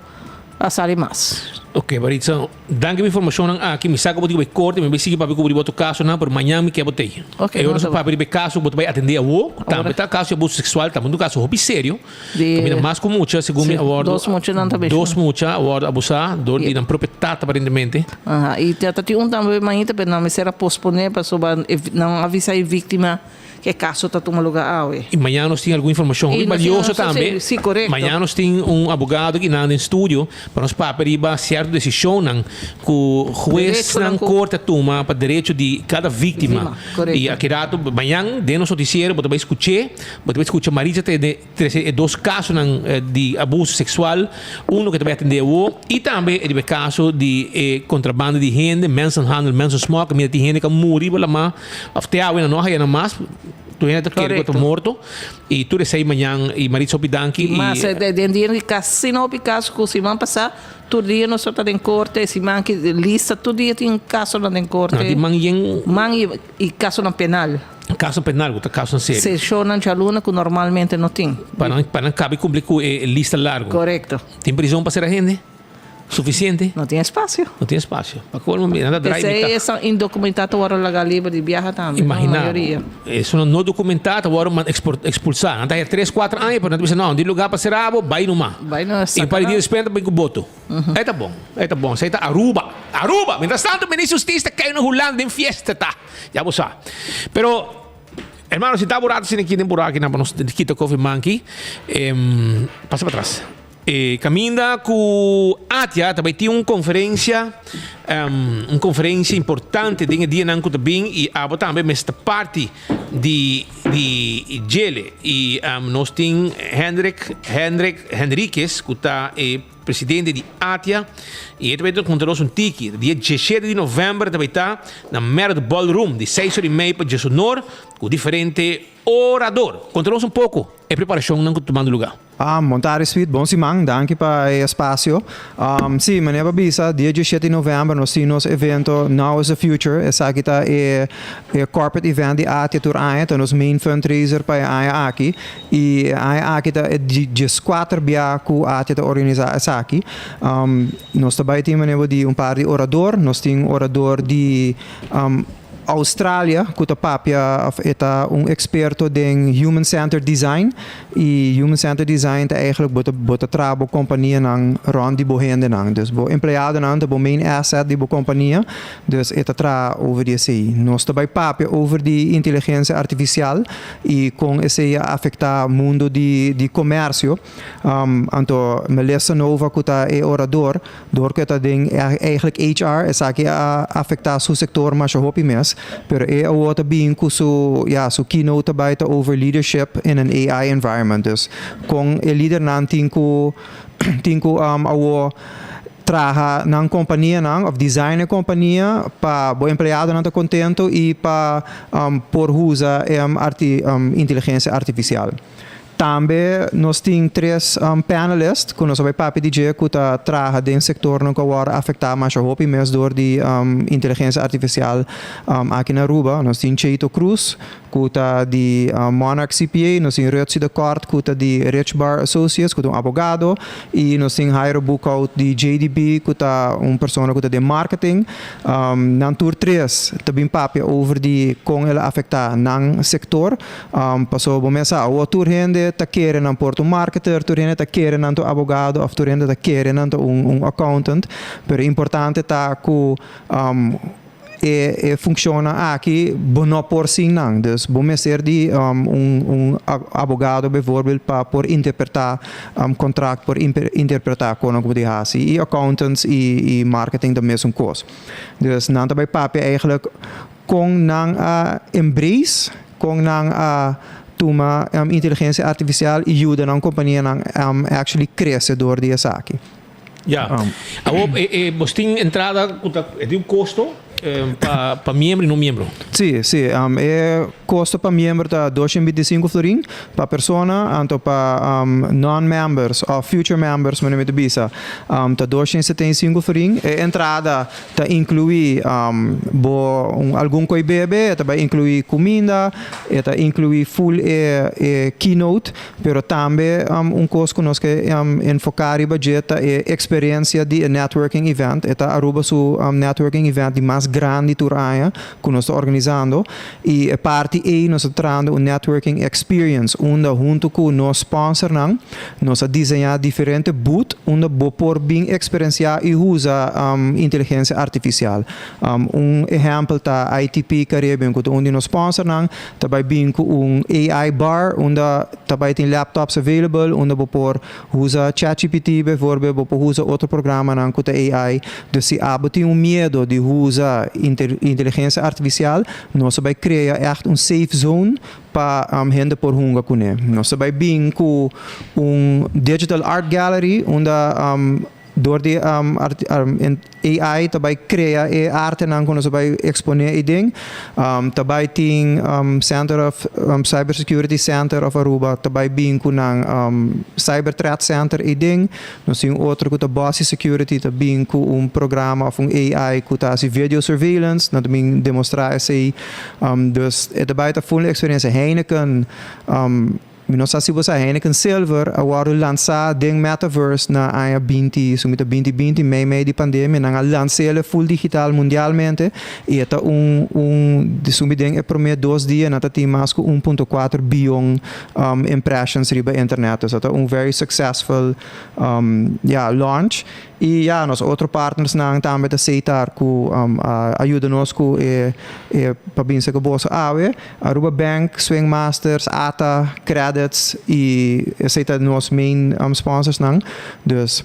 a sali mas. Ok, Maritza, danki pa informashonnan aki. Mi sa ku bo tin ku bai korte, mi bai sigui papia ku bo riba otro kasonan, pero mañan mi ke bo tei. Ok, E no ora ta su papia riba e kaso ku bo ta bai atendé awo, ku tambe ta kaso di abuso seksual, tambe ta un kaso hopi serio. Di Kaminda mas ku mucha, segun mi Sí, a wòrdu, dos muchanan ta dos bishon. mucha a wòrdu abusá dor di nan propio tata aparentemente. Aha, i ta tin un tambe mainta, pero nan mester a posponé pasobra e nan a avisá e víktima ku e kaso ta tuma lugá awe. I mañana nos tin algun informashon I hopi nos tin balioso sí, tambe. sí, korekto. Mañana nos tin un abogado aki nan den studio pa nos papia riba sierto desishonnan ku huesnan Derechonan ku korte a tuma pa derecho di kada víktima. Víktima, korekto. I aki rato mañan den nos notisiero bo ta bai skuch'é. Bo ta bai skucha Maritza tende trese e dos kasonan di abuso seksual, uno ke ta bai atendé awo i tambe riba e kaso di e kontrabanda di hende, mensenhandel, mensensmokkel, mira tin hende ku a muri riba lamá òf te awe nan no a haya nan mas, tur hende ta kere ku ta morto i tur esei mañan i Maritza hopi danki i. Mas den dia di kasi no hopi kaso ku siman pasá tur dia nos ta den korte, siman ki lista tur dia tin kasonan den korte. Nan tin man yen. Man i kasonan penal. Kaso penal ku ta kasonan serio. Seshonnan djaluna ku normalmente no tin. Pa nan pa nan kabe kumpli ku e lista largu. Korekto. Tin prizon pa sera hende? Sufisiente? No tin espasio. No tin espasio. Pa kolmo mi nan ta drai P'esei mitá. esnan indokumentá ta wòrdu laga liber di biaha tambe, no? Imaginá bo. Mayoria. Esunnan no dokumentá ta wòrdu man ekspor ekspulsá. Nan ta haya tres, kuater aña pero nan ta bisa no, no tin lugá pa sera bo, bai numa. Bai numa, I un par di saka dia nan. despues nan ta bin ku boto. E ta bon, e ta bon. Esei ta Aruba. Aruba! Mientras tanto Minister Justicia ta kai na Hulanda den fiesta ta. Ya bo sa. Pero, hermano, si ta bo rato asina aki den buraku nan pa nos kita koffie manki, em, pasa patras. E kaminda ku Atia ta bai tin un konferensia, em, un konferensia importante den e dianan ku ta bin i abo tambe mester ta parti di di djele. I nos tin Hendrik, Hendrik Henriquez ku ta e Presidente di ATIA y e ta bay ta conta nos un tiki. Dia diesshete di november ta bay ta na Merit Ballroom di seis ora y mei pa diesonor cu diferente orador. Conta nos un poco e preparacionnan cu ta tumando lugar. Montari Sweet, bon siman, danki pa e espacio. Si, manera bo a bisa, dia diesshete di november nos tin nos evento Now is the Future. Esaki ta e corporate event di ATIA tur aña, ta nos main fundraiser pa e aña aki. I e aña aki ta e dieskuater bia ku ATIA ta organisá esaki. Nos ta bai tin manera di un par di orador. Nos tin orador di Australia ku ta papia òf e ta un eksperto den Human Centered Design. I Human Centered Design ta eigentlik bo ta bo ta traha bo kompanianan rònt di bo hendenan. Dus bo empleadonan ta bo main asset di bo kompania. Dus e ta traha over di esei. Nos ta bai papia over di inteligensia artifisial. I kon esei a afektá mundu di di komersio. Anto Melissa Nova ku ta e orador, dor ku e ta den eigentlik HR, esaki a afektá su sektor masha hopi mes, pero e awor ta bin ku su, ya, su keynote ta bai ta over leadership in an AI environment. Dus kon e lidernan tin ku tin ku awor traha nan kompanianan òf design e kompania pa bo empleadonan ta kontento i pa por usa inteligensia artifisial. Tambe nos tin tres panelist ku nos a bai papia di dje ku ta traha den sektornan ku a wòrdu afektá masha hopi mes dor di inteligensia artifisial aki na Aruba. Nos tin Cheito Cruz ku ta di Monarch CPA, nos tin Rutsie de Kort ku ta di Rich Bar Associates ku ta un abogado i nos tin Jairo Boekhout di JDB ku ta un persona ku ta den marketing. Nan tur tres ta bin papia over di kon el a afektá nan sektor. Pasobra bo mes sa awor tur hende ta kere nan por ta un marketer, tur hende ta kere nan ta un abogado òf tur hende ta kere nan ta un accountant, pero importante ta ku E e funcionnan aki bo no por sin nan. Dus bo mester di un un abogado bijvoorbeeld pa por interpreta contract, por interpreta kono ku bo di hasi. I accountants i i marketing ta mesun kos. Dus nan ta bai papia eigenlijk kon nan a embrace, kon nan a tuma inteligencia artificial i yuda nan companianan actually crece door di esaki. Ya. Awor e e bos tin entrada ku ta e tin un kosto? pa pa miembro y no miembro. Si, si. E kosto pa miembro ta 225 florin pa persona, anto pa non-members of future members, manera mi ta bisa, ta 275 florin. E entrada ta inkluí bo un algun ko'i bebe, e ta bai inkluí kuminda, e ta inkluí full e e keynote. Pero tambe un kos ku nos ke enfoká riba dje ta e eksperensia di e networking event. E ta Aruba su networking event di mas grandi tur aña ku nos ta organisando. I e parti ei nos ta trahando un networking experience unda huntu ku nos sponsornan nos a diseñá diferente booth unda bo por bin eksperensiá i usa inteligensia artifisial. Un ehèmpel ta ITP Caribbean ku ta un di nos sponsornan. Ta bai bin ku un AI bar unda ta bai tin laptops available unda bo por usa ChatGPT bijvoorbeeld, bo por usa otro programanan ku ta AI. Dus si abo tin un miedo di usa inteligencia artificial, nos ta bai krea ègt un safe zone pa hende por hunga kuné. Nos ta bai bin ku un digital art gallery unda Dor di AI ta bai krea e artenan ku nos a bai eksponé eiden. Ta bai tin Center of Cyber Security Center of Aruba ta bai bin ku nan Cyber Threat Center eiden. Nos tin un otro ku ta Bossy Security ta bin ku un programa òf un AI ku ta hasi video surveillance. Nan ta bin demostrá esei. Dus e ta bai ta full eksperensia. Heineken. Mi no sa si bo sa Heineken Silver a wòrdu lansá den Metaverse na aña binti, su mi ta binti binti, mei mei di pandemia, nan a lans'el full digital mundialmente i e ta un un su mi den e promé dos dia nan ta tin mas ku un punto kuater bion impressions riba internet. Dus a ta un very successful ya launch. I ya, nos otro partnersnan tambe ta Setar ku a yuda nos ku e e pa binse ku boso awe. Aruba Bank, Swing Masters, ata, Credits i esei ta nos main sponsorsnan. Dus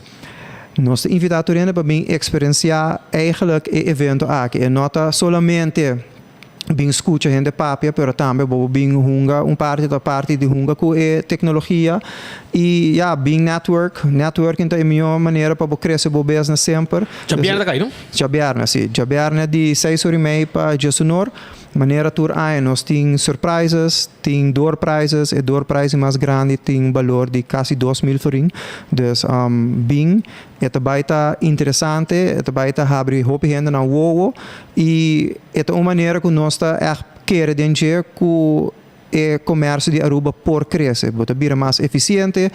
nos ta invitá tur hende pa bin eksperensiá eigenlijk e evento aki. E no ta solamente bin skucha hende papia, pero tambe bo por bin hunga un parti ta parti di hunga ku e teknologia i ya, bin network. Networking ta e mihó manera pa bo krese bo business semper. Djabièrnè ta kai, no? Djabièrnè, si. Djabièrnè di seis ora i mei pa djesunor. Manera tur aña nos tin surprises, tin door prizes, e door prize mas grandi tin un balor di kasi 2000 florin. Dus bin, e ta bai ta interesante, e ta bai ta habri hopi hende nan wowo i e ta un manera ku nos ta ègt kere den dje ku e komersio di Aruba por krese. Bo ta bira mas efisiente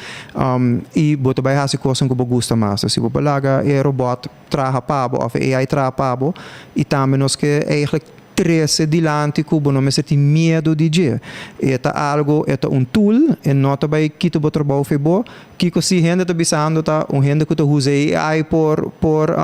i bo ta bai hasi kosnan ku bo gusta mas. Si bo por laga e robòt traha pa bo òf e AI traha pa bo i tambe nos ke eigentlik trese dilanti ku bo no mester tin miedu di dje. E ta algu, e ta un tool, e no ta bai kita bo trabou for bo. Kiko si hende ta bisando ta un hende ku ta usa e AI por por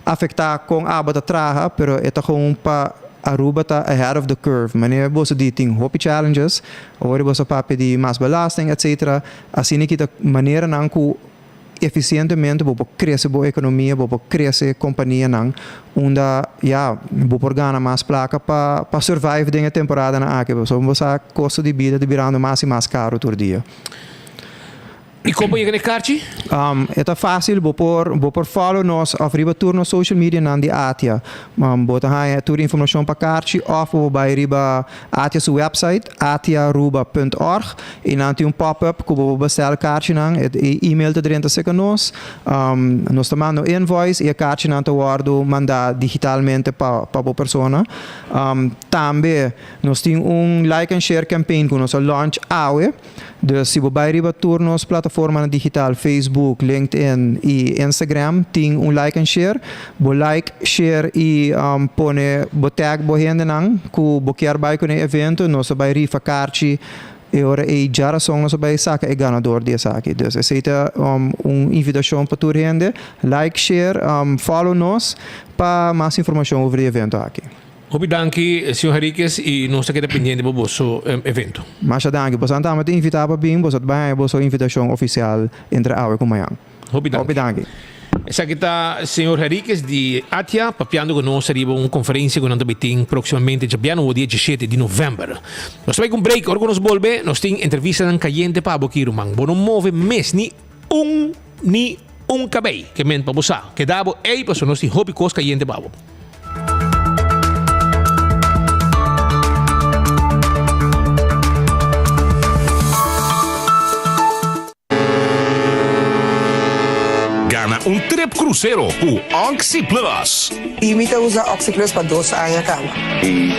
afektá kon abo ta traha, pero e ta gewoon pa Aruba ta ahead of the curve. Manera boso di tin hopi challenges, awor boso a papia di mas belasting etcetera, asina ki ta maneranan ku Efisientemente bo por krese bo ekonomia, bo por krese kompanianan unda ya bo por gana mas plaka pa pa survive den e temporadanan aki pasobra bo sa kosto di bida ta birando mas i mas karu tur dia. I kon bo yega na e karchi? E ta fásil, bo por bo por follow nos òf riba tur nos social medianan di ATIA. Bo ta haña tur informashon pa karchi òf bo por bai riba ATIA su website, atiaaruba punt org, i nan tin un pop-up ku bo por bestel karchinan. E email ta drenta serka nos. Nos ta manda un invoice i e karchinan ta wòrdu mandá digitalmente pa pa bo persona. Tambe nos tin un like and share campaign ku nos a launch awe. Dus si bo bai riba tur nos plataformanan digital, Facebook, LinkedIn i Instagram, tin un like and share. Bo like, share i pone bo tag bo hendenan ku bo kier bai ku na e evento. Nos ta bai rifa karchi e ora ei djarason nos ta bai saka e ganador di esaki. Dus esei ta un invitashon pa tur hende. Like, share, follow nos pa mas informashon over di e evento aki. Hopi danki señor Henriquez y nos ta keda pendiente pa boso evento. Masha danki. Boso tambe ta invita pa bin, boso ta bai haña boso invitacion oficial entre awe cu mañan. Hopi danki. Hopi danki. Esaki ta señor Henriquez di ATIA papiando cu nos ariba un conferencia cu nan ta bay tin proximamente djabiano o dia diesshete di november. Nos ta bay cu un break, ora cu nos bolbe nos tin entrevistanan cayente pa abo aki ruman. Bo no move mes ni un ni un cabey ke men pa bo sa. Keda bo ey pasobra nos tin hopi cos cayente pa abo. un trip krusero ku Oxi Plus. I mi ta usa Oxi Plus pa dos aña kaba. I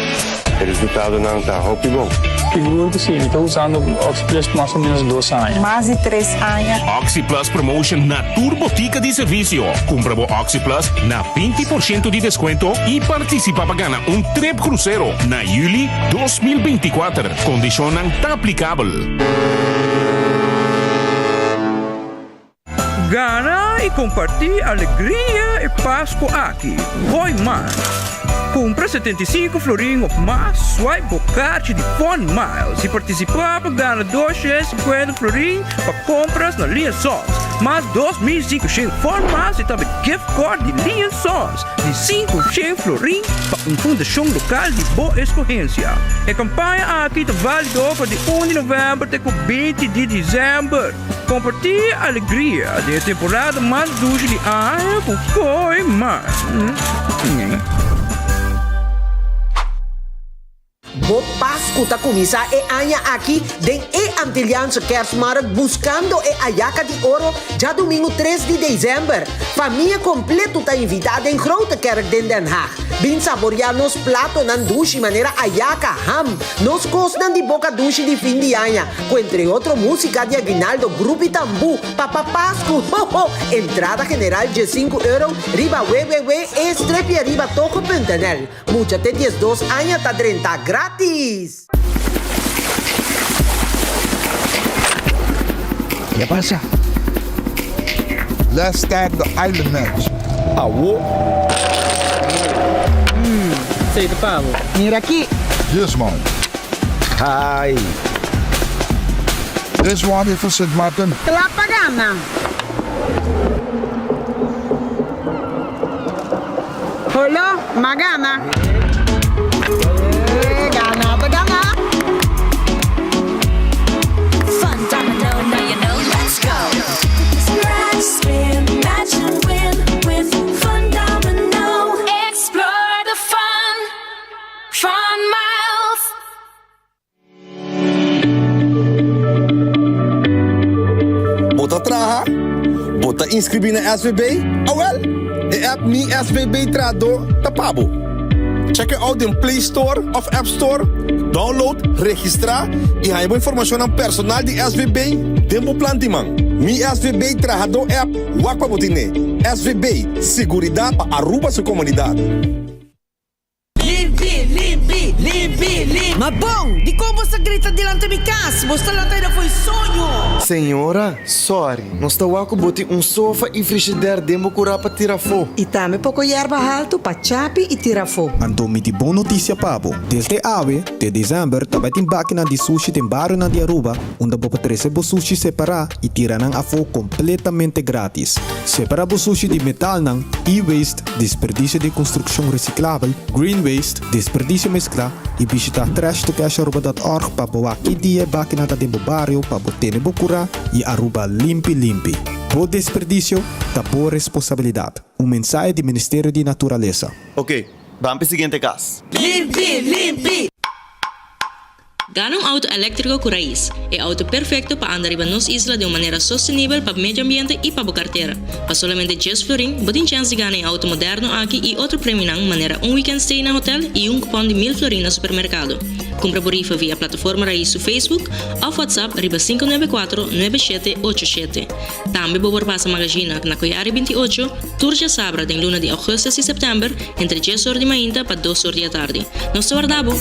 e resultadonan ta hopi bon. Sigur ku si, mi ta usando Oxi Plus mas o menos dos aña. Mas di tres aña. Oxi Plus promotion na tur botika di servisio. Kumpra bo Oxi Plus na 20% di deskuento i partisipá pa gana un trip krusero na yüli 2024. Kondishonnan ta aplikabel. Gana i kompartí alegria e Pasku aki. Hooiman. Kumpra 75 florin òf mas, swipe bo karchi di Fun Miles i partisipá pa gana 250 florin pa kompras na Liaisons, mas 2500 Fun Miles i tambe gift card di Liaisons di 500 florin pa un fundashon lokal di bo eskohensia. E kampaña aki ta válido for di un di novèmber te ku 20 di desèmber. Compartí alegria den e temporada mas dushi di aña ku Kooiman. Bo Pasku ta kuminsá e aña aki den e Antilliaanse Kerstmarkt buskando e Ayaka di Oro djadumingu tres di desèmber. Famia kompletu ta invitá den Grote Kerk den Den Haag. Bin saboriá nos platonan dushi manera ayaka, ham, nos kosnan di boka dushi di fin di aña, Ku entre otro músika di aguinaldo, grup i tambú, Papa Pasku, ho ho! Entrada general diesinku euro riba www.estrepieribatoco.nl. Mucha te 12 aña ta drenta gratis! Ke pasa? Let's start the island match. Awo. Esei ta pa bo. Mira aki. This one. Hi. This one is for Sint Maarten. Kla pa gana. Holo, m'a gana. Eh, gana ta gana. Fun domino, now you know, let's go. Scratch, spin, match and win with Fun Domino. Explore the fun. Fun Miles. Bo ta traha? Bo ta inscribi na SVB? Awel, e app Mi SVB Trahador ta pa bo. Check it out den Play Store of App Store, download, registra y haña bo informacionnan personal di SVB den bo plan di man. Mi SVB Trahador app, wak pa bo tine. SVB, siguridad pa Aruba su comunidad. Limpi, limpi, limpi, limpi. Ma bon, dikon bo sa grita dilanti mi kas? Bo sta lanta aida fo'i soño. Señora, sorry, nos ta wak ku bo tin un sofa i frishider den bo kurá pa tira afó. I tambe poko yerba haltu pa chapi i tira afó. Anto mi tin bon notisia pa bo. Desde awe te desèmber ta bai tin bakinan di sushi den barionan di Aruba unda bo por trese bo sushi separá i tira nan afó kompletamente grátis. Separá bo sushi di metalnan, e-waste, Desperdicio di construccion reciclabel, green waste, desperdicio mezcla y bishita trashtocasharuba.org pa bo wak ki dia e bakina ta den bo bario pa bo tene bo cura y Aruba limpi limpi. Bo desperdicio ta bo responsabilidad. Un mensahe di Ministerio di Naturalesa. Ok, ban p'e siguiente cas. Limpi, limpi. Gana un auto eléktriko ku rais, e auto perfekto pa anda riba nos isla den un manera sostenibel pa medio ambiente i pa bo kartera. Pa solamente djes florin, bo tin chèns di gana e auto moderno aki i otro premionan manera un weekend stay na hotel i un kupòn di mil florin na supermerkado. Kumpra bo rifa via plataforma Rais su Facebook òf WhatsApp riba 594 9787. Tambe bo por pasa Magazina na Koyari 28 tur djasabra den luna di augustus i sèptèmber entre djes or di mainta pa dos or di atardi. Nos ta warda bo!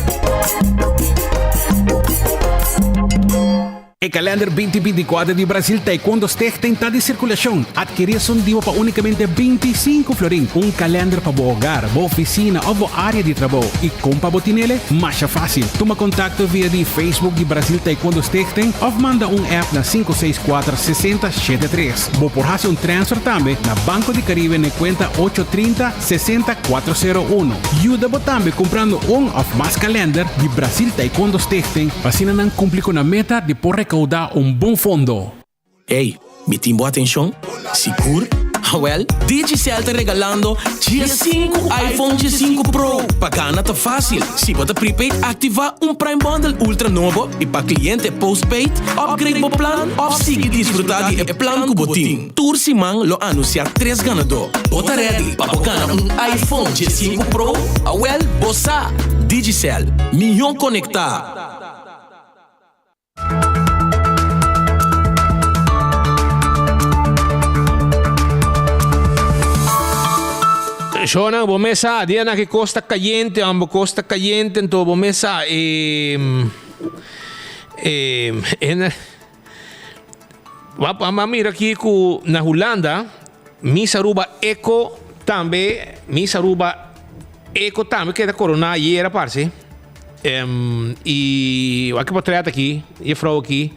E kalender 2024 di Brasil Taekwondo Stichting ta di sirkulashon. Adkirí esun dibo pa únikamente 25 florin. Un kalender pa bo hogar, bo ofisina òf bo área di trabou. I kon pa bo tinele? Masha fásil. Tuma kontakto via di Facebook di Brasil Taekwondo Stichting òf manda un app na 564 60 73. Bo por hasi un transfer tambe na Banco di Caribe na e kuenta 830 60 401. Yuda bo tambe kumprando un òf mas kalender di Brasil Taekwondo Stichting pa asina nan kumpli ku nan meta di por rekoudá un bon fondo. Ey, mi tin bo atencion? Sigur? Awel, Digicel ta regalando diesinku iPhone diesinku Pro! Pa gana ta fácil, si bo ta prepaid activa un Prime Bundle Ultra nobo y pa cliente postpaid, upgrade bo plan of sigui disfruta di e plan cu bo tin. Tur siman lo anuncia tres ganador. Bo ta ready pa bo gana un iPhone diesinku Pro? Awel, bo sa! Digicel, mihó conecta! Shona, bo mes sa, dia na ki kos ta kayente, ambo kos ta kayente, anto bo mes sa, e, e, e, a mira aki ku na Hulanda, Miss Aruba Eco tambe, Miss Aruba Eco tambe keda korona ayera parse. Y wak e portret aki, juffrouw aki,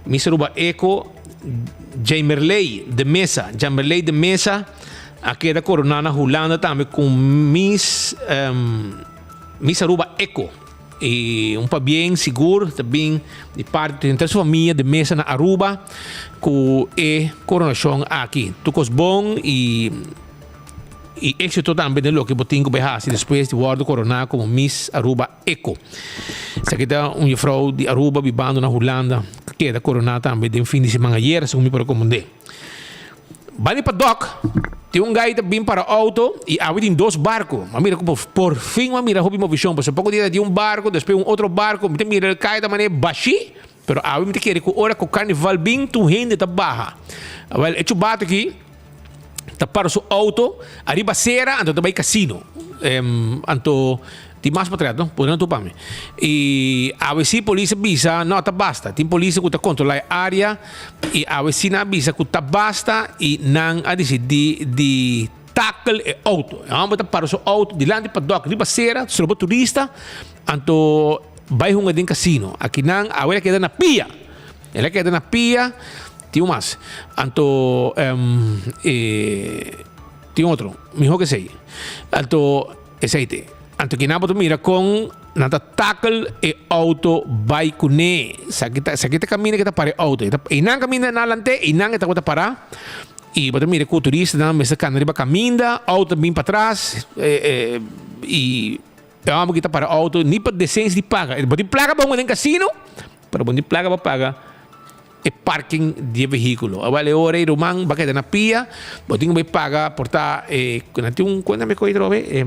Miss Aruba Eco, Jaimerley de Mesa, Jaimerley de Mesa a keda korona na Hulanda tambe ku Miss, Miss Aruba Eco. Y un pabien sigur ta bin di parti di henter su famia de Mesa na Aruba cu e coronacion aki. Tur cos bon y y exito tambe den loke bo tin cu bay haci despues di wordo corona como Miss Aruba Eco. Esaki ta un juffrouw di Aruba bibando na Hulanda cu keda corona tambe den fin di siman ayer segun mi por a comprende. Bani pa dok, tin un guy ta bin para auto y awe tin dos barco. Mi a mira cu por fin mi a mira hopi movicion pasobra poco dia tin un barco despues un otro barco mi ta mira el caya ta manera bashi pero awe mi ta kere cu ora cu carnival bin tur hende ta baha. Awel e chubato aki ta para su auto ariba cera anto ta bay casino anto Tin mas potret no, pone nan tur pa mi. Y awe si polis a bisa no ta basta. Tin polis cu ta controla e area y awe si nan a bisa cu ta basta y nan a dicidi di tackle e auto. E homber ta para su auto dilanti paddock riba cera, stroba turista, anto bay hunga den casino. Aki nan awe el a keda na pia. El a keda na pia, tin un mas. Anto e tin otro, miho cu esey. Anto. Esei te. Anto kinan bo ta mira kon nan ta tackle e auto bai kuné. Esaki ta esaki ta kaminda ke ta para e auto. E ta einan kaminda nan lant'é, einan e tabata para. I bo ta mira ku turistanan mester kana riba kaminda, auto ta bin patras i e hòmber ki ta para auto ni pa desensia di paga. Bo tin plaka pa hunga den kasino, pero bo no tin plaka pa paga. E parking di e vehiculo. Awel e ora e ruman ba keda na pia, bo tin ku bai paga por ta e nan tin un kuenta mi koe atrobe e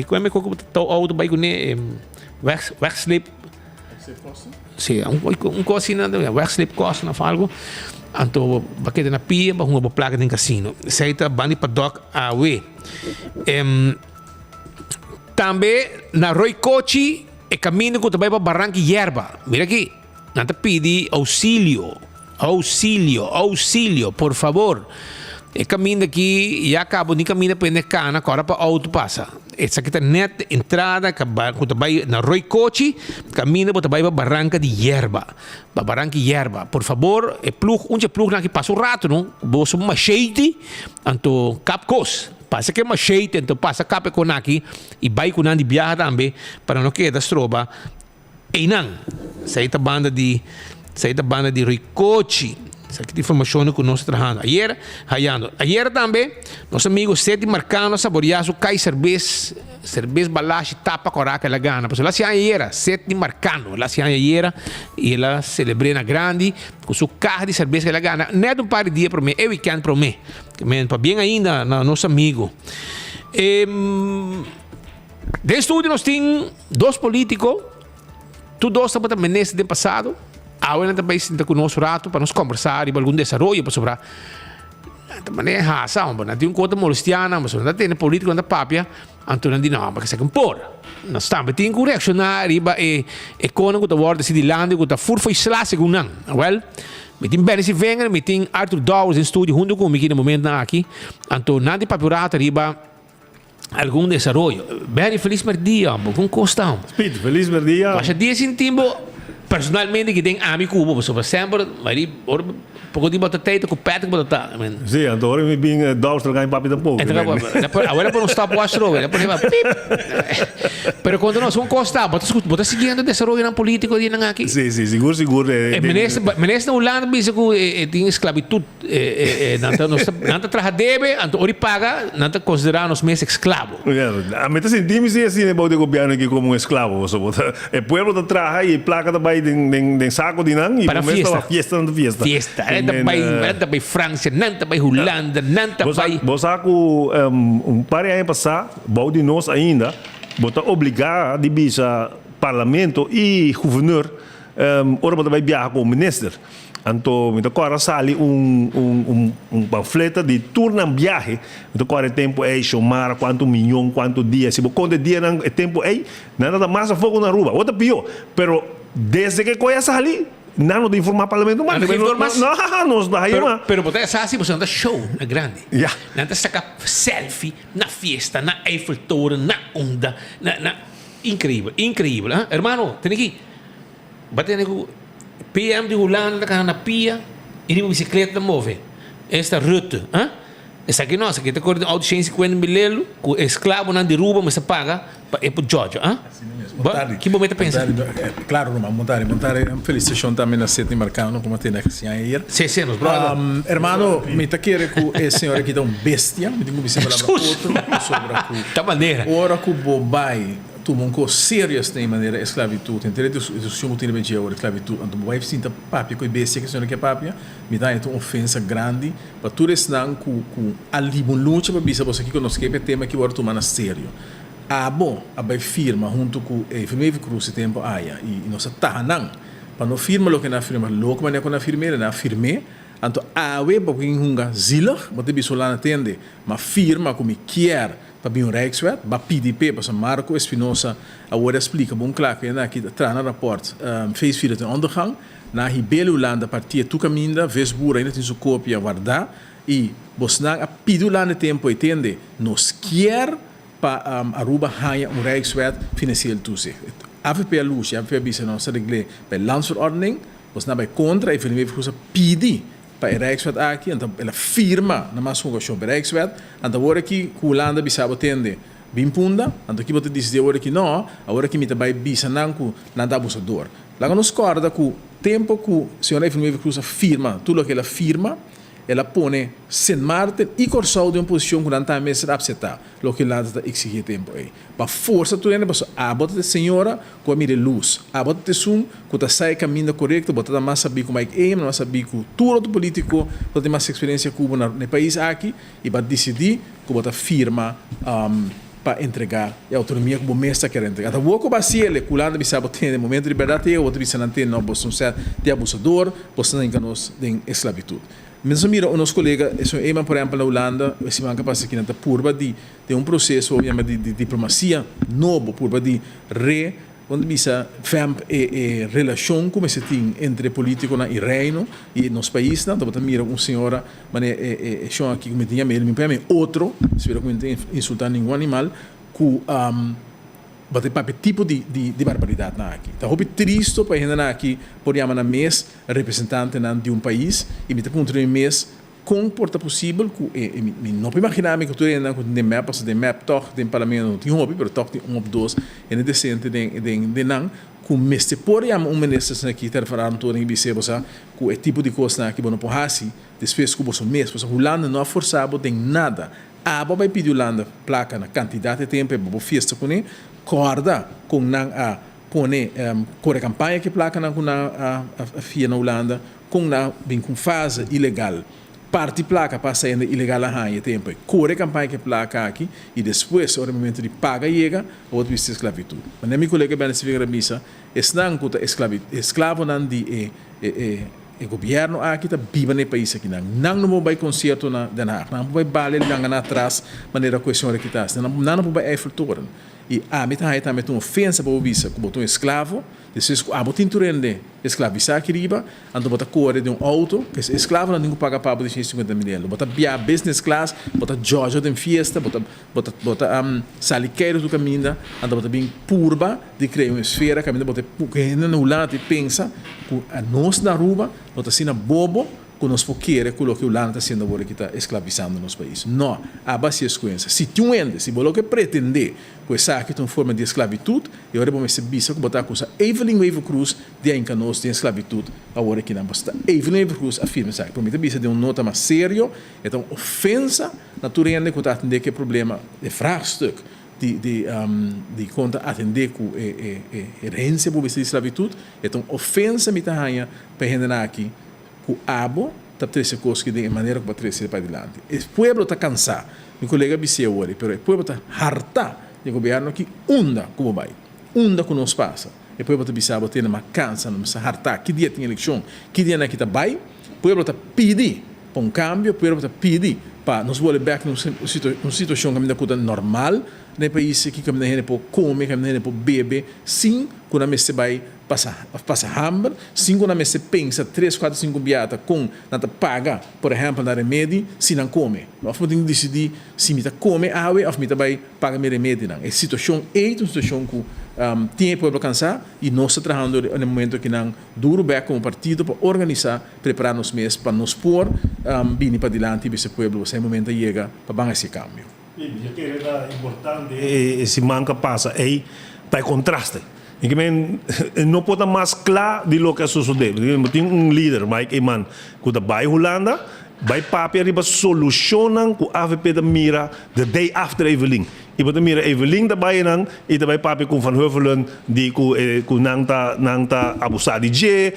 kuenta mi koe ku ta tou auto bai kuné e weg wegsleep si un un kos asina wegsleepkosten of algo anto bo keda na pia bo hunga bo plaka den kasino esei ta banda di padok awe tambe na Rooi Kochi e kaminda ku ta bai pa Baranki Yerba mira aki. Nan ta pidi ousilio, ousilio, ousilio, por fabor. E kaminda aki ya kabo ni kaminda pa hende kana, ku ora pa outo pasa. Esaki ta nèt entrada ku ta bai na Rooi Kochi, kaminda bo ta bai pa Baranka di Yerba, pa Baranka Yerba. Por fabor, e plug, un dje plugnan aki pasa un rato no, bo su machete, anto kap kos. Pasa ku e machete, anto pasa kap e kon aki i bai ku nan di biaha tambe pa nan no keda stroba. Einan, esei ta banda di, esei ta banda di Ricochi. Esaki ta informashonnan ku nos ta trahando. Ayer, hayando. Ayer tambe, nos amigo Seti Marcano a saboreá su kai serbes, serbes balashi tapa kòrá ku el a gana. Pasobra el a hasi aña ayera, Seti Marcano, el a hasi aña ayera i el a selebr'é na grandi ku su kaha di serbes ku el a gana nèt un par di dia promé, e wikènt promé. Men, pabien ainda na nos amigo. Den studio nos tin dos politico, tur dos tabata minister den pasado, awe nan ta bay sinta cu nos un rato pa nos combersa riba algun desaroyo pasobra nan ta manera hasa homber, nan tin un cosa ta molestia nan pasobra nan ta tende politico nan ta papia anto nan di no homber esaki un por. Nos tambe tin cu reacciona riba e e conan cu ta wordo deci dilanti cu ta fur fo'i sla segun nan. Awel, mi tin Benny Sivenger, mi tin Arthur Dowers den studio hunto cu mi aki na momentonan aki, anto nan tin papia un rato riba. Algun desaroyo. Berry, felis merdia hombre. Con cos ta hombre? Piet, felis merdia. Masha dia sinti bo. Personalmente ki den ami ku bo pasobra semper mari ora poko di bo ta tei ta ku Patrick bo ta ta. I mean. Sí, anto ora mi bin Dowstra kan papi tampoko. Awor a pone un stopwatch trobe, a pone pip. Pero konta nos un kos ta, bo ta bo ta siguiendo desaroyonan politiko di nan aki? Sí, sí, sigur sigur. E minister minister na Hulanda bisa ku e tin esklabitut nan ta nos ta nan ta traha debe anto ora di paga nan ta konsidera nos mes esklabo. Ami ta sinti mi si asina bou di gobièrnu aki komo un esklabo pasobra bo ta e pueblo ta traha i e plaka ta bai den den den sako di nan i Para bo mes ta fiesta. ba fiesta nan ta fiesta. Fiesta. Nan ta bai nan ta bai Francia, nan ta bai Hulanda, nan ta Bo sa bai. bo sa ku un par di aña pasá bou di nos ainda bo ta obligá di bisa parlamento i guvernor ora bo ta bai biaha ku un minister. Anto mi ta kòrda sali un un un pamfleta di tur nan biahe. Mi ta kòrda e tempu ei, Xiomara, kuantu miyon, kuantu dia. Si bo konta e dianan e tempu ei, nan ta mas afó ku na Aruba. Bo ta pió. Pero desde ke koe a sali, nan no ta informá parlamento mas. Nan no ta informá mas? No, nos ta haña mas. Pero bo ta sa si pasobra nan ta show na grandi. Ya. Nan ta saka selfie na fiesta, na Eiffeltoren, na unda, na na. Inkreibel, inkreibel, ha. Hermano, tene ki. Ba tene ku PM di Hulanda ta kana na pia i riba bisikleta ta move. Esta Rutte, ha? Esaki no, esaki ta kore den outo shen sikuenta milelu ku esklabonan di Aruba mester paga pa e por djòdjò, ha? Ba, ki bo mester pensa? Klaro ruman, bon tardi, bon tardi. Un felisitashon tambe na Sidney Marcano ku mi a tene aki siña ayer. Si, si, nos brother. Hermano, mi ta kere ku e señor aki ta un bestia, mi tin ku bisa palabra otro pasobra ku Ta manera. ora ku bo bai Tuma un kos serious na e manera esclavitud, henter e discusion ku tin riba dje awor esclavitud, anto bo bai sinta papia ku e bestia ku e señora ke papia, mi ta haña ta un ofensa grandi pa tur esnan ku ku a liba un lucha pa bisa boso kiko nos ke pa e tema aki wòrdu tuma na serio. Abo a bai firma huntu ku e Evelyn Wever-Croes e tempu aya i nos a taha nan pa no firma loke nan a firma, loke manera ku nan a firm'é nan a firm'é, anto awe bo kin hunga zielig, bo ta bisa Hulanda tende, ma firma ku mi kier Pa bin un Rijkswet, ba pidi p'e, pasobra Marco Espinosa awor a splika bon kla ku hende aki ta traha na rapòrt Feestvieren ten ondergang. Na hib'el Hulanda partia tur kaminda, Vesboer ainda tin su kopia wardá i bosnan a pidi Hulanda e tempu ei tende, nos kier pa Aruba haña un Rijkswet financieel toezicht. Avp a lushi, avp a bisa nos ta regl'é pa e landsverordening, bosnan a bai kontra i Verlin Wever-Croes a pidi Pa e Rijkswet aki, anto el a firma na mas un okashon pa e Rijkswet, anto awor aki ku Hulanda bisa bo tende bin punda, anto ki bo ta disidi awor aki no, awor aki mi ta bai bisa nan ku nan ta abusador. Laga nos kòrda ku tempu ku señor Evelyn Wever-Croes a firma tur loke el a firma, el a pone Sint Maarten i Kòrsou den un posishon ku nan tambe mester apseptá loke Hulanda ta eksigí e tempu ei. Pa forsa tur hende pasobra abo ta e señora ku a mira e lus. Abo ta esun ku ta sa e kaminda korekto. Bo ta ta mas sabí ku Mike Eman, mas sabí ku tur otro polítiko ku ta tin mas eksperensia ku bo na e pais aki i bo a disidí ku bo ta firma pa entregá e outonomia ku bo mes ta kere entregá. Ta bo ku bo a hasiel e ku Hulanda bisa bo tene momento di bèrdat yega bo ta bisa nan tene no bo ta un sèt di abusador, bo ta hinka nos den esklabitut. Mi ta mira nos kolega e señor Eman por ehèmpel na Hulanda e siman ku a pasa aki nan ta purba di Den un proseso bo yama di diplomasia nobo purba di re bo ta bisa vamp e e relashon ku mester tin entre politikonan i reino i nos paisnan ta bo ta mira un señora manera e e e shon aki ku mi tin yama el mi por yama e otro spero ku mi no ta insulta ningun animal ku bo ta papia tipo di di di barbaridatnan aki ta hopi tristo pa e hendenan aki por yama nan mes representantenan di un pais i mi ta puntra mi mes Kon por ta posibel ku e, e mi, mi no por imaginá mi ku tur hendenan ku tin den mep, pasobra den mep tòg den parlamento no tin hopi, pero tòg tin un òf dos hende desente den, den, den nan, ku mester por yama un minister asina aki ter verantwoording i bis'é bo sa ku e tipo di kosnan aki bo no por hasi despues ku boso mes, pasobra Hulanda no a forsá bo den nada. Abo a bai pidi Hulanda plaka na kantidat e tempu e bo bo fiesta kuné, kòrda kon nan a pone kore kampaña ku e plakanan ku nan a a fia na Hulanda, Kon nan bin ku fase ilegal parti plaka pa hende ilegal a haña e tempu ei kore kampaña ku e plaka aki i despues ora e momento di paga yega awor ta bisti esklavitud. Manera mi kolega Benny Sevinger a bisa esnan ku ta esklavonan di e e gobièrnu aki ta biba na e pais aki nan nan no por bai konsierto na Den Haag nan por bai bale langa nan atras manera ku e señor aki ta hasi nan no por bai Eiffeltoren. I ami ta haña tambe ta un ofensa pa bo bisa ku bo ta un esklavo, despues ku abo tin tur hende esklavisá aki riba, anto bo ta kore den un outo, ku e esklavonan tin ku paga pa bo di 150 mil euro. Bo ta biaha business class, bo ta djòdjò den fiesta, bo ta bo ta bo ta sali keiru tur kaminda, anto bo ta bin purba di krea un esfera kaminda bo ta ku hende na Hulanda ta pensa ku anos na Aruba no ta asina bobo ku nos por kere ku loke Hulanda ta hasiendo awor aki ta esklavisando nos pais. No, aba hasi eskuensa. Si tin un hende, si bo loke pretende ku esaki ta un forma di esklabitut, e ora bo mester bisa ku bo ta akusa Evelyn Wever-Croes di a hinka nos den esklabitut awor aki nan. Pasobra ta Evelyn Wever-Croes a firma esaki. Pero mi ta bisa den un nota mas serio, e ta un ofensa na tur hende ku ta atende ku e problema, e vraagstuk di di di kon ta atende ku e e herensia bo bisa di esklabitut. E ta un ofensa mi ta haña pa e hendenan aki Ku abo ta trese kos ki den e manera ku bo a trese padilanti. E pueblo ta kansá. Mi kolega a bis'é awor, pero e pueblo ta hartá di e gobièrnu aki unda ku bo bai, unda ku nos pasa. E pueblo ta bisa bo tene mas kansa, nos ta hartá. Ki dia tin elekshon? Ki dia nan ki ta bai? Pueblo ta pidi pa un kambio, pueblo ta pidi pa nos bolbe bèk na un situashon kaminda ku ta normal na e pais aki, kaminda hende por kome, kaminda hende por bebe sin ku nan mester bai pasa of pasa hamber, sin ku nan mester pensa tres, kuater, sinku biata kon nan ta paga, por ehèmpel, nan remedi si nan kome. Of bo tin ku disidí si mi ta kome awe of mi ta bai paga mi remedinan. E situashon ei ta un situashon ku tin e pueblo kansá i nos ta trahando na e momento akinan duru bèk komo partido pa organisá, prepará nos mes pa nos por bini padilanti i bisa e pueblo esei momento a yega pa ban hasi e kambio. Mi a kere ta importante e siman ku a pasa ei pa e kontraste. I ke men no por ta mas kla di loke a sosodé. Bo tin un lider, Mike Eman, ku ta bai Hulanda, bai papia riba solushonnan ku avp ta mira the day after Evelyn. I bo ta mira Evelyn ta bai einan i ta bai papia ku Van Huffelen di ku e ku nan ta nan ta abusá di dje,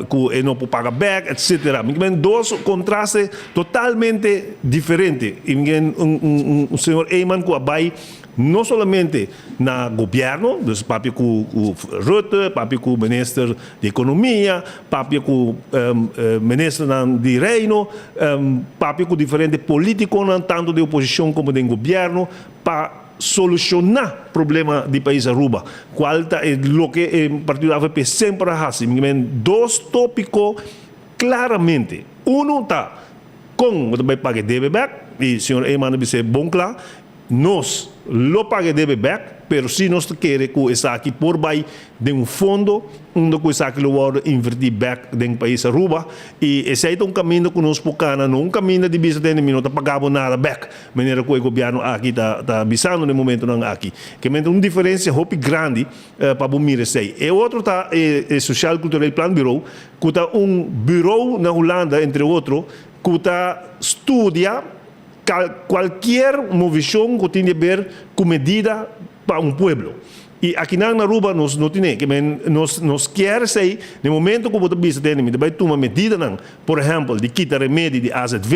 ku e no por paga bèk, etsetera. Mi ke men dos kontraste totalmente diferente. I mi ke men un un señor Eman ku a bai No solamente na gobierno, dus papia cu Rutte, papia cu minister di economia, papia cu ministernan di reino, papia cu diferente politiconan tanto den oposicion como den gobierno pa soluciona problema di pais Aruba, cual ta e loke e partido avp semper a haci. Mi men dos topico claramente, uno ta con bo ta bay paga e debe bek y señor Eman a bisa e bon cla, Nos lo paga e debe bek, pero si nos ta kere ku esaki por bai den un fondo unda ku esaki lo wòrdu invertí bek den pais Aruba i esei ta un kaminda ku nos por kana, no un kaminda di bisa tende mi no ta paga bo nada bek, manera ku e gobièrnu aki ta ta bisando den momentunan aki. Ke men ta un diferensia hopi grandi pa bo mira esei. E otro ta e Sociaal Cultureel Planbureau ku ta un burou na Hulanda entre otro ku ta studia Cualkier movicion cu tin di ber cu medida pa un pueblo. Y akinan na Aruba nos no tine. Ke men nos nos kier esey den momento cu bo ta bisa tende mi ta bay tuma medidanan, por ehempel di kita remedi di azv,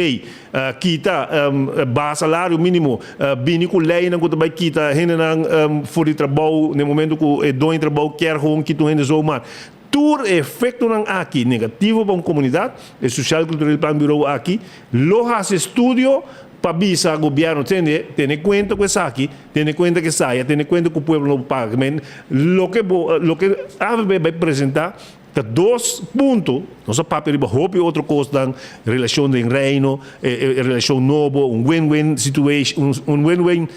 kita baha salario minimo, bini cu leynan cu ta bay kita hendenan for di trabou den momento cu e doño di trabou kier gewoon kita un hende zomaar. Tur e efectonan aki negativo pa un comunidad, e Sociaal Cultureel Planbureau aki lo haci estudio pa bisa gobierno, tende, tene cuenta cu esaki, tene cuenta cu esaya, tene cuenta cu pueblo no por paga. Men, loke bo, loke avp bay presenta ta dos punto, nos a papia riba hopi otro cosnan, relacion den Reino, e relacion nobo, un win-win situation, un win-win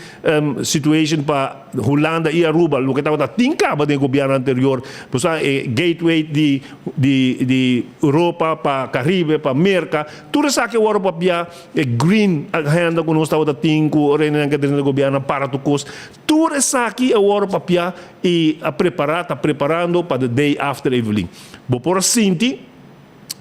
situation pa Hulanda y Aruba, loke tabata tin caba den e gobierno anterior, bo sa e gateway di di di Europa pa Caribe, pa Merca, tur esaki a worde papia, e green agenda cu nos tabata tin cu ora nan ke drenta gobierno a para tur cos, tur esaki a worde papia y a prepara, ta preparando pa the day after Evelyn. Bo por a sinti.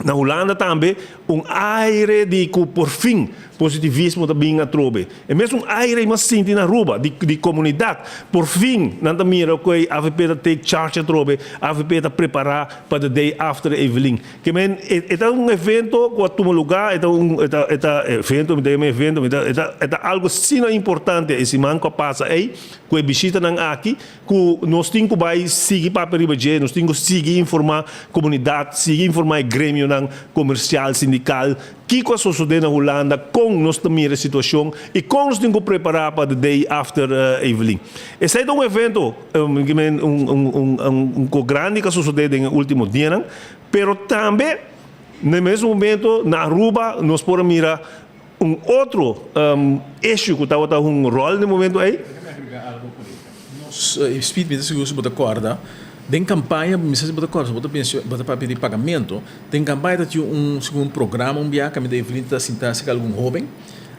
Na Hulanda tambe un aire di ku porfin positivismo ta bin atrobe. E mesun aire mas sinti na Aruba, di di komunidat. Porfin nan ta mira ku e avp ta take charge atrobe, avp ta prepará pa the day after Evelyn. Ke men e e ta un evento ku a tuma lugá, e ta un e ta e ta evento, mi ta yama evento, mi ta e ta e ta algu asina importante e siman ku a pasa ei ku e bishitanan aki. Ku nos tin ku bai sigui papia riba dje, nos tin ku sigui informá komunidat, sigui informá e gremionan. gremionan komersial, sindikal, kiko a sosodé na Hulanda, kon nos ta mira e situashon i kon nos tin ku prepará pa the day after Evelyn. Esei ta un evento, un ko grandi ku a sosodé den e último dianan, pero tambe na e mes momento na Aruba nos por a mira un otro issue ku tabata un ròl na e momento ei. Nos Speed mi ta sigur si bo ta kòrda den kampaña mi sa si bo ta kòrda si bo ta pensa bo ta papia di pagamento den kampaña ta tin un segun un programa un biaha kaminda Evelyn ta sinta serka algun hoben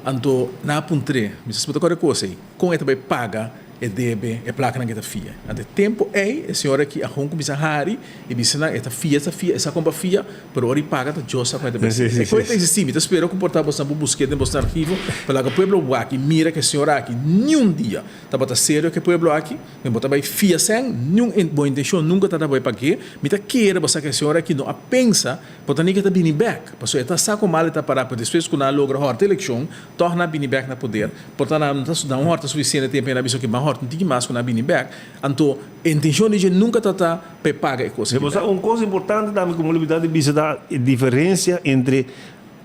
anto nan a puntr'é mi sa si bo ta kòrda e kos ei kon e ta bai paga e debe e plakanan ku e ta fia anto e tempu ei e señora aki a hon kuminsá hari i bisa nan e ta fia e ta fia e sa kon pa fia Pero ora i paga ta Dios sa ku e ta bisa. E koe ta existi, mi ta spera ku por ta bosnan por busk'é den bosnan archivo pa laga pueblo wak i mira ku e señor aki niun dia tabata serio ku e pueblo aki, mi bo ta bai fia sèn, niun bo intenshon nunka tabata bai pag'é, mi ta kere bo sa ku e señor aki no a pensa por ta ni ku e ta bini bèk, pasobra e ta sa ku mal e ta pará, pero despues ku nan a logra hòrta elekshon tòg nan a bini bèk na poder, por ta nan no ta nan hòrta sufisiente tempu i nan a bisa oke ban hòrta un tiki mas ku nan a bini bèk, anto e intenshon di dje nunka tabata. pa e paga e kos aki Bo sa bek. un kos importante tambe ku mi olbida di bisa ta e diferensia entre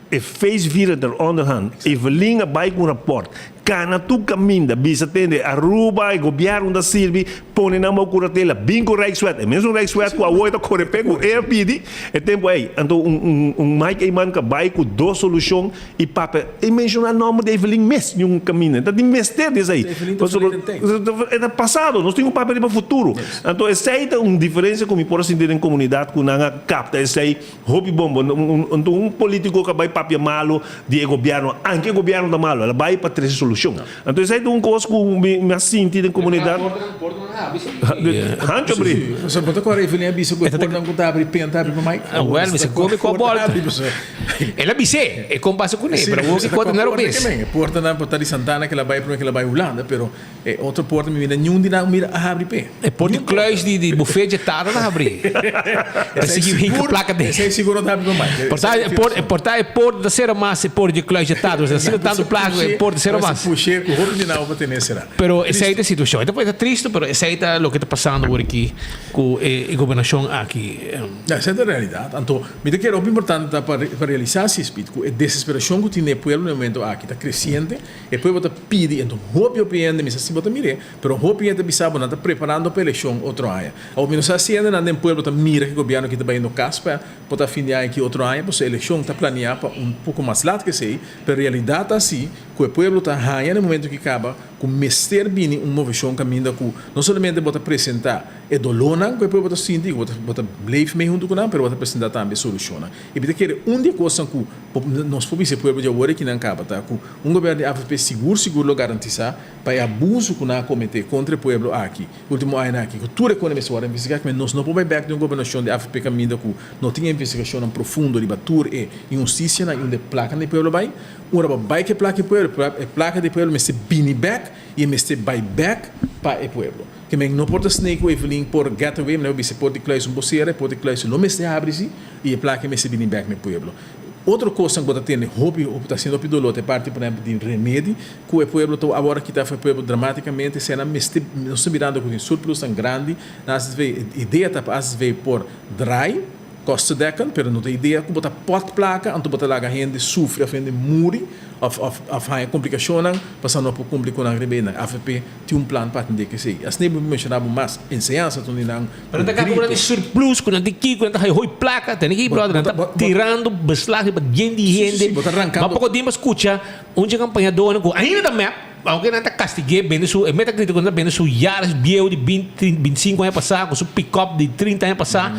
e feestvieren ter onderhand. Evelyn a bai ku un raport, kana tur kaminda, bisa tende Aruba e gobièrnu ta sirbi, pone nan bou kuratela, bin ku Rijkswet, e mesun Rijkswet ku awor e ta kore p'e ku e a pidi e tempu ei. Anto un un Mike Eman ka bai ku dos solushon i papia e menshoná nòmber di Evelyn mes niun kaminda. Ta tin mester di esei. Pasobra e ta pasado, nos tin ku papia riba futuro. Anto esei ta un diferensia ku mi por a sinti den komunidat ku nan a kapta esei hopi bon. Bo anto un politiko ka bai papia malu di e gobièrnu, anke e gobièrnu ta malu, el a bai pa trese solushon. Anto esei ta un kos ku mi a sinti den komunidat. Hancho abri. Bo ta kòrda Evelyn a bisa ku e portnan ku ta abri pen ta abri pa Mike? Wèl, mi sa kobe ku a bòlta. El a bis'é, e kon pasa kuné, pero awor ki kota no era obes. E portanan por ta di Santana ke la bai prome ke la bai Hulanda, pero e otro porta mi mira niun di nan mira a habri p'e. E porta di kluis di bufet dje tata ta habri. Ta sigui hinka plaka den. Esei sigur no ta habri pa mai. Por ta e por ta e porta ta sera mas e porta dje kluis dje tata, pasobra asina tantu plaka ku e porta sera mas. Push'é ku hopi di nan bo por tene sera. Pero esei ta e situashon. E ta tristu, pero esei ta loke ta pasando awor aki ku e gobernashon aki. Ya, esei ta e realidat. Anto, mi ta kere hopi importante ta pa pa realisá si, Speed, ku e desesperashon ku tin den e pueblo na e momento aki ta kresiente. E pueblo ta pidi, anto hopi hopi hende, mi sa si bo ta mir'é, pero hopi hende ta bisa bo nan ta preparando pa elekshon otro aña. Awor mi no sa si hendenan den pueblo ta mira ku e gobièrnu aki ta bayendo kas pa por ta fin di aña aki otro aña, pasobra elekshon ta planiá pa un poko mas lat ku esei, pero realidat ta si ku e pueblo ta haña na e momento ki kaba ku mester bini un moveshon kaminda ku no solamente bo ta presentá E dolónan ku e pueblo ta sinti, ku bo ta bo ta bleef mee huntu ku nan, pero bo ta presentá tambe e solushonnan. I mi ta kere un di e kosnan ku nos por bisa e pueblo di awor aki nan kaba ta ku un gobièrnu di avp sigur sigur lo garantisá pa e abuso ku nan a kometé kontra e pueblo aki último añanan aki ku tur e kos mester wòrdu investigá kimen nos no por bai bèk den un gobernashon di avp kaminda ku no tin e investigashonnan profundo riba tur e inhustisianan i unda e plakanan di pueblo bai. Ora bo bai ku e plaka di pueblo e plaka di pueblo mester bini bèk i e mester bai bèk pa e pueblo. Ke men no por ta snake ku Evelyn por get away, men a bisa e por di kluis un por sera, e por di kluis lo mester habri si i e plaka mester bini bek na e pueblo. Otro kosnan ku bo ta tende hopi hopi ta hasiendo hopi dolor ta e parti por ehempel di remedi ku e pueblo ta awor a kita for e pueblo dramaticamente esei nan mester nos ta mirando ku tin surplusnan grandi na AZV e idea ta pa AZV por draai kostendekkend pero no ta idea ku bo ta pot plaka anto bo ta laga hende sufri of hende muri of of of haña komplikashonnan pasobra no por kumpli ku nan remedinan. Avp Tin un plan pa atendé ku esei. Asina bo menshoná bo mas enseñansa ta uni nan Pero nan ta kaba ku nan di surplus, ku nan di kiko, nan ta haña hoy plaka. Tene ki brother, nan ta tirando beslag riba yen di hende. Ma poko di bo skucha un dje kampañadónan ku ainda ta mep, aunke nan ta kastig'é, bende su, e meta grita ku nan ta bende su Yaris bieu di binti, bintisinko aña pasá ku su pikòp di trinta aña pasá.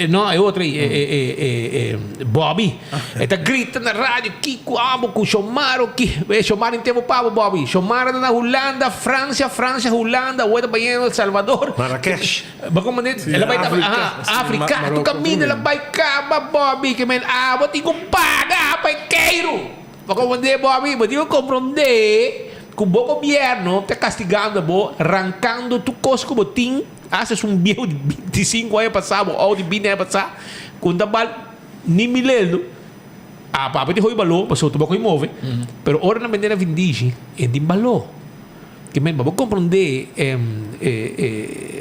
No, e otro ei, e Bobby. E ta grita na radio, Kiko abo ku Shomaro ki. E Shomaro in tempo pa bo, Bobby. Shomaro ta na Hulanda, Francia, Francia, Hulanda, awor e ta bayendo El Salvador. Marrakesh. Bo komprende? El a bai ta, aha, Afrika. Tu kaminda el a bai kaba, Bobby. Ke men abo tin ku paga pa e keiru. Bo komprende, Bobby? Bo tin ku komprende ku bo gobierno ta kastigando bo, rankando tur kos ku bo tin. Hasta esun bieu di bintisinku aña pasá bo òf di binti aña pasá ku no ta bal ni mileldo, a papia tin hopi baló pasobra ta boko move, pero ora nan bende na vindishi e tin baló. Ke men, bo komprondé,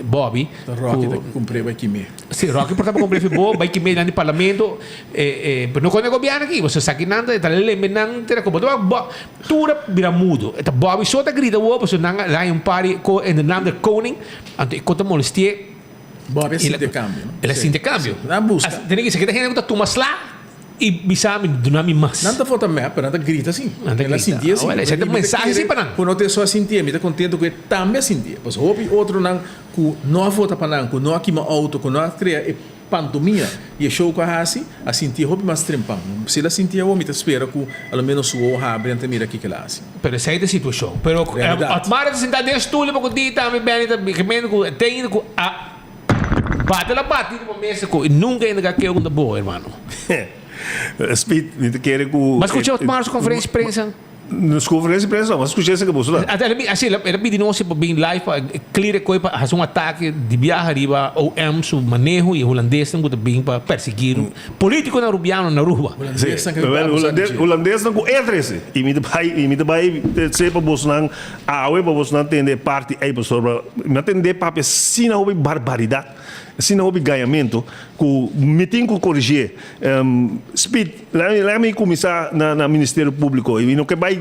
Bobby. Ta Rocky ta kumpré bai kimé. Si, Rocky por ta kumpré fi bo, bai kimé nan di parlamento. Pero no kone gobièrnu aki, boso sa ki nan ta lembe nan tera ku bo ta wak tur a bira mudo. E ta Bobby so ta grita awor pasobra nan a haña un par di ko in de naam der koning, anto e ko ta molestié. Bobby a sinti e kambio, no? El a sinti e kambio. Nan a buska. Tene ki sa ki ta hende ku ta tuma sla i bisa mi duna mi mas. Nan ta vota mep, pero nan ta grita si. Nan ta El a grita. sintié si. Awel, esei ta un mensahe si pa nan. Ku no ta e so a sintié, mi ta kontento ku e tambe a sintié. Pasobra hopi otronan ku no a vota pa nan, ku no a kima outo, ku no a krea e pantomia di e show ku a hasi, a sintié hopi mas trempan. Si el a sintié awor, mi ta spera ku a lo menos su wowo habri anto mira kiko el a hasi. Pero esei ta e situashon. Pero Realidat. Otmar ta sintá den stoel pa ku di tambe Benny ta gemendo ku e tin ku a bati la bati riba mesa ku nunka hende ka keo ku ta bo hermano. Speed, mi ta kere ku. Bo a skucha Otmar su konferensia di prensa? Nos konferensia di prensa no, bo a skucha esaki boso ta. Asi, el a pidi nos pa bin live pa clear e koe pa hasi un atake di biaha riba OM su maneho i e hulandesnan ku ta bin pa persiguir politikonan rubiano na Aruba. Hulandesnan ku ta abusa di dje. Hulandesnan ku e trese. I mi ta bai, i mi ta bai se pa bosnan awe pa bosnan tende e parti ei pasobra mi a tende papia asina hopi barbaridat, asina hopi gañamentu ku mi tin ku korigié. Speed, laga mi kuminsá na Ministerio Públiko i mi no ke bai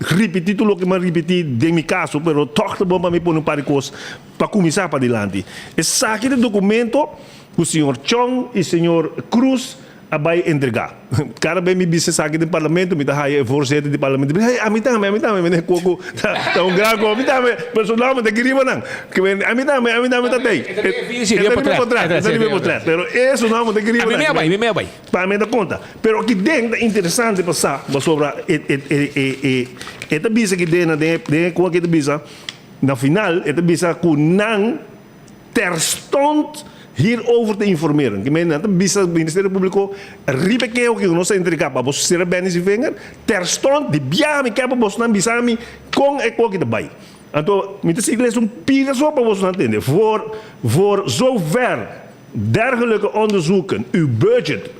ripití tur loke mi a ripití den mi kaso, pero tòg ta bon pa mi pone un par di kos pa kuminsá padilanti. Esaki ta dokumento ku señor Chong i señor Cruz a bai entregá. Kada bes mi bisa esaki den parlamento, mi ta haya e voorzitter di parlamento bisa, hey, ami tambe, ami tambe, mi koko ta un gran koko, ami tambe, personal mi ta aki riba nan. Ami tambe, ami tambe ta tei. E ta riba e potret, e ta riba e potret, pero e su nomber ta aki riba nan. Ami mi a bai, mi a bai. Pa mi ta konta. Pero aki den ta interesante pa sa, pasobra e e e e e ta bisa aki den, den e kos aki ta bisa, na final e ta bisa ku nan terstond hierover te informeren. Ki men nan ta bisa Ministerio Publico riba e keho ki nos a entrega pa boso sera Benny Sievinger, terstond di biaha mi ke pa bosonan bisa mi kon e koki ta bai. Anto mi ta sigui lesa un pida so pa bosonan tende. Voor voor zover dergelijke onderzoeken uw budget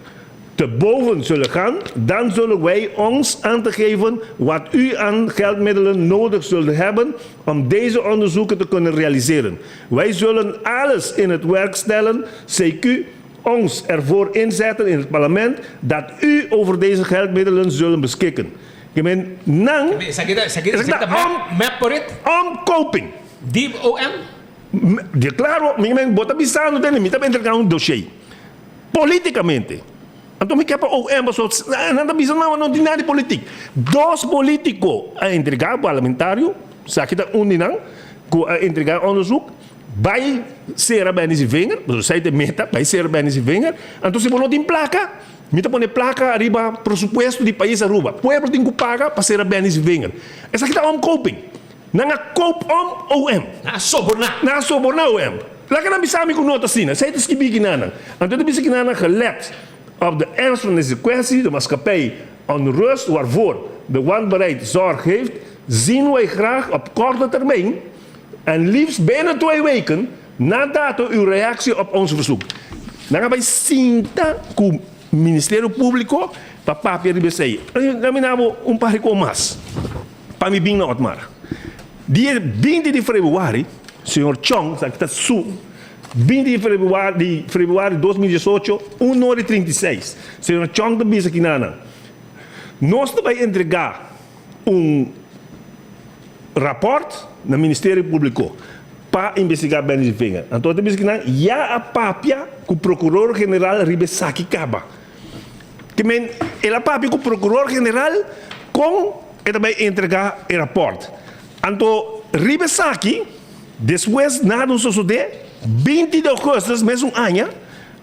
te boven zullen gaan, dan zullen wij ons aan te geven wat u aan geldmiddelen nodig zult hebben om deze onderzoeken te kunnen realiseren. Wij zullen alles in het werk stellen, CQ ons ervoor inzetten in het parlement dat u over deze geldmiddelen zullen beschikken. Ke men nan Esaki ta esaki ta mep por it? Omkoping. Di OM? Di claro, mi men bo ta bisando tende mi ta entrega un dossier. Politicamente. Anto mi ke pa OM paso nan ta bisa no no tin nada di politik. Dos politico a entrega parlamentario, esaki ta un di nan cu a entrega onderzoek, bay cera Benny Sievinger, pasobra esey ta e meta, bay cera Benny Sievinger. Anto si bo no tin placa, mi ta pone placa ariba presupuesto di pais Aruba. Pueblo tin cu paga pa cera Benny Sievinger. Esaki ta omkoping. Nan a koop om OM. Nan a soborná. Nan a soborná OM. Laga nan bisa mi ku no ta asina. Esei ta skibí kinanan. Anto e ta bisa kinanan gelet op de ernst van deze kwestie, de maatschappij onrust waarvoor de wanbereid zorg heeft, zien wij graag op korte termijn en liefst binnen twee weken na dato uw reactie op ons verzoek. Nan a bai sinta ku Ministerio Públiko pa papia riba esei. Laga mi na bo un par di kos mas. Pa mi bin na Otmar. Dia 20 di februari, señor Chong, sa ki ta su 20 di februari di februari 2018, un ora i 36, señor Chong ta bisa kinanan, Nos ta bai entregá un rapòrt na Ministerio Públiko pa investigá Benny Vinger. Anto e ta bisa kinan ya a papia ku Prokuror General riba esaki kaba. Ke men el a papia ku Prokuror General kon e ta bai entregá e rapòrt. Anto riba esaki, despues nada no sosodé, 20 di ougùstus mesun aña,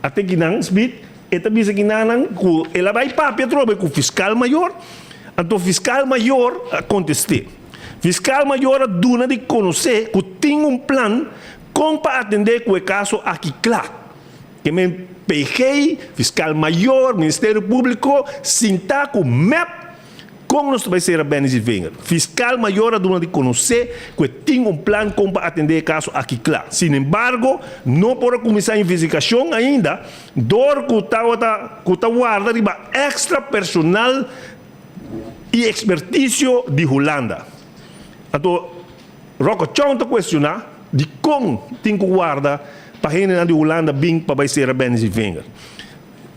a te kinan Smit e ta bisa kinanan ku el a bai papia atrobe ku Fiskal Mayor, anto Fiskal Mayor a kontest'é. Fiskal Mayor a duna di konosé ku tin un plan kon pa atendé ku e kaso aki kla. Ke men PG, Fiskal Mayor, Ministerio Públiko sintá ku mep kon nos ta bai sera Benny Zievinger. Fiskal Mayor a duna di konosé ku e tin un plan kon pa atendé e kaso aki kla. Sinembargo, no por a kuminsá investigashon ainda dor ku tabata ku ta warda riba èkstra personal i ekspertisio di Hulanda. Anto. Rocco Chong ta cuestiona dicon tin cu warda pa hendenan di Hulanda bin pa bay cera Benny Zievinger.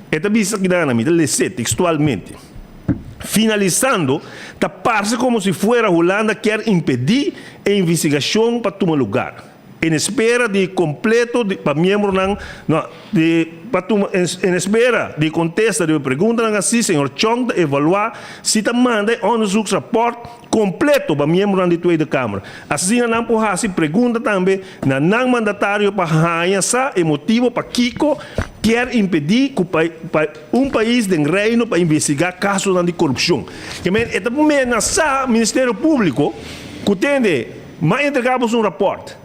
E ta bisa kinan, mi ta lese textualmente, Finalisando, ta parce como si fuera Hulanda kier impedi e investigacion pa tuma lugar. En espera di completo di pa miembronan no di pa tuma en espera di contesta riba e preguntanan asi señor Chong ta evalua si ta manda e onderzoeksrapport completo pa miembronan di Tweede Kamer. Asina nan por haci pregunta tambe na nan mandatario pa haña sa e motibo pakico kier impedi cu pa un pais den Reino pa investiga casonan di corupcion. Ke men e ta menasa Ministerio Publico cu tende. M'a entregá boso un rapòrt.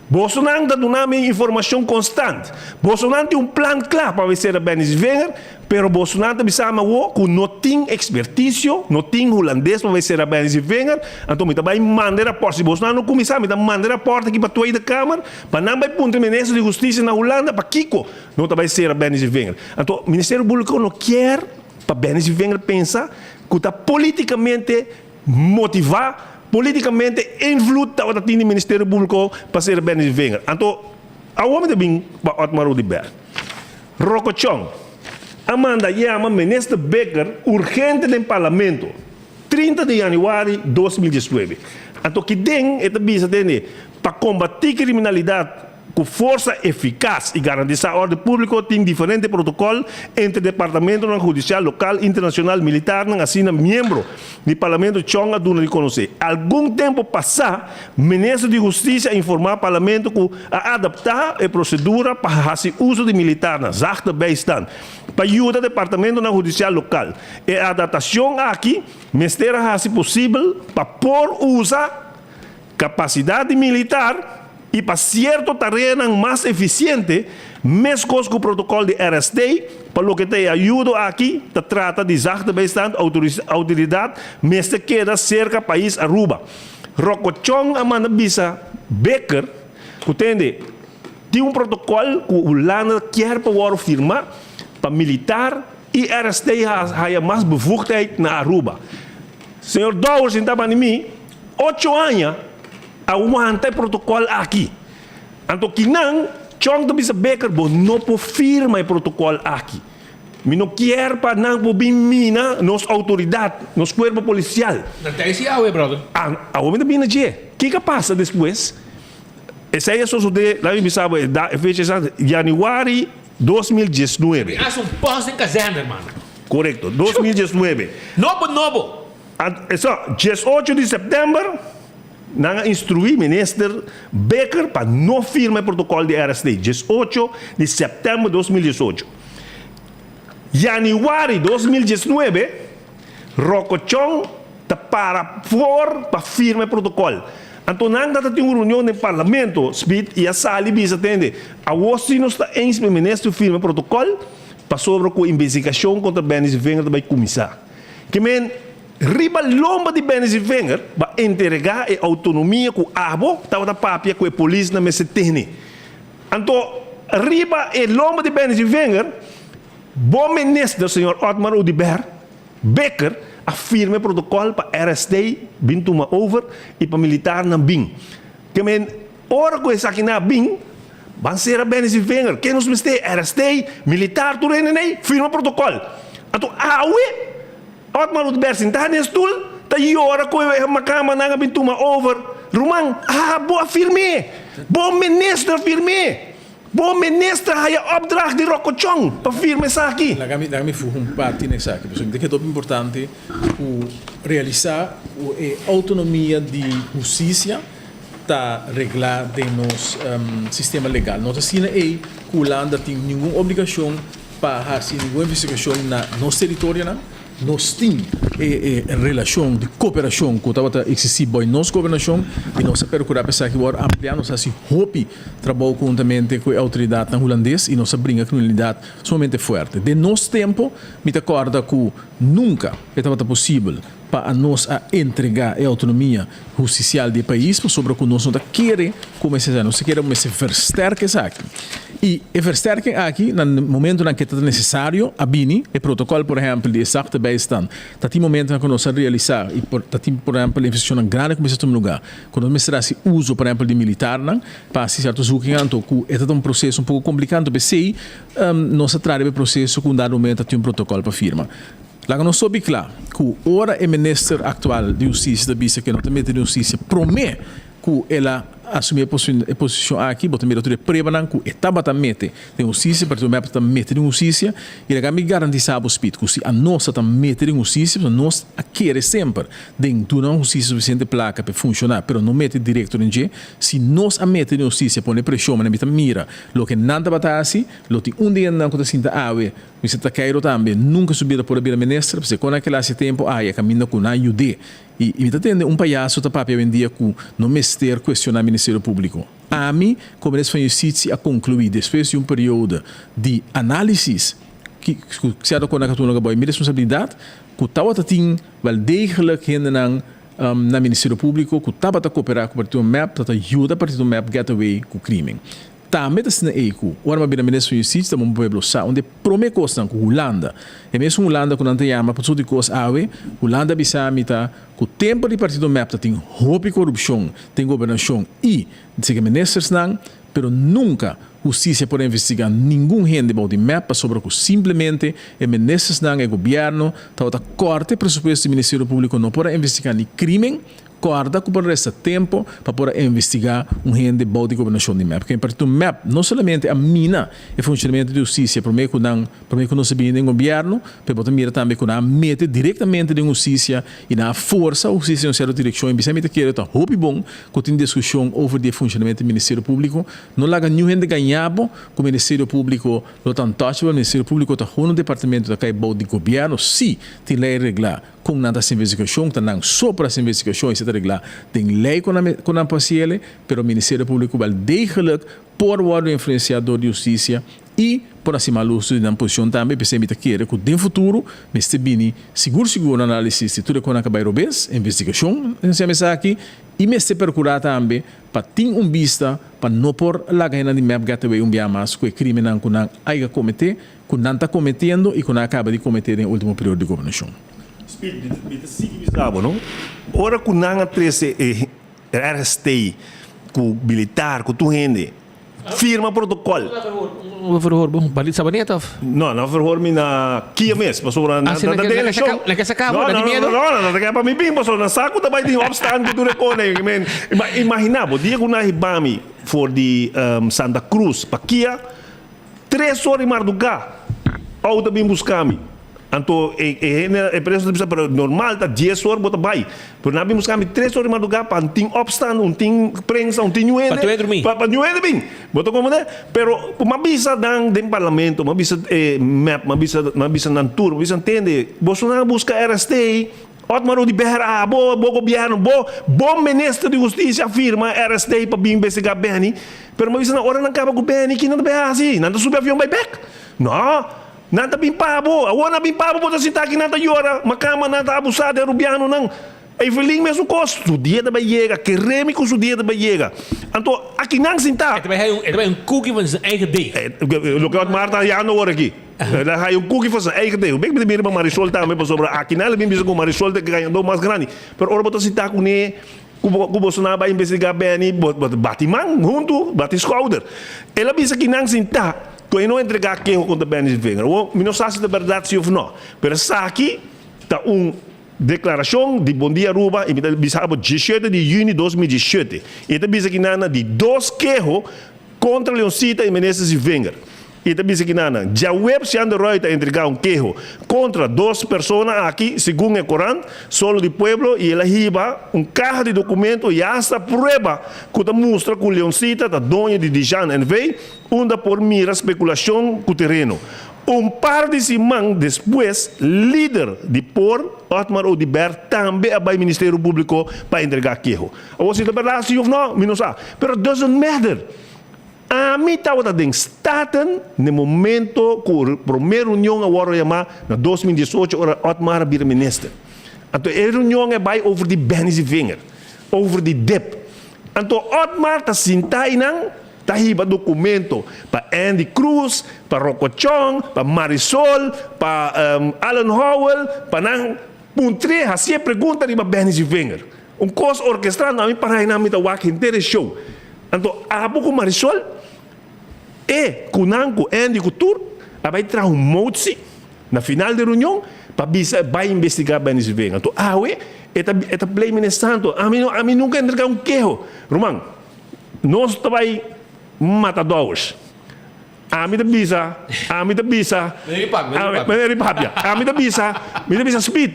Bosonan ta duna mi informashon konstant. Bosonan tin un plan kla pa wesera Benny Zwinger, pero bosonan ta bisa mi awor ku no tin ekspertisio, no tin hulandes pa wesera Benny Zwinger, anto mi ta bai manda e rapòrt. Si bosonan no kuminsá, mi ta manda e rapòrt aki pa Tweede Kamer, pa nan bai puntra e minister di Hustisia na Hulanda pakiko no ta bai sera Benny Zwinger. Anto Ministerio Públiko no kier pa Benny Zwinger pensa ku ta politikamente Motivá polítikamente invloed tabata tin di Ministerio Públiko pa sera Benny Vinger. Anto awor mi ta bin pa Otmar Oduber. Rokochon a manda yama Minister Bikker urgente den Parlamento 30 di yanüari 2019. Anto kiden e ta bisa tende pa kombatí kriminalidat Ku forsa efikas i garantisá orde públiko tin diferente protokòl entre departamentonan hudisial lokal, internashonal, militarnan, asina miembro di Parlamento Chong a duna di konosé. Algun tempu pasá Minister di Hustisia a informá Parlamento ku a adaptá e prosedura pa hasi uso di militarnan, zachte bijstand, pa yuda departamentonan hudisial lokal. E adaptashon aki mester a hasi posibel pa por usa Kapasidat di militar i pa sierto tareanan mas efisiente, meskos ku protokòl di RST, pa loke ta e ayudo aki ta trata di zachte bijstand outoridat mester keda serka pais Aruba. Rocco Chong a manda bisa Bikker ku tende tin un protokòl ku Hulanda kier pa wòrdu firma pa militar i RST haya mas bevoegdheid na Aruba. Señor Dowers sinta banda di mi. Ocho aña a wanta e protocol aki. Anto kinan Chong ta bisa Becker bo no por firma e protocol aki. Mi no kier pa nan por bin mina nos autoridad, nos cuerpo policial. Nan ta esi awe brother. Awe mi ta bini na dje. Kiko a pasa despues? Esei a sosode, laat mi bisa bo e fecha exacto, januari 2019. Mi haci un post den kazerne hermano. Corecto, 2019. Nobo nobo. Eso, 18 di sèptèmber, nan a instruí minister Bikker pa no firma e protokòl di RST, 18 di sèptèmber 2018. Yanüari 2019, Rocco Chong ta para for pa firma e protokòl. Anto nan ta tin un reunion den parlamento, Speed, i a sali bisa tende, awor si nos ta eens pa e minister firma e protokòl, pasobra ku investigashon kontra Benny Zwinger ta bai kuminsá. Ke men riba lomba di Benny Zievinger ba entrega e autonomia ku abo tabata papia ku e polisnan mester tene. Anto riba e lomba di Benny Zievinger bo minister señor Otmar Oduber Bikker a firma e protocol pa RST bin tuma over y pa militarnan bin. Ke men ora ku esakinan a bin Ban sera Benny sin vinger. Ken nos mester? RST, militar, tur hende nei, firma protocol. Anto awe, Otmar Oduber sinta den stoel, ta yora cu e macambanan a bin tuma over. Ruman, abo a firm'é. Bo minister a firm'é. Bo minister a haya opdracht di Rocco Chong pa firma esaki. Laga mi, laga mi fuga un parti na esaki, pasobra mi ta keda hopi importante cu realisa cu e autonomia di husticia ta reglá den nos sistema legal. No ta asina ei ku Hulanda tin ningun obligashon pa hasi ningun investigashon na nos teritorionan. Nos tin e relashon di koperashon ku tabata eksistí bou nos gobernashon i nos a perkurá pa esaki wòrdu ampliá. Nos a hasi hopi trabou konhuntamente ku e outoridatnan hulandes i nos a bringa kriminalidat sumamente fuerte. Den nos tempu mi ta kòrda ku nunka e tabata posibel pa anos a entrega e autonomia hustisial di e pais pasobra ku nos no ta kere ku mester esaki, nos ta kere mester versterk esaki. I e versterking aki na momentonan ke ta nesesario a bini, e protokòl por ehèmpel di e zachte bijstand ta tin momentonan ku nos a realisá i por ta tin por ehèmpel investigashonnan grandi ku mester tuma lugá ku nos mester hasi uso por ehèmpel di militarnan pa hasi sierto zoeking anto ku e ta ta un proseso un poko kompliká anto p'esei nos a traha riba e proseso ku un dado momento ta tin un protokòl pa firma. Laga nos hopi kla ku ora e minister aktual di hustisia ta bisa ku e no ta mete den hustisia promé Ku el a asumí e posishon aki, bo ta mira tur e pruebanan ku e tabata mete den hustisia, Partido mep ta mete den hustisia, i laga mi garantisá bo Speed ku si anos ta ta mete den hustisia, pasobra nos a kere semper den duna hustisia sufisiente plaka pa e funshoná, pero no mete direkto den dje, si nos a mete den hustisia pone preshon, manera mi ta mira loke nan tabata hasi, lo tin un di hendenan ku ta sinta awe, Mister Takeiro tambe, nunka su bida por a bira minister, pasobra kon a kila hasi tempu aya kaminda ku nan yud'é. I mi ta tende un payaso ta papia awendia ku no mester kuestioná Ministerio Públiko. Ami, komo Minister van Justitie, a konkluí despues di un periodo di análisis ki ku sierto kos nan ka tuma lugar, mi responsabilidat ku tabata tin wel degelijk hendenan na Ministerio Públiko ku tabata koperá ku Partido mep, tabata yuda Partido mep get away ku krimen. Tambe ta asina ei ku ora mi a bira Minister van Justitie ta bon pueblo sa un di e prome kosnan ku Hulanda, e mesun Hulanda ku nan ta yama pa tur di kos awe, Hulanda a bisa mi ta ku tempo di partido mep ta tin hopi korupshon den gobernashon i seke ministersnan, pero nunka hustisia por a investiga ningun hende bou di mep pasobra ku simplemente e ministersnan, e gobierno tabata kòrta e presupuesto di Ministerio Públiko no por a investiga ni krimen. Kòrda ku por resta tempu pa por a investigá un hende bou di gobernashon di mep. Ken partido mep no solamente a mina e funshonamentu di hustisia promé ku nan promé ku nos a bini den gobièrnu, pero bo ta mira tambe ku nan a mete direktamente den hustisia i nan a forsa hustisia den un sierto direkshon i bisa mi ta kere ta hopi bon ku tin diskushon over di e funshonamentu di Ministerio Públiko. No laga niun hende gañá bo ku Ministerio Públiko lo ta untouchable. Ministerio Públiko ta hono departamento ta kai bou di gobièrnu si tin lei reglá. Kon nan ta hasi investigashon, ta nan so por hasi investigashon, esei ta reglá den lei ku nan ku nan por hasi el'e, pero Ministerio Públiko wel degelijk por wòrdu influensiá dor di hustisia i por hasi mal uso di nan posishon tambe, p'esei mi ta kere ku den futuro mester bini sigur sigur un análisis di tur e konan ku a bai robes, investigashon den esaki i mester perkurá tambe pa tin un bista pa no por laga hendenan di mep get away un bia mas ku e krimennan ku nan aiga kometé. Ku nan ta kometiendo i ku nan a kaba di kometé den e último periodo di gobernashon. Speed, mi ta sigui bisa bo, no? Ora ku nan a trese e RST ku militar, ku tur hende, firma protokòl. Un verhoor bo Balit Sabaneta of? No, nan verhoor mi na Kia mes, pasobra nan ta den elekshon. Nan ke saka bo? Nan tin miedo? No, no, nan ta ke pa mi bin, pasobra nan sa ku ta bai tin opstand ku tur e kos. Imagina bo, dia ku nan a hiba mi for di Santa Cruz pa Kia, Tres ora di mardugá, outo a bin buska mi. Anto e e hende, e preso ta bisa, pero normal ta dies or bo ta bai. Pero nan a bin buska mi tres ora di mardugá pa un tin opstand, un tin prensa, un tin niun hende. Pa tur hende drumí. Pa niun hende bin. Bo ta komprendé? Pero ku mi a bisa nan den parlamento, mi a bisa e mep, mi a bisa, mi a bisa nan tur, mi a bisa tende, bosonan a buska RST, Otmar Oduber, abo, bo gobierno, bo, bo minister di husticia a firma RST pa bin investiga Benny, pero mi a bisa nan ora nan caba cu Benny ki nan ta bay haci? Nan ta subi avion bay bek? No, nan ta bin pa bo, awor nan a bin pa bo, bo ta sinta aki nan ta yora, macamba nan ta abusa den Rubianonan, Evelyn mesun cos, su dia ta bay yega, kere mi cu su dia ta bay yega, anto aki nan sinta. E ta bay hay un cookie van zijn eigen deeg. Loke Otmar ta hayando awor aki. El a haya un kuki for su eigen deeg. Bek mi ta mira pa Marisol tambe pasobra aki nan el a bin bisa ku Marisol ta e gañadó mas grandi. Pero ora bo ta sintá kuné ku bo ku boso nan a bai investigá Benny bo bo ta bati man huntu, bati skouder. El a bisa ki nan sintá ku e no entregá keho kontra Benny Zwinger. Awor mi no sa si ta bèrdat si òf no, pero esaki ta un deklarashon di Bon Dia Aruba i mi ta bisa abo diesshete di yüni 2017. I e ta bisa ki nan na di dos keho kontra Leoncita i Minister Zwinger. I ta bisa kinanan, Djaweps Jan de Ruyter a entregá un keho kontra dos persona aki, segun e korant Solo di Pueblo, i el a hiba un kaha di dokumento i asta prueba ku ta mustra ku Leoncita ta doño di Dijan NV, unda por mira spekulashon ku tereno. Un par di siman despues, lider di por, Otmar Oduber, tambe a bai Ministerio Públiko pa entregá keho. Awor si ta bèrdat si òf nò, mi no sa, pero doesn't matter. Ami tabata den Staten n'e momento ku promé reunion a wòrdu yamá na 2018 ora Otmar a bira minister. Anto e reunion a bai over di Benny Zievinger, over di dip. Anto Otmar ta sintá einan. Ta hiba documento pa Andy Croes, pa Rocco Chong, pa Marisol, pa Alan Howell, pa nan puntr'é, hacié pregunta riba Benny Zievinger. Un cos orquestra, no ami para einan mi ta wak henter e show. Anto abo cu Marisol, e cu nan cu Andy cu tur a bay traha un motie na final di reunion pa bisa bay investiga Benny Zievinger. Anto awe e ta e ta blame meneer Santo, ami no ami nunca entrega un keho. Ruman. Nos ta bai mata Dowers. Ami ta bisa, ami ta bisa. Meneer di papia. Ami ta bisa, mi ta bisa Speed.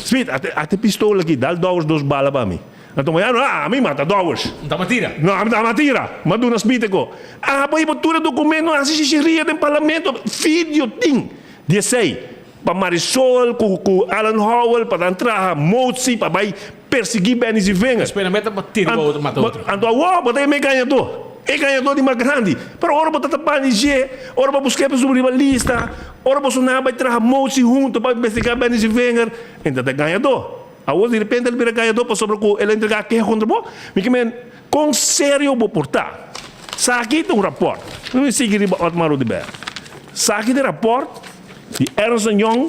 Speed, ate, ate pistola aki, dal Dowers dos bala pa mi. Anto mañana, ah, ami mata Dowers. No ta matira. No, ami ta matira. M'a duna Speed e ko. Abo hiba tur e documento, hasi shishiria den parlamento. Video tin di esei. Pa Marisol ku ku Alan Howell pa nan traha motie pa bai persiguí Benny Zievinger. Despues nan meta pa tira pa otro mata otro. Anto awor bo ta e gañadó, e gañadó di mas grandi. Pero ora bo ta ta bani dje, ora bo busk'é pa subi riba lista, ora boso nan a bai traha motie hunto pa investigá Benny Zievinger, e ta ta e gañadó. Awor di repente el bira gañadó pasobra ku el a entregá keha kontra bo. Mi ke men, kon serio bo por ta? Saki ta un rapòrt. Mi sigui riba Otmar Oduber. Saki ta e rapòrt. Di Ernst and Young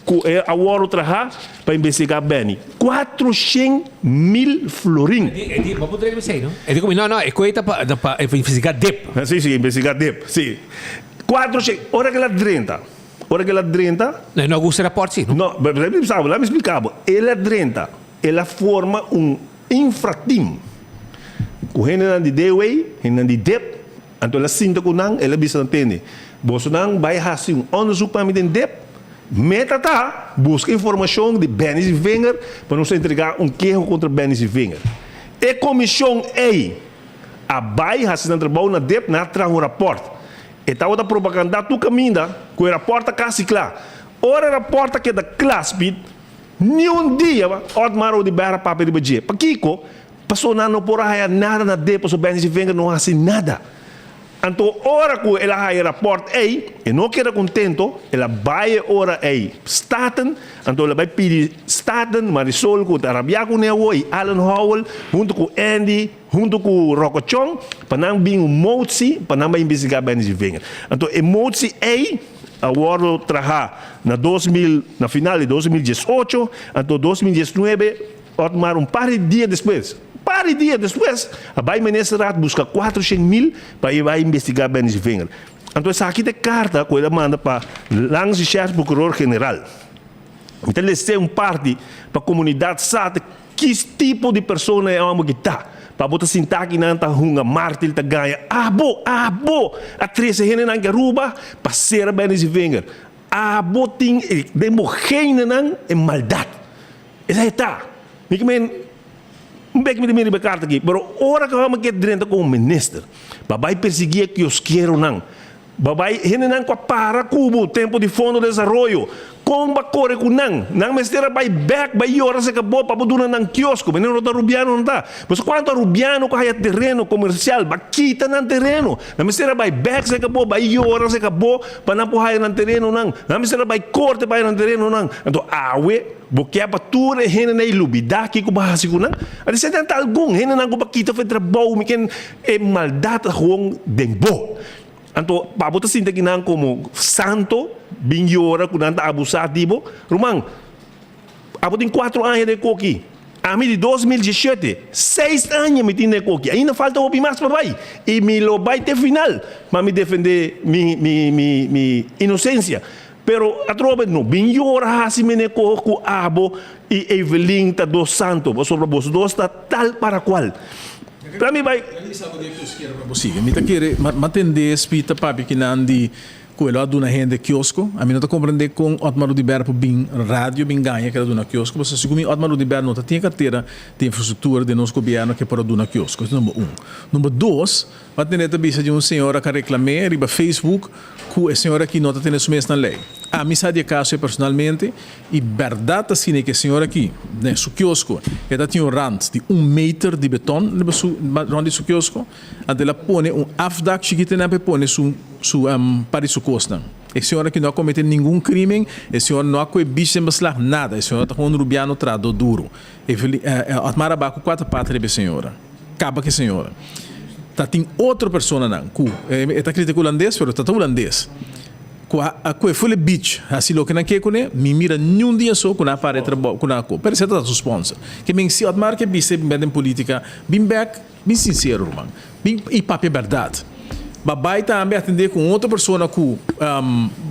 ku e a wòrdu trahá pa investigá Benny. 400,000 florin. E di, bo por trek esei no? E di ku mi, no, no, e koe ta pa, ta pa investigá dip. Si, si, investigá dip, si. Kuatroshen, ora ku el a drenta, ora ku el a drenta. No, e no a gusta e rapòrt si, no? No, laat mi bisa bo, laat mi splika bo. El a drenta, el a forma un infrateam ku hendenan di DW, hendenan di dip, Anto el a sinta ku nan, el a bisa nan, Tende, bosonan bai hasi un òndersuk pa mi den dep. Meta ta buska informashon di Benny Zievinger pa nos entregá un keho kontra Benny Zievinger. E komishon ei a bai hasi nan trabou na dep, nan a traha un rapòrt. E tabata propagandá tur kaminda ku e rapòrt ta kasi kla. Ora e rapòrt a keda kla, Speed, niun dia Otmar Oduber a papia riba dje. Pakiko? Paso nan no por a haya nada na dé, paso Benny Zievinger no hasi nada. Anto ora ku el a haya rapòrt ei, e no keda kontento, el a bai e ora ei Staten, anto el a bai pidi Staten, Marisol ku ta rabiá kuné awor i Alan Howell huntu ku Andy, huntu ku Rocco Chong, pa nan bin un motsi pa nan bai investigá Benny Zievinger. Anto e motsi ei a wòrdu trahá na 2000, na final di 2018, anto 2019, Otmar un par di dia despues, par di dia despues, a bai Ministerraad buska 400,000 pa e bai investiga Benny Zievinger. Anto esaki ta e karta ku el a manda pa langs di Chef Prokuror General. Mi ta lese un parti pa komunidat sa ta ki tipo di persona e hòmber ki ta. Pa bo ta sinta aki nan ta hunga martil ta gaña. Abo, abo a trese hendenan ki Aruba pa sera Benny Zievinger. Abo tin den bo genenan e maldat. Esei ta. Mi ke men, un bek mi ta mira riba e karta aki, pero ora ku hòmber ke drenta komo minister, pa bai persiguí e kioskeronan, pa bai hendenan ku a para ku bo tempu di Fondo de Desaroyo, kon bo a kore ku nan? Nan mester a bai bèk, bai yora serka bo pa bo duna nan kiosko. Manera no ta rubiano no ta. Pasobra kuantu arubiano ku haya tereno komersial, bo a kita nan tereno. Nan mester a bai bèk serka bo, bai yora serka bo pa nan por haya nan terenonan. Nan mester a bai korte pa haya nan terenonan. Anto awe bo ke pa tur e hendenan ei lubidá kiko bo a hasi ku nan? A di ser nan ta algun hendenan ku bo a kita for e trabou, mi ken e maldat ta gewoon den bo. Anto pa bo ta sinti aki nan komo santo bin yora ku nan ta abusá di bo? Ruman, Abo tin kuatro aña den koki. Ami di 2017. Seis aña mi tin den koki. Ainda falta hopi mas pa bai. I mi lo bai te final pa mi defende mi mi mi mi inosensia. Pero atrobe no bin yora hasi mene ko ku abo i Evelyn ta dos santo pasobra boso dos ta tal para kual. Pra mi bai. Mi ta kere ma tende spita papia kinan di Ku e lo a duna hende kiosko. Ami no ta komprendé kon Otmar Oduber por bin radio bin gaña ku el a duna kiosko, pasobra segun mi Otmar Oduber no ta tin e kartera di infrastruktura den nos gobièrnu ku e por a duna kiosko. Esei number un. Number dos, bo a tende ta bisa di un señora ku a reklam'é riba Facebook ku e señora aki no ta tene su mes na lei. Ami sa di e kaso ei personalmente i bèrdat ta asina ku e señora aki den su kiosko e ta tin un rant di un meter di beton riba su rònt di su kiosko. Anto el a pone un afdak chikito einan pa e pone su su par di su kosnan. E señor aki no a komete ningun krimen, e señor no a koe bich den beslag, nada. E señor ta un rubiano trahadó duru. Otmar a baha ku kuater pata riba e señora. Kaba ku e señora. Ta tin otro personanan ku, e ta kritika hulandes pero ta ta hulandes, ku a a kue ful e beach hasi loke nan ke kuné, mi mira niun dia so ku nan a para e trabou ku nan a ko. Pero esei ta ta su sponsor. Ke men si Otmar ke bisa e bin bek den politika, bin bek, bin sinsero ruman, bin i papia bèrdat. Ba bai tambe atendé ku un otro persona ku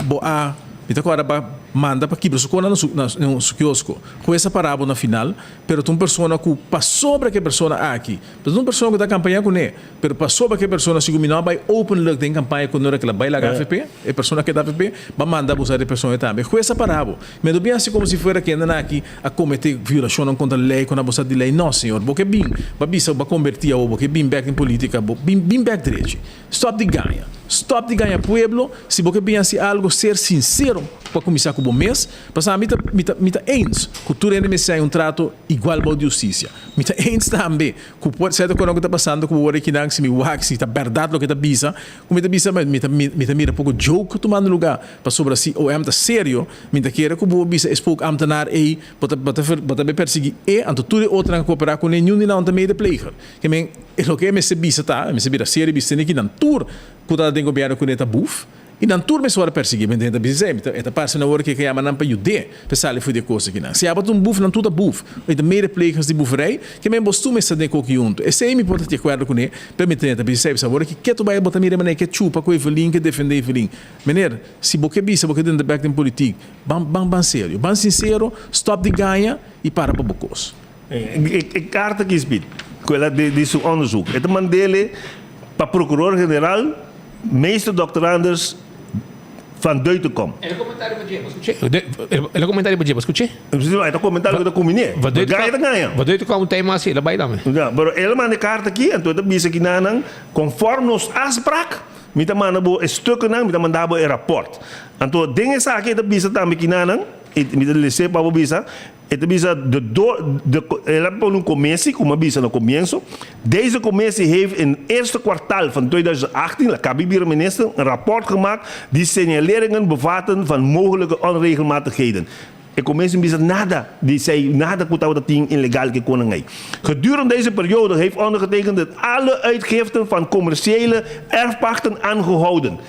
bo a, mi ta kòrda ba manda pa kibra su kona na su na su kiosko. Hues a para bo na final, pero ta un persona ku pasobra ke persona aki, Ta un persona ku ta kampañá kuné, pero pasobra ku e persona sigur mi no a bai openlijk den kampaña ku nora ku el a bai laga avp, e persona keda avp, ba manda abusá di e persona ei tambe. Hues a pará bo. Mi a dubia hasi komo si fuera kende nan aki a kometé violashonnan kontra lei ku nan abusá di lei. No, señor. Bo ke bin, bo a bisa bo a kombertí awor, bo ke bin bèk den polítika, bo bin bin bèk drechi. Stòp di gaña. Stòp di gaña pueblo. Si bo ke bin hasi algu, ser sinsero pa kuminsá ku bo mes. Pasobra mi ta mi ta mi ta eens ku tur hende mester haña un trato igual bou di hustisia. Mi ta eens tambe ku por sierto kono ku ta pasando ku bo wor akinan si mi wak si ta bèrdat loke ta bisa ku mi ta bisa mi ta mi ta mira poko joke tumando luga pasobra si OM ta serio mi ta kere ku bo bisa e spookambtenaar ei bo ta bo ta bo ta be persegui e anto tur e otronan ku koopera kuné niun di nan ta medepleger ke men loke e mester bisa ta e mester bira serio i bisa tene kinan tur ku ta den gobierno kuné ta buf. I nan tur mester wòrdu persiguí. Mi ta bisa esei, e ta parse na ora ku e ka yama nan pa yud'é pa e sali for di e kos akinan. Si abo ta un buf, nan tur ta buf. I ta medeplegers di buferij, ke men bos tur mester ta den koki huntu. Esei mi por ta di akuerdo kuné, pero mi ta bisa esei, pasobra ora ku ke tur bai bo ta mira manera ke chupa ku Evelyn, ke defendé Evelyn. Meneer, si bo ke bisa bo ke drenta bèk den politik, ban ban ban serio, ban sinsero, stòp di gaña i para pa bo kos. E karta ki Smit ku el a di su onderzoek, e ta mand'ele pa Prokuror General, Meester Dòkter Anders van Deutekom. El a komentá riba dje, bo skuch'é? El a komentá riba dje, bo skuch'é? E ta komentá loke ta kuminé. Van Gaña ta gaña. Van Deutekom ta e mas, el a bai tambe. Ya, pero el a manda e karta aki, anto e ta bisa kinanan, konfòrm nos afsprak, mi ta manda bo e stukkennan, mi ta manda bo e rapòrt. Anto den esaki e ta bisa tambe kinanan, i mi ta les'é pa bo bisa, E ta bisa de do de el a pone un commissie, como a bisa na comienzo, Deze commissie heeft in het eerste kwartaal van 2018, la caba bira minister, een rapport gemaakt die signaleringen bevatten van mogelijke onregelmatigheden. E commissie bisa nada di esey, nada cu tabata tin ilegal ke konan ey. Gedurende deze periode heeft ondergetekende alle uitgiften van commerciële erfpachten aangehouden.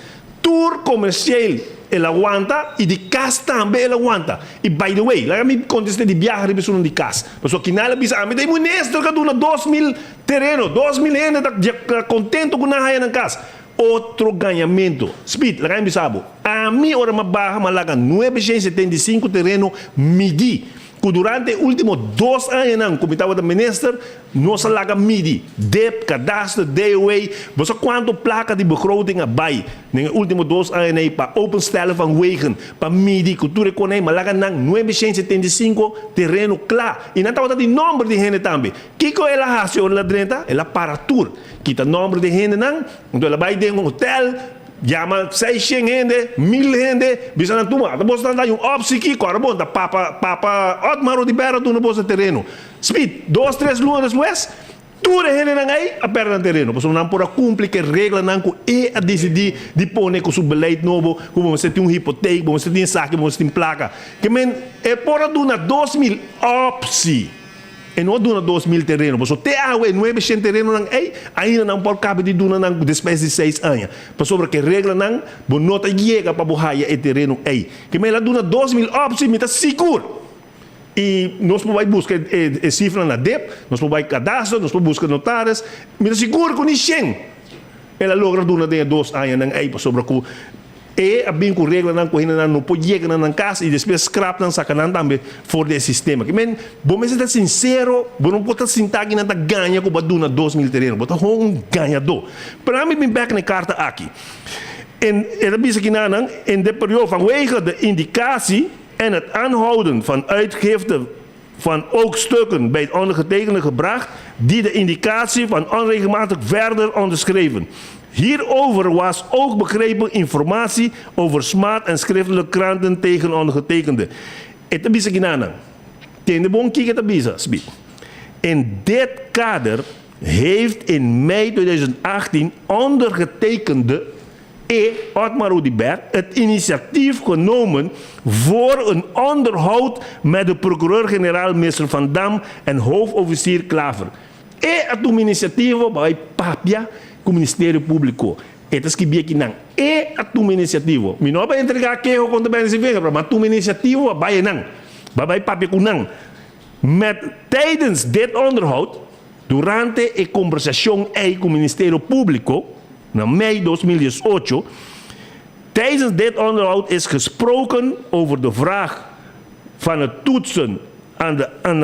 Tur comercieel el a wanta y di cas tambe el a wanta. Y by the way, laga mi contesta di biaha riba esunnan di cas. Pasobra kinan el a bisa ami ta e minister cu a duna 2000 tereno, 2000 hende ta contento cu nan haya nan cas. Otro gañamento. Speed, laga mi bisa bo, ami ora mi a baha mi a laga 975 tereno midi. Ku durante e último dos añanan ku mi tabata minister, nos a laga midi dip, kadaster, DOA. Bo sa kuantu plaka di begroting a bai den e último dos añanan ei pa openstellen van wegen, pa midi ku tur e konei, ma laga nan 975 tereno kla i nan tabata di nòmber di hende tambe. Kiko el a hasi ora el a drenta? El a para tur, kita nòmber di hendenan, anto el a bai den un hotel, Yama seishen hende, mil hende, bisa nan tuma, ata boso ta da un opsi ki, kòrda bon, ta papa, papa Otmar Odibera duna boso e tereno. Speed, dos, tres luna despues, tur e hendenan ei a pèrdè nan tereno, pasobra nan por a kumpli ku e reglanan ku e a disidí di pone ku su beleid nobo, ku bo mester tin un hipotek, bo mester tin esaki, bo mester tin plaka. Ke men, e por a duna 2000 opsi. E no a duna 2000 tereno, pasobra te awe e 900 terenonan ei ainda nan por kaba di duna nan despues di seis aña. Pasobra ku e reglanan bo no ta yega pa bo haya e tereno ei. Ke men el a duna 2000 opsi, mi ta sigur. I nos por bai buska e sifranan na dip, nos por bai kadastro, nos por buska notaris. Mi ta sigur ku ni shen el a logra duna den e dos añanan ei, pasobra ku E a bin ku reglanan ku hendenan no por yega na nan kas i despues skrap nan saka nan tambe for di e sistema. Ke men, bo mester ta sinsero, bo no por ta sinta aki nan ta gaña ku bo a duna 2000 tereno. Bo ta hon un gañadó. Pero ami bin bek na e karta aki. En e ta bisa kinanan, In de periode vanwege de indicatie en het aanhouden van uitgifte van ook stukken bij het ondergetekende gebracht die de indicatie van onregelmatig verder onderschreven. Hierover was ook begrepen informatie over smaad en schriftelijk kranten tegen ondergetekende. E ta bisa kinanan. Tende bon kiko e ta bisa, sbi. In dit kader heeft in mei 2018 ondergetekende E. Otmar Oduber het initiatief genomen voor een onderhoud met de procureur-generaal Mr. Van Dam en hoofdofficier Klaver. E a tuma inisiativa pa bai papia ku Ministerio Públiko. E ta skibí akinan, E a tuma inisiativo. Mi no a bai entregá keho kontra Benny Sevinger, pero mi a tuma inisiativo pa bai einan, pa bai papia ku nan. Met tijdens dit onderhoud, durante e kombersashon ei ku Ministerio Públiko, na mei 2018, Tijdens dit onderhoud is gesproken over de vraag van het toetsen aan de aan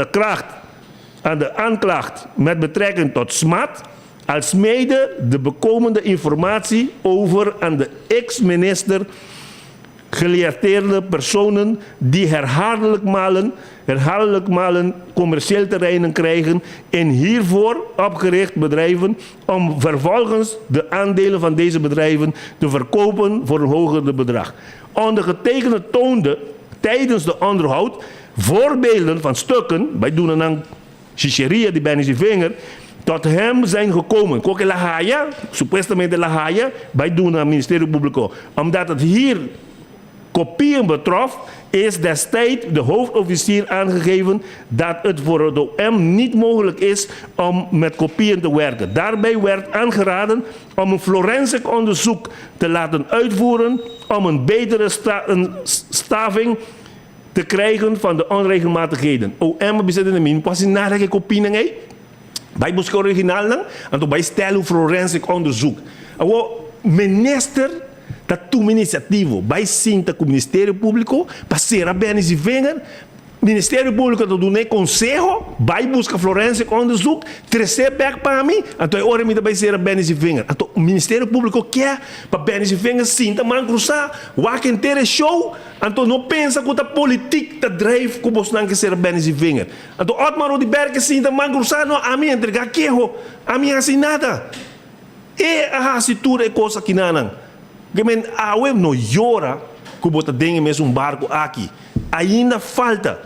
aan de aanklacht met betrekking tot smaad, alsmede de bekomende informatie over aan de ex-minister gelieerde personen die herhaaldelijk malen, herhaaldelijk malen commercieel terreinen krijgen in hiervoor opgericht bedrijven om vervolgens de aandelen van deze bedrijven te verkopen voor een hoger bedrag. Ondergetekende toonde tijdens de onderhoud voorbeelden van stukken, bij doen aan chicheria di Benny Vinger, tot hem zijn gekomen. Koke la haya, supuestamente la haya, bij doen aan Ministerio Público. Omdat het hier kopieën betrof, is destijds de hoofdofficier aangegeven dat het voor het OM niet mogelijk is om met kopieën te werken. Daarbij werd aangeraden om een forensic onderzoek te laten uitvoeren om een betere sta een staving te krijgen van de onregelmatigheden. OM a bisa den mi no por hasi nada ku e kopienan ei. Bai buska originalnan, anto bai stel un forensic onderzoek. Awor minister ta tuma inisiativo, bai sinta ku Ministerio Públiko pa sera Benny Zivinger. Ministerio Públiko ta duna e konseho, bai buska forensic onderzoek, tres'é bèk pa mi, anto e ora mi ta bai sera Benny Zivinger. Anto Ministerio Públiko ke pa Benny Zivinger sinta man krusá, wak henter e show, Anto no pensa ku ta politik ta drijf ku bosnan ke sera Benny Zivinger. Anto Otmar Oduber ke sinta man krusá no ami a entregá keho, ami a hasi nada. E a hasi tur e kos akinanan. Ke men awe no yora ku bo ta den e mesun barku aki. Ainda falta.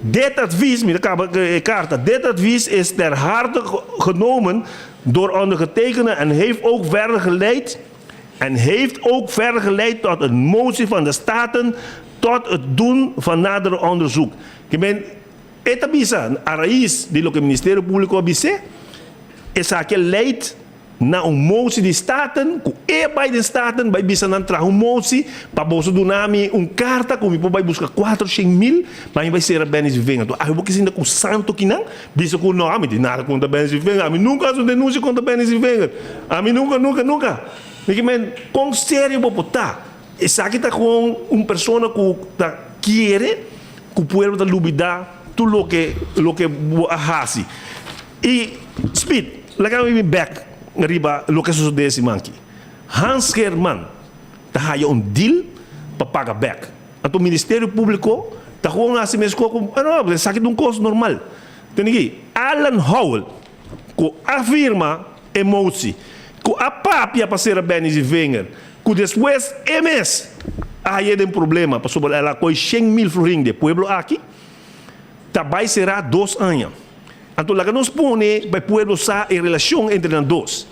Dit advies, mi ta kaba e karta, dit advies is ter harte genomen door ondergetekende en heeft ook verder geleid En heeft ook verder geleid tot een motie van de Staten tot het doen van nader onderzoek. Ke men, e ta bisa, a rais di loke Ministerio Públiko a bis'é, esaki a leid na un motie di Staten, ku e bai den Staten bai bisa nan traha un motie pa boso duna mi un karta ku mi por bai buska 400.000 pa mi bai sera Benny Zivinger. Anto awe bo ke sinta ku santo kinan? Bisa ku no, ami tin nada kontra Benny Zivinger, ami nunka hasi un denunsia kontra Benny Zivinger, ami nunka, nunka, nunka. Mi ke men, kon serio bo por ta? Esaki ta kon un persona ku ta kere ku pueblo ta lubida tur loke loke bo a hasi. I Speed, laga mi bin bek riba loke a sosode e siman aki. Hans Geerman ta haya un deal pa paga bek. Anto Ministerio Públiko ta gewoon hasi meskos ku, ah no, esaki ta un kos normal. Tende aki, Alan Howell ku a firma e motie, ku a papia pa sera Benny Zivinger, ku despues e mes a haye den problema pasobra el a kohe 100.000 florin di e pueblo aki, ta bai será dos aña. Anto laga nos pone pa e pueblo sa e relashon entre nan dos.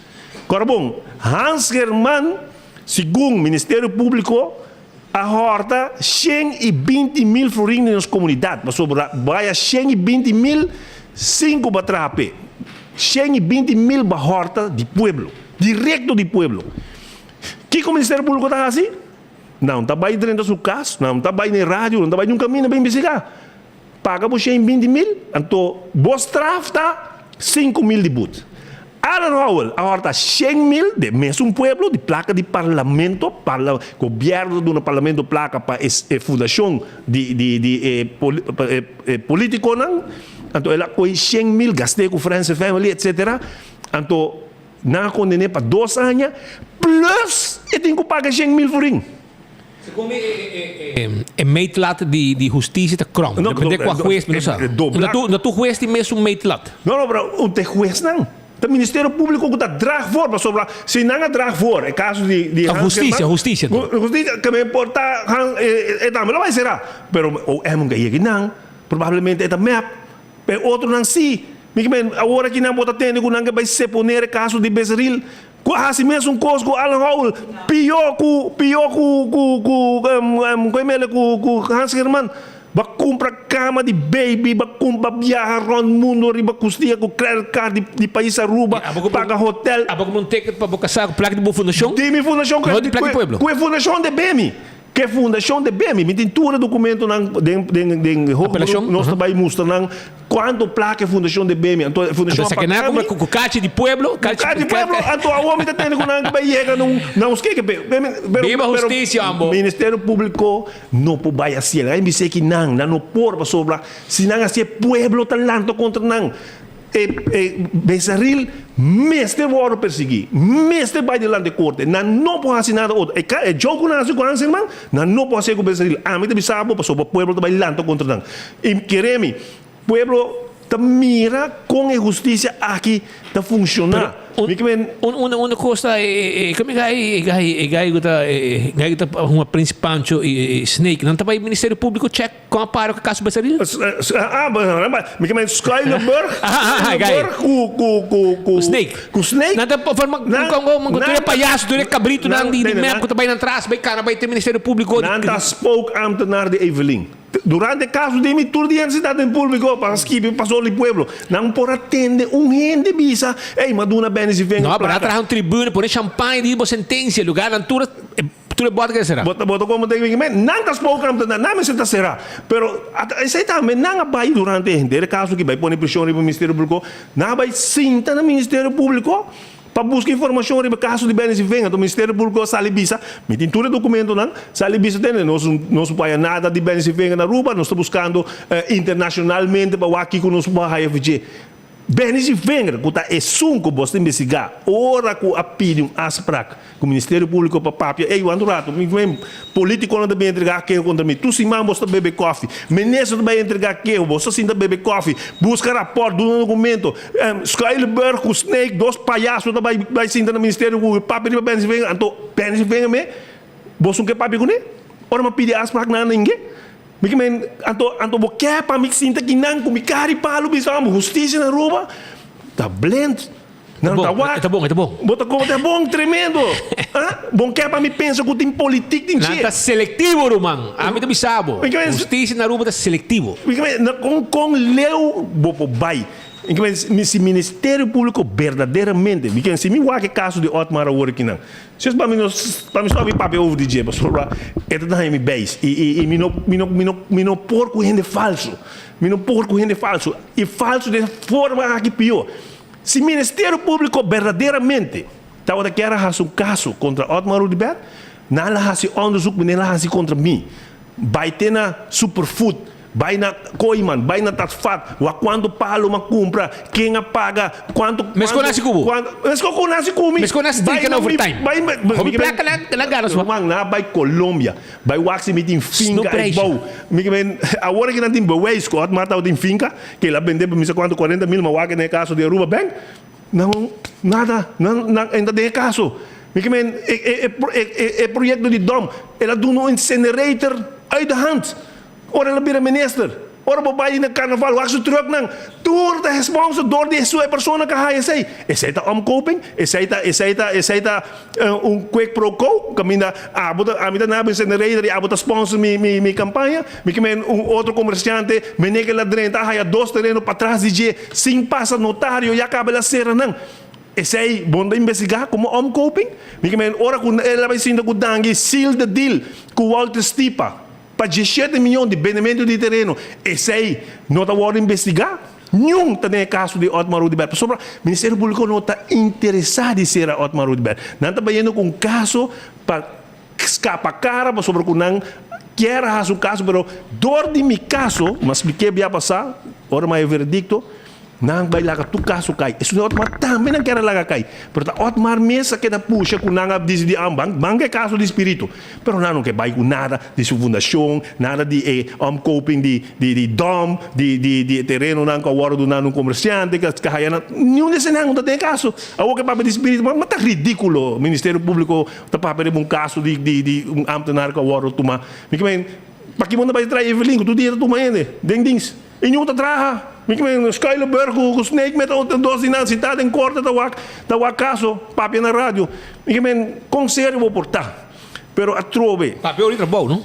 Kòrda bon, Hans Herman, segun Ministerio Públiko, A hòrta 120.000 florin di nos komunidat, pasobra baya 120.000 sin ku bo a traha p'e. 120.000 bo a hòrta di pueblo, direkto di pueblo. Kiko Ministerio Públiko ta hasi? Nan ta bai drenta su kas, nan ta bai na e radio, nan ta bai di un kaminda pa investigá. Paga bo 120.000, anto bo straf ta 5.000 di but. Alan Howell a horta 100.000 di e mesun pueblo, di placa di parlamento, parla, gobierno ta duna parlamento placa pa e e fundacion di di di e poli pa e e politiconan, anto el a coge 100.000 gast'é cu friends and family etcetera, anto nan a conden'é pa dos aña plus e tin cu paga 100.000 florin. Segun mi e meetlat di husticia ta krom. Depende kua hues mi no sa. No tur hues tin mesun meetlat. No no pero un te huesnan. Ta ministerio publico ku ta draag voor pasobra si nan a draag voor e kaso di Hans Husticia husticia to. Husticia ke me por ta Han e tambe lo bai sera pero OM ka yega nan probablemente e ta mep pe otronan si mi ke men awor aki nan bo ta tende ku nan ke bai seponer e kaso di Becerril Ku a hasi mesun kos ku Alan Howell, pió ku pió ku ku ku ku e mele ku ku Hans Herman. Bo a kumpra kama di baby, bo a kumpra biaha rònt mundu riba kustia ku credit card di di pais Aruba, paga hotel. Abo kumpra un ticket pa bo kasá ku plaka di bo fundashon? Di mi fundashon No di plaka di pueblo. Ku e fundashon debe mi. Ku e fundashon debe mi. Mi tin tur e dokumentonan den den den hoge beroep nos ta bai mustra nan kuantu plaka e fundashon debe mi. Anto e fundashon a paga mi. Ku kachi di pueblo. Ku kachi di pueblo. Anto awor mi ta tende ku nan bai yega na un na un skeke. Biba hustisia ambo. Ministerio Publiko No por bai haciel. Nan bis'é ki nan, nan no por pasobra si nan hacié pueblo ta lanta contra nan. E e Besaril mester wòrdu persiguí, mester bai dilanti korte. Nan no por haci nada otro. E ka e joke ku nan haci ku Hanselman, nan no por hacié ku Besaril. Ami ta bisa bo pasobra pueblo ta bai lanta contra nan. I kere mi, pueblo ta mira kon e hustisia aki ta funciona. Mi ke men. Un un un kos ta e e kome gai e gai e gai ku ta e gai ku ta hunga Prins Pancho i Snake nan ta bai Ministerio Publico check kon a para ku e kaso Besaril? Ah mi ke men Schuilenburg Schuilenburg ku ku ku ku Snake ku Snake nan ta forma ku tur e payaso tur e kabritonan di di mep ku ta bai nan tras bai kana bai te Ministerio Publico Nan ta spookambtenaar di Evelyn. Durante e kaso di mi tur di hende sinta den públiko pa skibi pastor di pueblo. Nan por a tende un hende bisa, Ey, m'a duna Benny Zivenga No, pero nan a plaka. traha un tribuna, pone champaña di bo sentensia, lugar nan tur tur e bòt keda será. Bo ta bo ta komo den men, nan ta spoken nan nan mester ta será. Pero ata esei tambe nan a bai durante henter e kaso ki bai pone preshon riba Ministerio Públiko, nan a bai sinta na Ministerio Públiko Pa buska informashon riba e kaso di Benny Zivenga, anto Ministerio Públiko a sali bisa, Mi tin tur e dokumentonan, sali bisa tende, nos nos no por haya nada di Benny Zivenga na Aruba, nos ta buskando internashonalmente pa wak kiko nos por haya for dje. Benny Zivenga, ku ta esun ku bos ta investigá, ora ku a pidi un afsprak ku Ministerio Públiko pa papia, ey, wanta un rato, mi politikonan ta bin entregá keho kontra mi, tur siman bos ta bebe kòfi, minister ta bai entregá keho, bos ta sinta bebe kòfi, buska rapòrt, duna dokumento. Schuilenburg ku Snake, dos payaso ta bai bai sinta na ministerio ku papia riba Benny Zivenga, anto Benny Zivenga me boso ke papia kuné? Ora mi a pidi afspraak nan nan ke? Mi ke men anto anto bo ke pa mi sinta kinan ku mi kari palu bisa amo hustisia na Aruba ta blind nan ta wak E ta bon, e ta bon. Bo ta komo ta bon tremendo ah bon ke pa mi pensa ku tin politik tin Nan dje. ta selektivo ruman, ami ta bisa bo Mi ke men hustisia na Aruba ta selektivo. Mi ke men na kon kon leu bo por bai Mi ke men si Ministerio Publico berdaderamente mi ke men si mi wak e kaso di Otmar awor akinan si es pa mi no pa mi stop di papia over di dje pasobra e ta daña mi beis i i i mi no mi no mi no mi no por ku hende falso mi no por ku hende falso i falso den forma aki pio si Ministerio Publico berdaderamente tabata kier a hasi un kaso kontra Otmar Oduber nan la hasi onderzoek manera nan la hasi kontra mi bai te na Superfood Bai na Kooiman, bai na Tatfat, wak kuantu palu m'a kumpra, ken a paga, kuantu, Mes kon hasi ku bo? kuantu, mes kon kon hasi ku mi. Mes kon hasi Bai trika na na mi, overtime. bai, Hopi plaka nan, nan gana sua. Ruman, nan a bai Colombia, bai wak si mi tin finka ei Snoepreisje. bou. Mi ke men, awor aki nan tin bewijs ku Otmar tabatin finka, ke el a bende pa mi sa kuantu, kuarenta mil, ma wak den e kaso di Aruba Bank, nan, nada, nan, nan e ta den e kaso. Mi ke men, e, e, e, e, e proyekto di dom, el a duna un incinerator uit de hand. Ora el a bira minister, ora bo bai na karnaval wak su trucknan, tur ta gesponsor dor di su e persona ku a haya esei. Esei ta omkoping, esei ta esei ta esei ta un quid pro quo, kaminda abo ta ami ta naba incinerator i abo ta sponsor mi mi mi kampaña. Mi ke men un otro komersiante mene ke el a drenta a haya dos tereno patras di dje sin pasa notario ya kaba el a sera nan. Esei bo no ta investigá komo omkoping? Mi ke men ora ku el a bai sinta ku Dangui seal the deal ku Walter Stipa. Pa diesshete miyon di bendementu di tereno, esei no ta wòrdu investigá? Niun ta den e kaso di Otmar Oduber, pasobra Ministerio Públiko no ta interesá di sera Otmar Oduber. Nan ta bayendo ku un kaso pa skapa kara pasobra ku nan kier a hasi un kaso, pero dor di mi kaso, mi a splik'é bia pasá, ora mi a haña veredikto, Nan bai laga tur kaso kai. Esun di Otmar tambe nan kier a laga kai. Pero ta Otmar mes a keda pusha ku nan a disidí a ban ban ku e kaso di spiritu. Pero nan no ke bai ku nada di su fundashon, nada di e omkoping di di di dom, di di di e terenonan ku a wòrdu duna na un komersiante ku a haya nan. Niun di esenan no ta den e kaso. Awor ke papia di spiritu, ma ta ridíkulo. Ministerio Públiko ta papia riba un kaso di di di un ámtenar ku a wòrdu tuma. Mi ke men, paki bo no bai traha Evelyn ku tur dia ta tuma hende den dins? I ñu ta traha. Mi ke men Schuilenburg ku Snake met otro dos di nan sintá den korte ta wak ta wak kaso papia na radio. Mi ke men kon serio bo por ta. Pero atrobe. Papia ora di trabou no.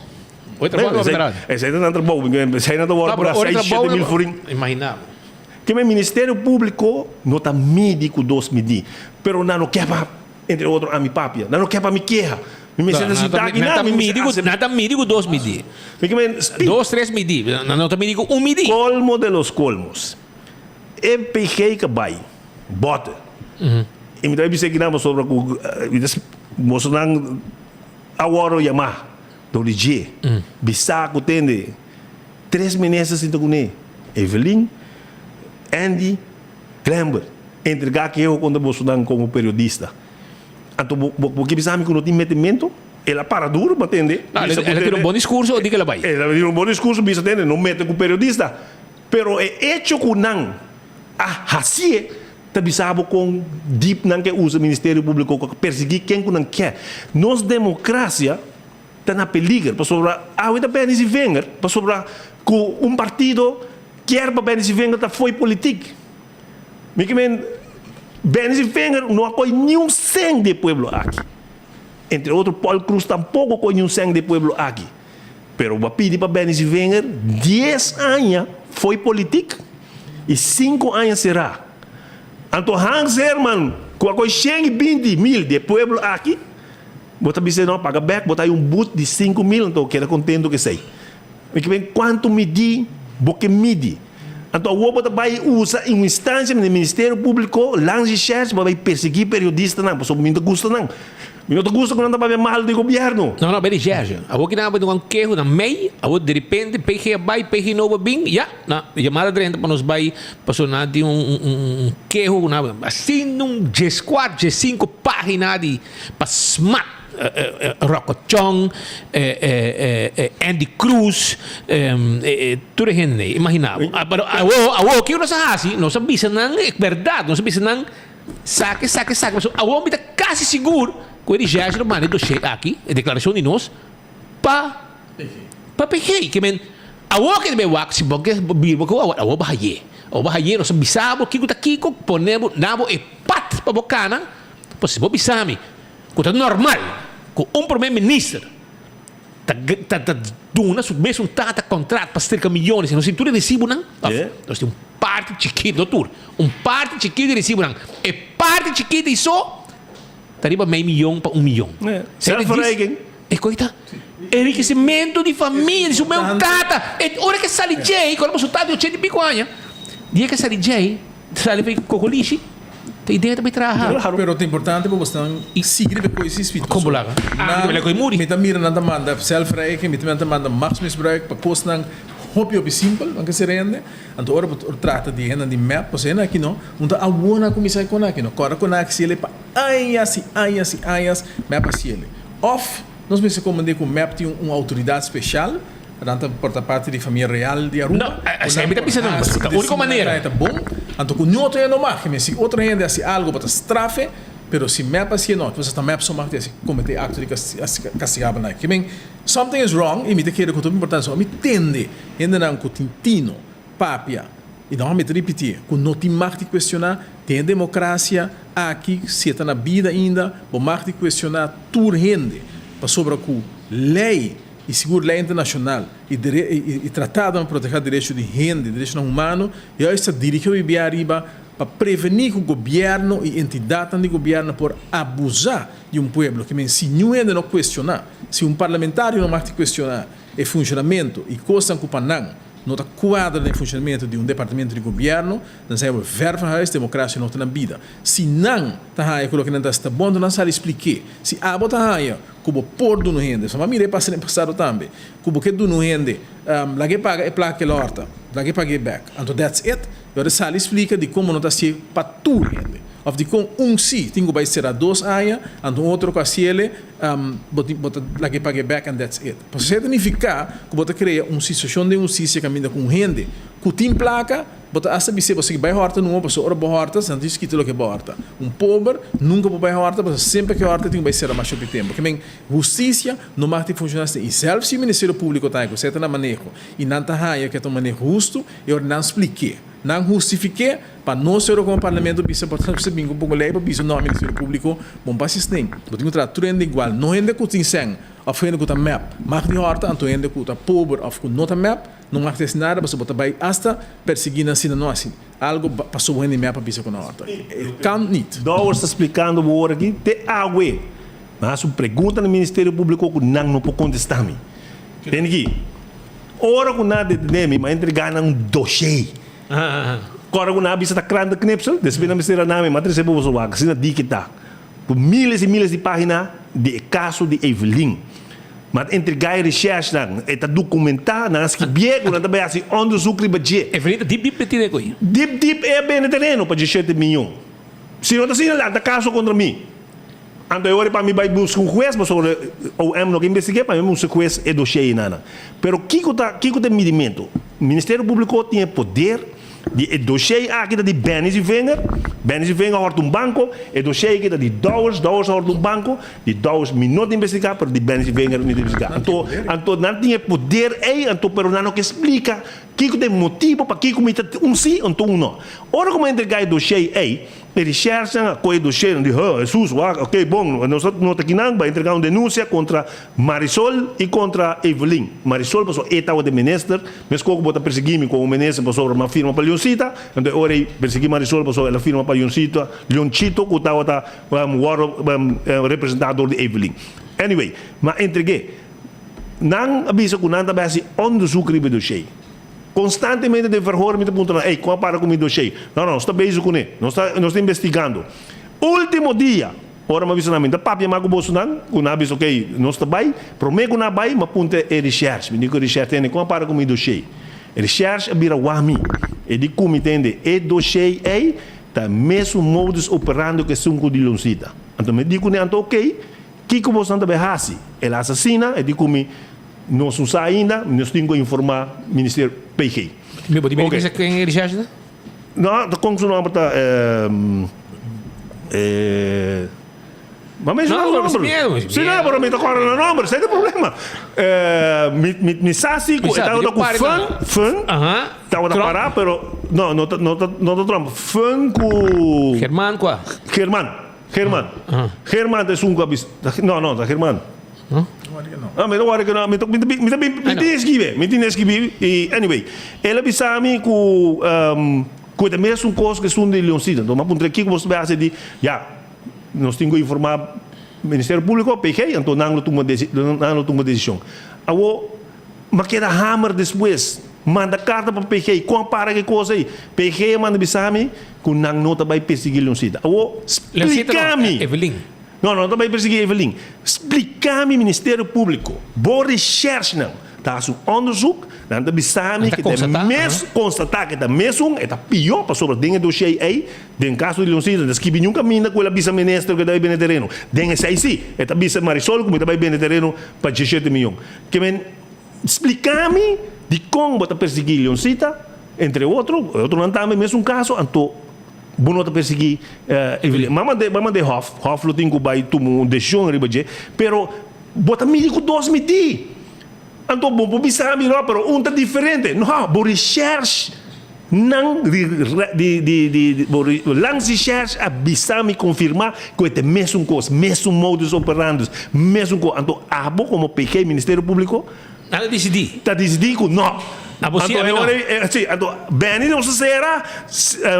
Oi trabou no Esei, esei ta nan trabou, esei nan ta wòrdu paga seis, shete mil florin. Imaginá bo. Ke men Ministerio Públiko no ta midi ku dos midí, pero nan no ke pa, entre otro, ami papia, nan no ke pa mi keha. Mi mester ta sinta aki nan, mi mester asep. Nan ta midi ku dos midí. Mi ke men speak. Dos, tres midí. Nan no ta midi ku un midí. Kolmo de los kolmos. E PG ka bai bòte. I mi ta bai bisa aki nan pasobra ku mi ta bosonan a wòrdu yamá dor di dje. Bisa ku tende tres minister sinta kuné, Evelyn, Andy, Glenbert. Entregá keho kontra bosonan komo periodista. Anto bo bo ke bisa mi ku no tin metementu? El a para duru pa tende. No, el a tira un bon diskurso o di ke el a bai? El a tira un bon diskurso bisa tende no mete ku periodista. Pero e echo ku nan a hasié ta bisa bo kon dip nan ke usa Ministerio Públiko ku a persiguí ken ku nan ke. Nos demokrasia ta na peliger pasobra awe ta Benny Zievinger pasobra ku un partido kier pa Benny Zievinger ta fo'i politik. Mi ke men Benny Zievinger no a koi niun sèn di e pueblo aki. Entre otro Paul Croes tampoko a koi niun sèn di e pueblo aki. Pero bo a pidi pa Benny Zievinger dies aña fo'i politik i sinku aña será. Anto Hans Herman ku a koi 120 mil di e pueblo aki, bo ta bis'é no paga bèk, bo ta hay un but di 5000 anto keda kontento ku esei. Mi ke ben kuantu midi bo ke midi. Anto awor bo ta bai usa un instansia di Ministerio Públiko, Landsrecherche, bo ta bai persiguí periodistanan pasobra mi no ta gusta nan. Mi no ta gusta ku nan ta papia mal di gobièrnu. No, no, beri Sergio. Awor ki nan a bai duna un keho na mei, awor direpente PG a bai, PG nobo a bin, ya, na yamada drenta pa nos bai, pasobra nan a tin un un keho ku nan a asina un dieskuater, diesinku pagina di pa smat Rocco Chong, Andy Cruz, tur e hende ei, imagina bo. Pero awor, awor kiko nos a hasi? Nos a bisa nan e bèrdat, nos a bisa nan Saki, saki, saki. Pasobra awor mi ta kasi sigur ku e recherche lo manda e dossier aki, e deklarashon di nos, pa pa PG. Ke men, awor ke ta bai wak, si bo ke biba ku awor, awor bo haye. Awor bo haye, nos a bisa bo kiko ta kiko, pone bo, na bo e pat pa bo kana. Pues si bo bisa mi ku ta normal ku un prome minister ta ta ta duna su mesun tata kontrat pa strika miyones i nos tin tur e resibunan, òf nos tin un parti chikito, no tur, un parti chikito di resibunan, e parti chikito iso ta riba mei miyon pa un miyon. Zelfverrijking. E koe ta enrikesimentu di famia di su mesun tata. E ora ke sali djei, kòrda bo su tata di ochenta i piko aña, dia ke sali djei, Sali pa e kokolishi, ta idea ta bai traha. Pero ta importante pa bosnan sigui riba e koe si Kon bo laga? Nan, mi ta mira nan ta manda zelfverrijking, mi ta mira nan ta manda machtsmisbruik pa kosnan hopi hopi simpel, nan ke ser hende. Anto ora bo trata di hendenan di mep, pasobra hende aki no, un ta awor nan a kuminsá e kon aki no. Kòrda kon nan a hasiel pa añas i añas i añas mep a hasiel. Òf nos mester komprendé ku mep tin un outoridat speshal. Nan ta por ta parti di famia real di Aruba. No, esei mi ta bisa nan, pasobra ta unico manera. Ta bon, anto cu niun otro hende no mag. Si otro hende haci algo bo ta strafe, pero si mep hacié no, entonces ta mep so mag di haci comete acto di castigabel nan. Kimen, something is wrong y mi ta kere cu ta importante so mi tende hendenan cu tin tino papia y nan mi ta ripiti cu no tin mag di cuestiona den e democracia aki si e ta na bida ainda bo mag di cuestiona tur hende pasobra cu ley I sigur lei internashonal i i tratadonan pa protegá derecho di hende, derechonan humano, juist ta dirigí hopi bia ariba pa prevení ku gobièrnu i entidatnan di gobièrnu por abusá di un pueblo. Ke men si niun hende no kuestioná, si un parlamentario no mag di kuestioná e funshonamentu i kosnan ku pa nan no ta kuadra den funshonamentu di un departamento di gobièrnu, dan sa ver van huis demokrasia no ta na bida. Si nan ta haña ku loke nan ta hasi ta bon, nan sali splik'é. Si abo ta haña Ku bo por duna un hende. Sa mira e pasa den pasado tambe. Ku bo ke duna un hende, laga e paga e plaka ke el horta. Laga e pag'é bek. Anto that's it. I ora sali splika dikon bo no ta hasié pa tur hende. Òf dikon un si tin ku bai sera dos aña, anto un otro ku hasiele, bo tin bo ta laga e pag'é bek and that's it. Pasobra esei ta nifiká ku bo ta krea un situashon den hustisia kaminda ku un hende ku tin plaka, Bo ta hasta bis'é bo sigui bai hòrta numa pasobra ora bo hòrta nan tin skita loke bo hòrta. Un pober nunka por bai hòrta pasobra semper ke hòrta tin ku bai sera masha hopi tempu. Ke men hustisia no mag tin funshoná asina. I sèlf si Ministerio Públiko ta haña ku esei ta nan maneho i nan ta haña ku e ta un maneho hustu e ora nan splik'é, nan hustifik'é pa nos ora komo Parlamento bisa por ta bisa bin ku un poko lei pa bisa no Ministerio Públiko bon pa asist'é. Bo tin ku trata tur hende igual no hende ku tin sèn. òf hende ku ta mep mag di hòrta, anto hende ku ta pober òf ku no ta mep no mag di hasi nada pasobra bo ta bai asta persiguí nan si nan no hasi algu pasobra hende mep a bisa ku nan hòrta. E kan nit. Dowers ta splikando bo ora aki te awe. Mi a hasi un pregunta na Ministerio Públiko ku nan no por kontestá mi. Tende aki, ora ku nan a detené mi, mi a entregá nan un doshé. Ora ku nan a bisa ta krantenknipsel, despues nan mester a nan mi, mi a trese boso wak, asina diki ta. Ku miles i miles di página di e kaso di Evelyn. Mi a entregá e reshèrshnan, e ta dokumentá, nan a skibié ku nan ta bai hasi òndersuk riba dje. Evelyn ta dip dip metí den ko'i. Dip dip e a bende tereno pa diesshete miyon. Si no ta asina, lanta kaso kontra mi. Anto e ora pa mi bai buska un hues pasobra OM no ke investig'é, pa mi buska hues e dossier einanan. Pero kiko ta kiko ta e midimentu? Ministerio Publico tin e poder di e dossier aki ta di Benny Zivinger, Benny Zivinger a hòrta un banko, e dossier aki ta di Dowers, Dowers a hòrta un banko, di Dowers mi no ta investigá pero di Benny Zivinger mi ta investigá. Anto anto nan tin e poder ei anto pero nan no ke splika kiko ta e motibo pakiko mi ta un si anto un no. Ora ku mi a entregá e dossier ei, E recherchenan a kohe doshé, nan di, Huh, Hesus, wak, ok, bon, nos ta nota kinan, bai entrega un denunsia kontra Marisol i kontra Evelyn. Marisol pasobra e tabata e minister, meskos ku bo ta persiguí mi komo minister pasobra mi a firma pa Leoncita, anto e ora ei persiguí Marisol pasobra el a firma pa Leoncita, Leonchito ku tabata wòrdu representá dor di Evelyn. Anyway, mi a entreg'é. Nan a bisa ku nan ta bai hasi onderzoek riba e doshé. Constantemente den verhoor mi ta puntra nan, ey, con a para cu mi dossier? No, no, nos ta bezig cune, nos ta, nos ta investigando. Ultimo dia, ora mi a bisa nan, mi ta papia mas cu bosonan, cu nan a bisa, ok, nos ta bay. Prome cu nan a bay, mi a puntra e recherche, mi di cu e recherche, tende, con a para cu mi dossier? E recherche a bira wak mi, e di cu mi, tende, e dossier ey ta mesun modus operando cu esun cu di Loncita. Anto mi di cune, anto ok, kico bosonan ta bay haci? El a haci asina, e di cu mi, Nos no sa ainda, nos tin ku informá Ministerio PG. Mi bo tin mira kisa ken e recherche ta? No, ta kon su nomber ta Ma menshoná su nomber. Si no, pero mi ta kòrda na nomber, esei ta e problema. Mi mi mi sa si ku e tabata ku Fun, Fun tabata pará, pero no, no ta no ta no ta Trump, Fun ku German kua? German, German. German ta esun ku a bisa, no, no, ta German. No, mi ta wòrdu ku no, mi ta mi ta mi ta mi tin eskibí, mi tin eskibí i anyway, el a bisa mi ku ku e ta mesun kos ku esun di Leoncito. Enton mi a puntra kiko boso ta bai hasi di, ya, nos tin ku informá Ministerio Públiko, PG, anto nan lo tuma desi nan lo tuma desishon. Awor, mi a keda hamer despues, manda karta pa PG, kon a para ku e kos ei? PG a manda bisa mi ku nan no ta bai persiguí Leoncito. Awor, Leoncito splika no, mi. Evelyn. No, no ta bai persiguí Evelyn. Spliká mi Ministerio Públiko, bo reshèrshnan ta hasi un òndersuk, nan ta bisa mi Nan ta ke ta konstatá, mes, konstatá ke ta mesun, e ta pió, pasobra den e doshé ei, den kaso di Leoncito, no ta skibi niun kaminda ku el a bisa minister ku e ta bai bende tereno. Den esei sí, e ta bisa Marisol ku mi ta bai bende tereno pa diesshete miyon. Ke men, spliká mi dikon bo ta persiguí Leoncita, entre otro, e otronan tambe mesun kaso, anto Bo no ta persiguí Evelyn. M'a mand'é, m'a mand'é Hof. Hof lo tin ku bai tuma un desishon riba dje. Pero bo ta midi ku dos midí. Anto bo por bisa mi, no, pero un ta diferente. No, bo reshèrsh nan di di di di bo langs reshèrsh a bisa mi, konfirmá ku e ta e mesun kos, mesun modus operandus, mesun kos. Anto abo komo PG, Ministerio Públiko, Nan ta disidí. Ta disidí ku no. Abo si, Anto ami e no. ora ei, si, anto Benny nos a sera,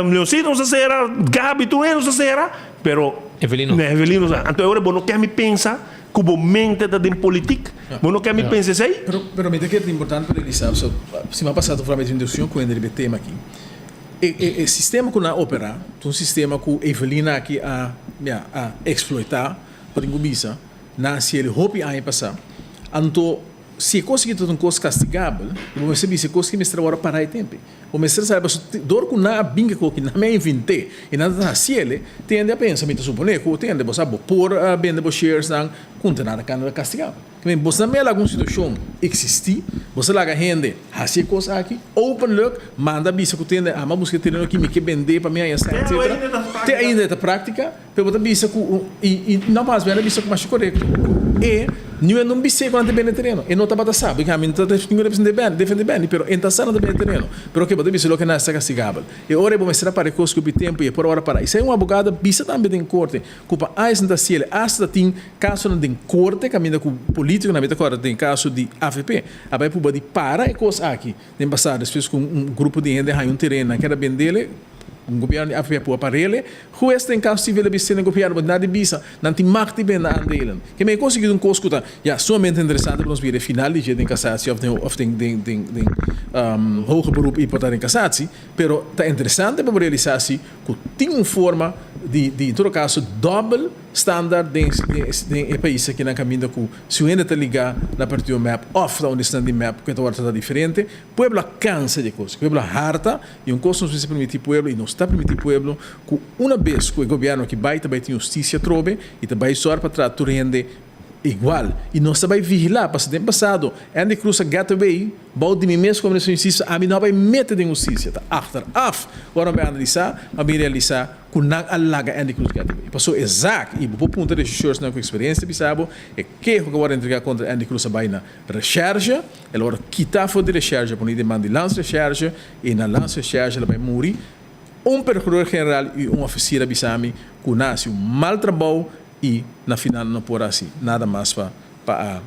Leoncito nos a sera, Gaby tur hende nos a sera, pero Evelyn no. Evelyn no sa. Anto e ora bo no ke mi pensa ku bo mente ta den politik, bo no ke mi pensa esei. Pero, pero mi ta kere ta importante pa realisá, pasobra siman pasá ta fala mi tin un diskushon ku hende riba e tema aki. E, e, e sistema ku nan a operá ta un sistema ku Evelyn aki a, ya, a eksploitá, pa tin ku bisa. Nan a hasiel hopi aña pasá. Anto, si e kos aki ta un kos kastigabel, bo mester bisa e kos aki mester a wòrdu pará e tempu. Bo mester sabi pasobra dor ku nan a bin ku e kos aki, nan a invent'é i nan ta hasiel, tin hende a pensa, mi ta suponé ku tin hende bo sa bo por bende bo sharesnan ku ta nada kanda kastigabel. Bo sa mira laga un situashon eksistí, bo sa laga hende hasi e kos aki openlijk, manda bisa ku tin hende, ama buska e tereno aki, mi ke bend'é pa mi haña sèn, etcetera. Te ainda e ta práktika. Pero bo ta bisa ku i i no mas bèn a bisa ku masha korekto ku e. Niun hende no bis'é ku nan ta bende tereno. E no tabata sa. Porque ami no ta ningun representante di Benny, defende Benny, pero e ta sa nan ta bende tereno. Pero oke, bo ta bisa loke nan ta kastigabel. E ora ei bo mester a para e kos ku hopi tempu i e por ora para. I esei un abogado a bisa tambe den korte ku pa añas nan ta hasiel. Asta ta tin kasonan den korte kaminda ku politikonan, mi ta kòrda den kaso di avp, a bai pruba di para e kos aki den pasado despues ku un grupo di hende haña un tereno nan keda bendele, un gobièrnu di avp a pruba parele. Hues den kaso sivil a bisa den gobièrnu bo nada di bisa, nan tin mag di bende aandelen. Ke men e konsiguido un kos ku ta ya sumamente interesante pa nos mira e final di dje den kasatsie òf den òf den den den den hoger beroep i por ta den kasatsie. Pero ta interesante pa bo realisá si ku tin un forma di di en todo kaso dòbel standaard den den e pais akinan kaminda ku si un hende ta ligá na partido mep òf ta un di esnan di mep ku e ta wòrdu tratá diferente. Pueblo a kansa di e kos. Pueblo a harta i un kos nos mester permití pueblo i nos ta permití pueblo ku una bes ku e gobièrnu aki bai ta bai tin hustisia atrobe i ta bai sòr pa trata tur hende igual i nos ta bai vigilá pasobra den pasado Andy Cruz a get away bou di mi mes komo minister di hustisia ami no a bai mete den hustisia ta achteraf ora mi bai analisá mi a bin realisá ku nan a laga Andy Cruz get away pasobra e zaak i bo por puntra rechercheursnan ku eksperensia bisa bo e keho ku a wòrdu entregá kontra Andy Cruz a bai na Recherche, el a wòrdu kitá for di recherche pone den man di landsrecherche i na landsrecherche el a bai muri. Un percureur general i un officier a bisa mi ku nan a hasi un mal trabou i na final nan no por a hasi nada mas pa pa a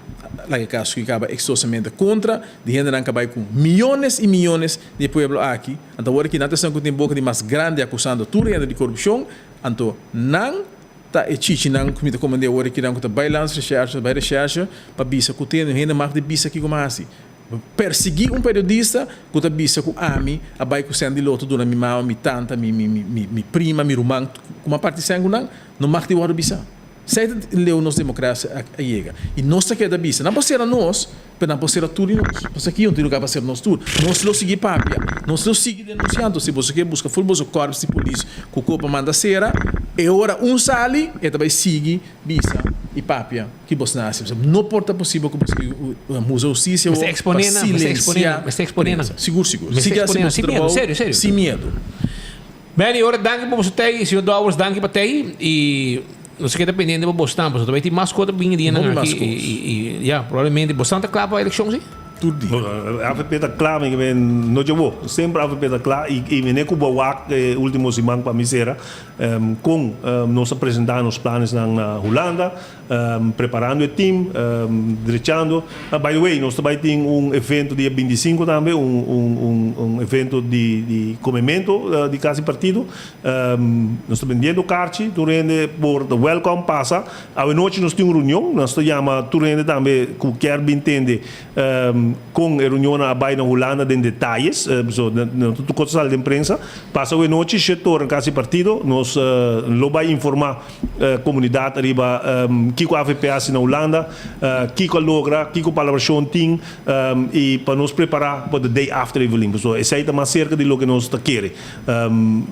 laga e kaso ki kaba eksitosamente kontra di hendenan ku a bai ku miyones i miyones di e pueblo aki. Anto awor aki nan ta esnan ku tin boka di mas grandi akusando tur hende di korupshon, anto nan Ta e chichinan ku mi ta komand'é awor e kinan ku ta bai landsrecherche, ta bai recherche pa bisa ku tene un hende mag di bisa kiko mi a hasi. Persiguí un periodista ku ta bisa ku ami a bai ku sèn di loto duna mi mama, mi tanta, mi mi mi mi prima, mi ruman ku mi a parti sèn ku nan, no mag di wòrdu bisá. Esei ta leu nos demokrasia a yega. I nos ta keda bisa. Nan por sera nos. Pero nan por sera tur di nos. Pasobra aki un tin lugar pa sera nos tur. Nos lo sigui papia. Nos lo sigui denuncia. Anto si boso ke buska ful boso korps di polis ku kopa manda sera, e ora un sali e ta bai sigui bisa i papia ki bos na hasi. Pasobra no por ta posibel ku boso ke usa hustisia Mester pa expone nan, mester expone nan, silencia mester expone nan. prensa. Sigur sigur. Mester Sigui hasi expone nan boso sin miedu, trabou serio, serio. sin miedu. Benny, ora danki pa boso tei, señor Dowers danki pa tei y nos a keda pendiente pa bosnan pasobra ta bay tin mas cos ta bini dianan Hopi mas aki cos. y y ya probablemente bosnan ta cla pa eleccion si? Tur dia. Avp ta cla mi men no djabo semper avp ta cla y y mene cu bo a wak e ultimo siman pa mi cera con nos a presenta nos planesnan na Hulanda Preparando e team, drechando. By the way, nos ta bai tin un evento dia bintisinco tambe, un un un evento di di comemento di casi partido. Nos ta bendiendo carchi, tur hende por ta welcome pasa. Awenochi nos tin un reunion, nos ta yama tur hende tambe cu kier bin tende con e reunionnan a bai na Hulanda den detayes. So no ta tur cos ta sali den prensa. Pasa awenochi, shit toren casi partido, nos lo bai informa. Comunidad riba kico avp haci na Hulanda, kico a logra, kico palabracion tin y pa nos prepara pa the day after Evelyn. Pasobra esey ta mas cerca di loke nos ta kere.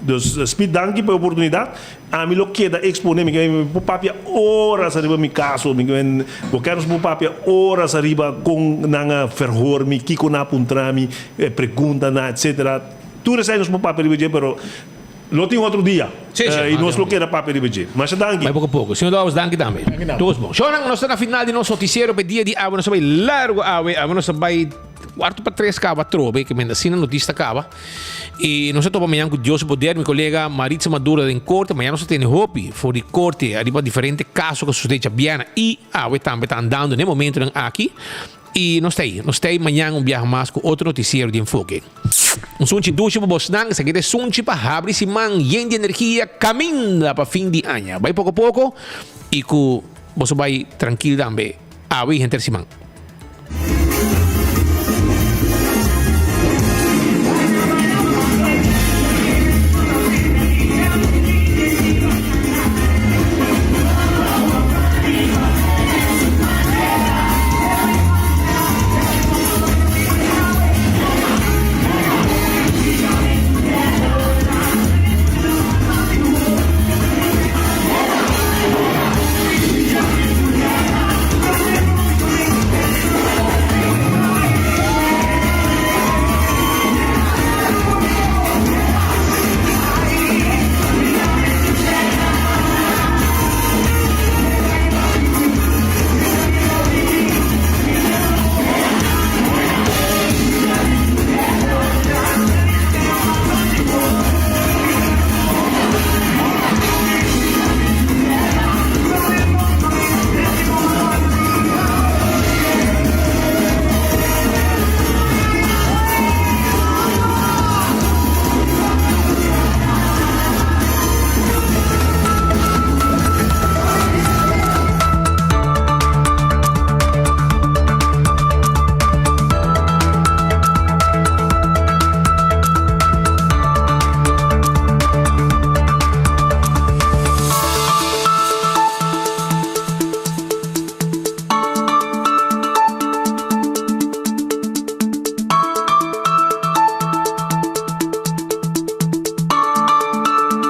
Dus Speed danki pa e oportunidad. Ami lo keda expone, mi ke por papia horas ariba mi caso, mi ke bo kier nos por papia horas ariba con nan a verhoor mi, kico nan a puntra mi, preguntanan etcetera. Tur esey nos por papia riba dje pero. Lo tin otro dia. Sí, sí. I nos lo keda papia riba dje. Masha danki. Bai poko poko. Señor Dowers, danki tambe. Danki nan. Tur bon. Shownan, nos ta na final di nos noticiero p'e dia di awe. Nos a bai largo awe. Awe nos a bai cuarto pa tres caba atrobe, ke menda asina noticia ta caba. I nos a topa mañan cu Dios su poder, mi colega Maritza Maduro den corte. Mañan nos a tene hopi for di corte ariba diferente caso cu a sucede djabièrnè i awe tambe ta andando n'e momentonan aki. I nos ta ei. Nos ta ei mañan un biaha mas cu otro noticiero di Enfoke. Un sunchi dushi pa bosnan, esaki ta e sunchi pa habri siman yen di energia caminda pa fin di aña. Bai poco poco y cu boso bai trankil tambe awe y henter siman.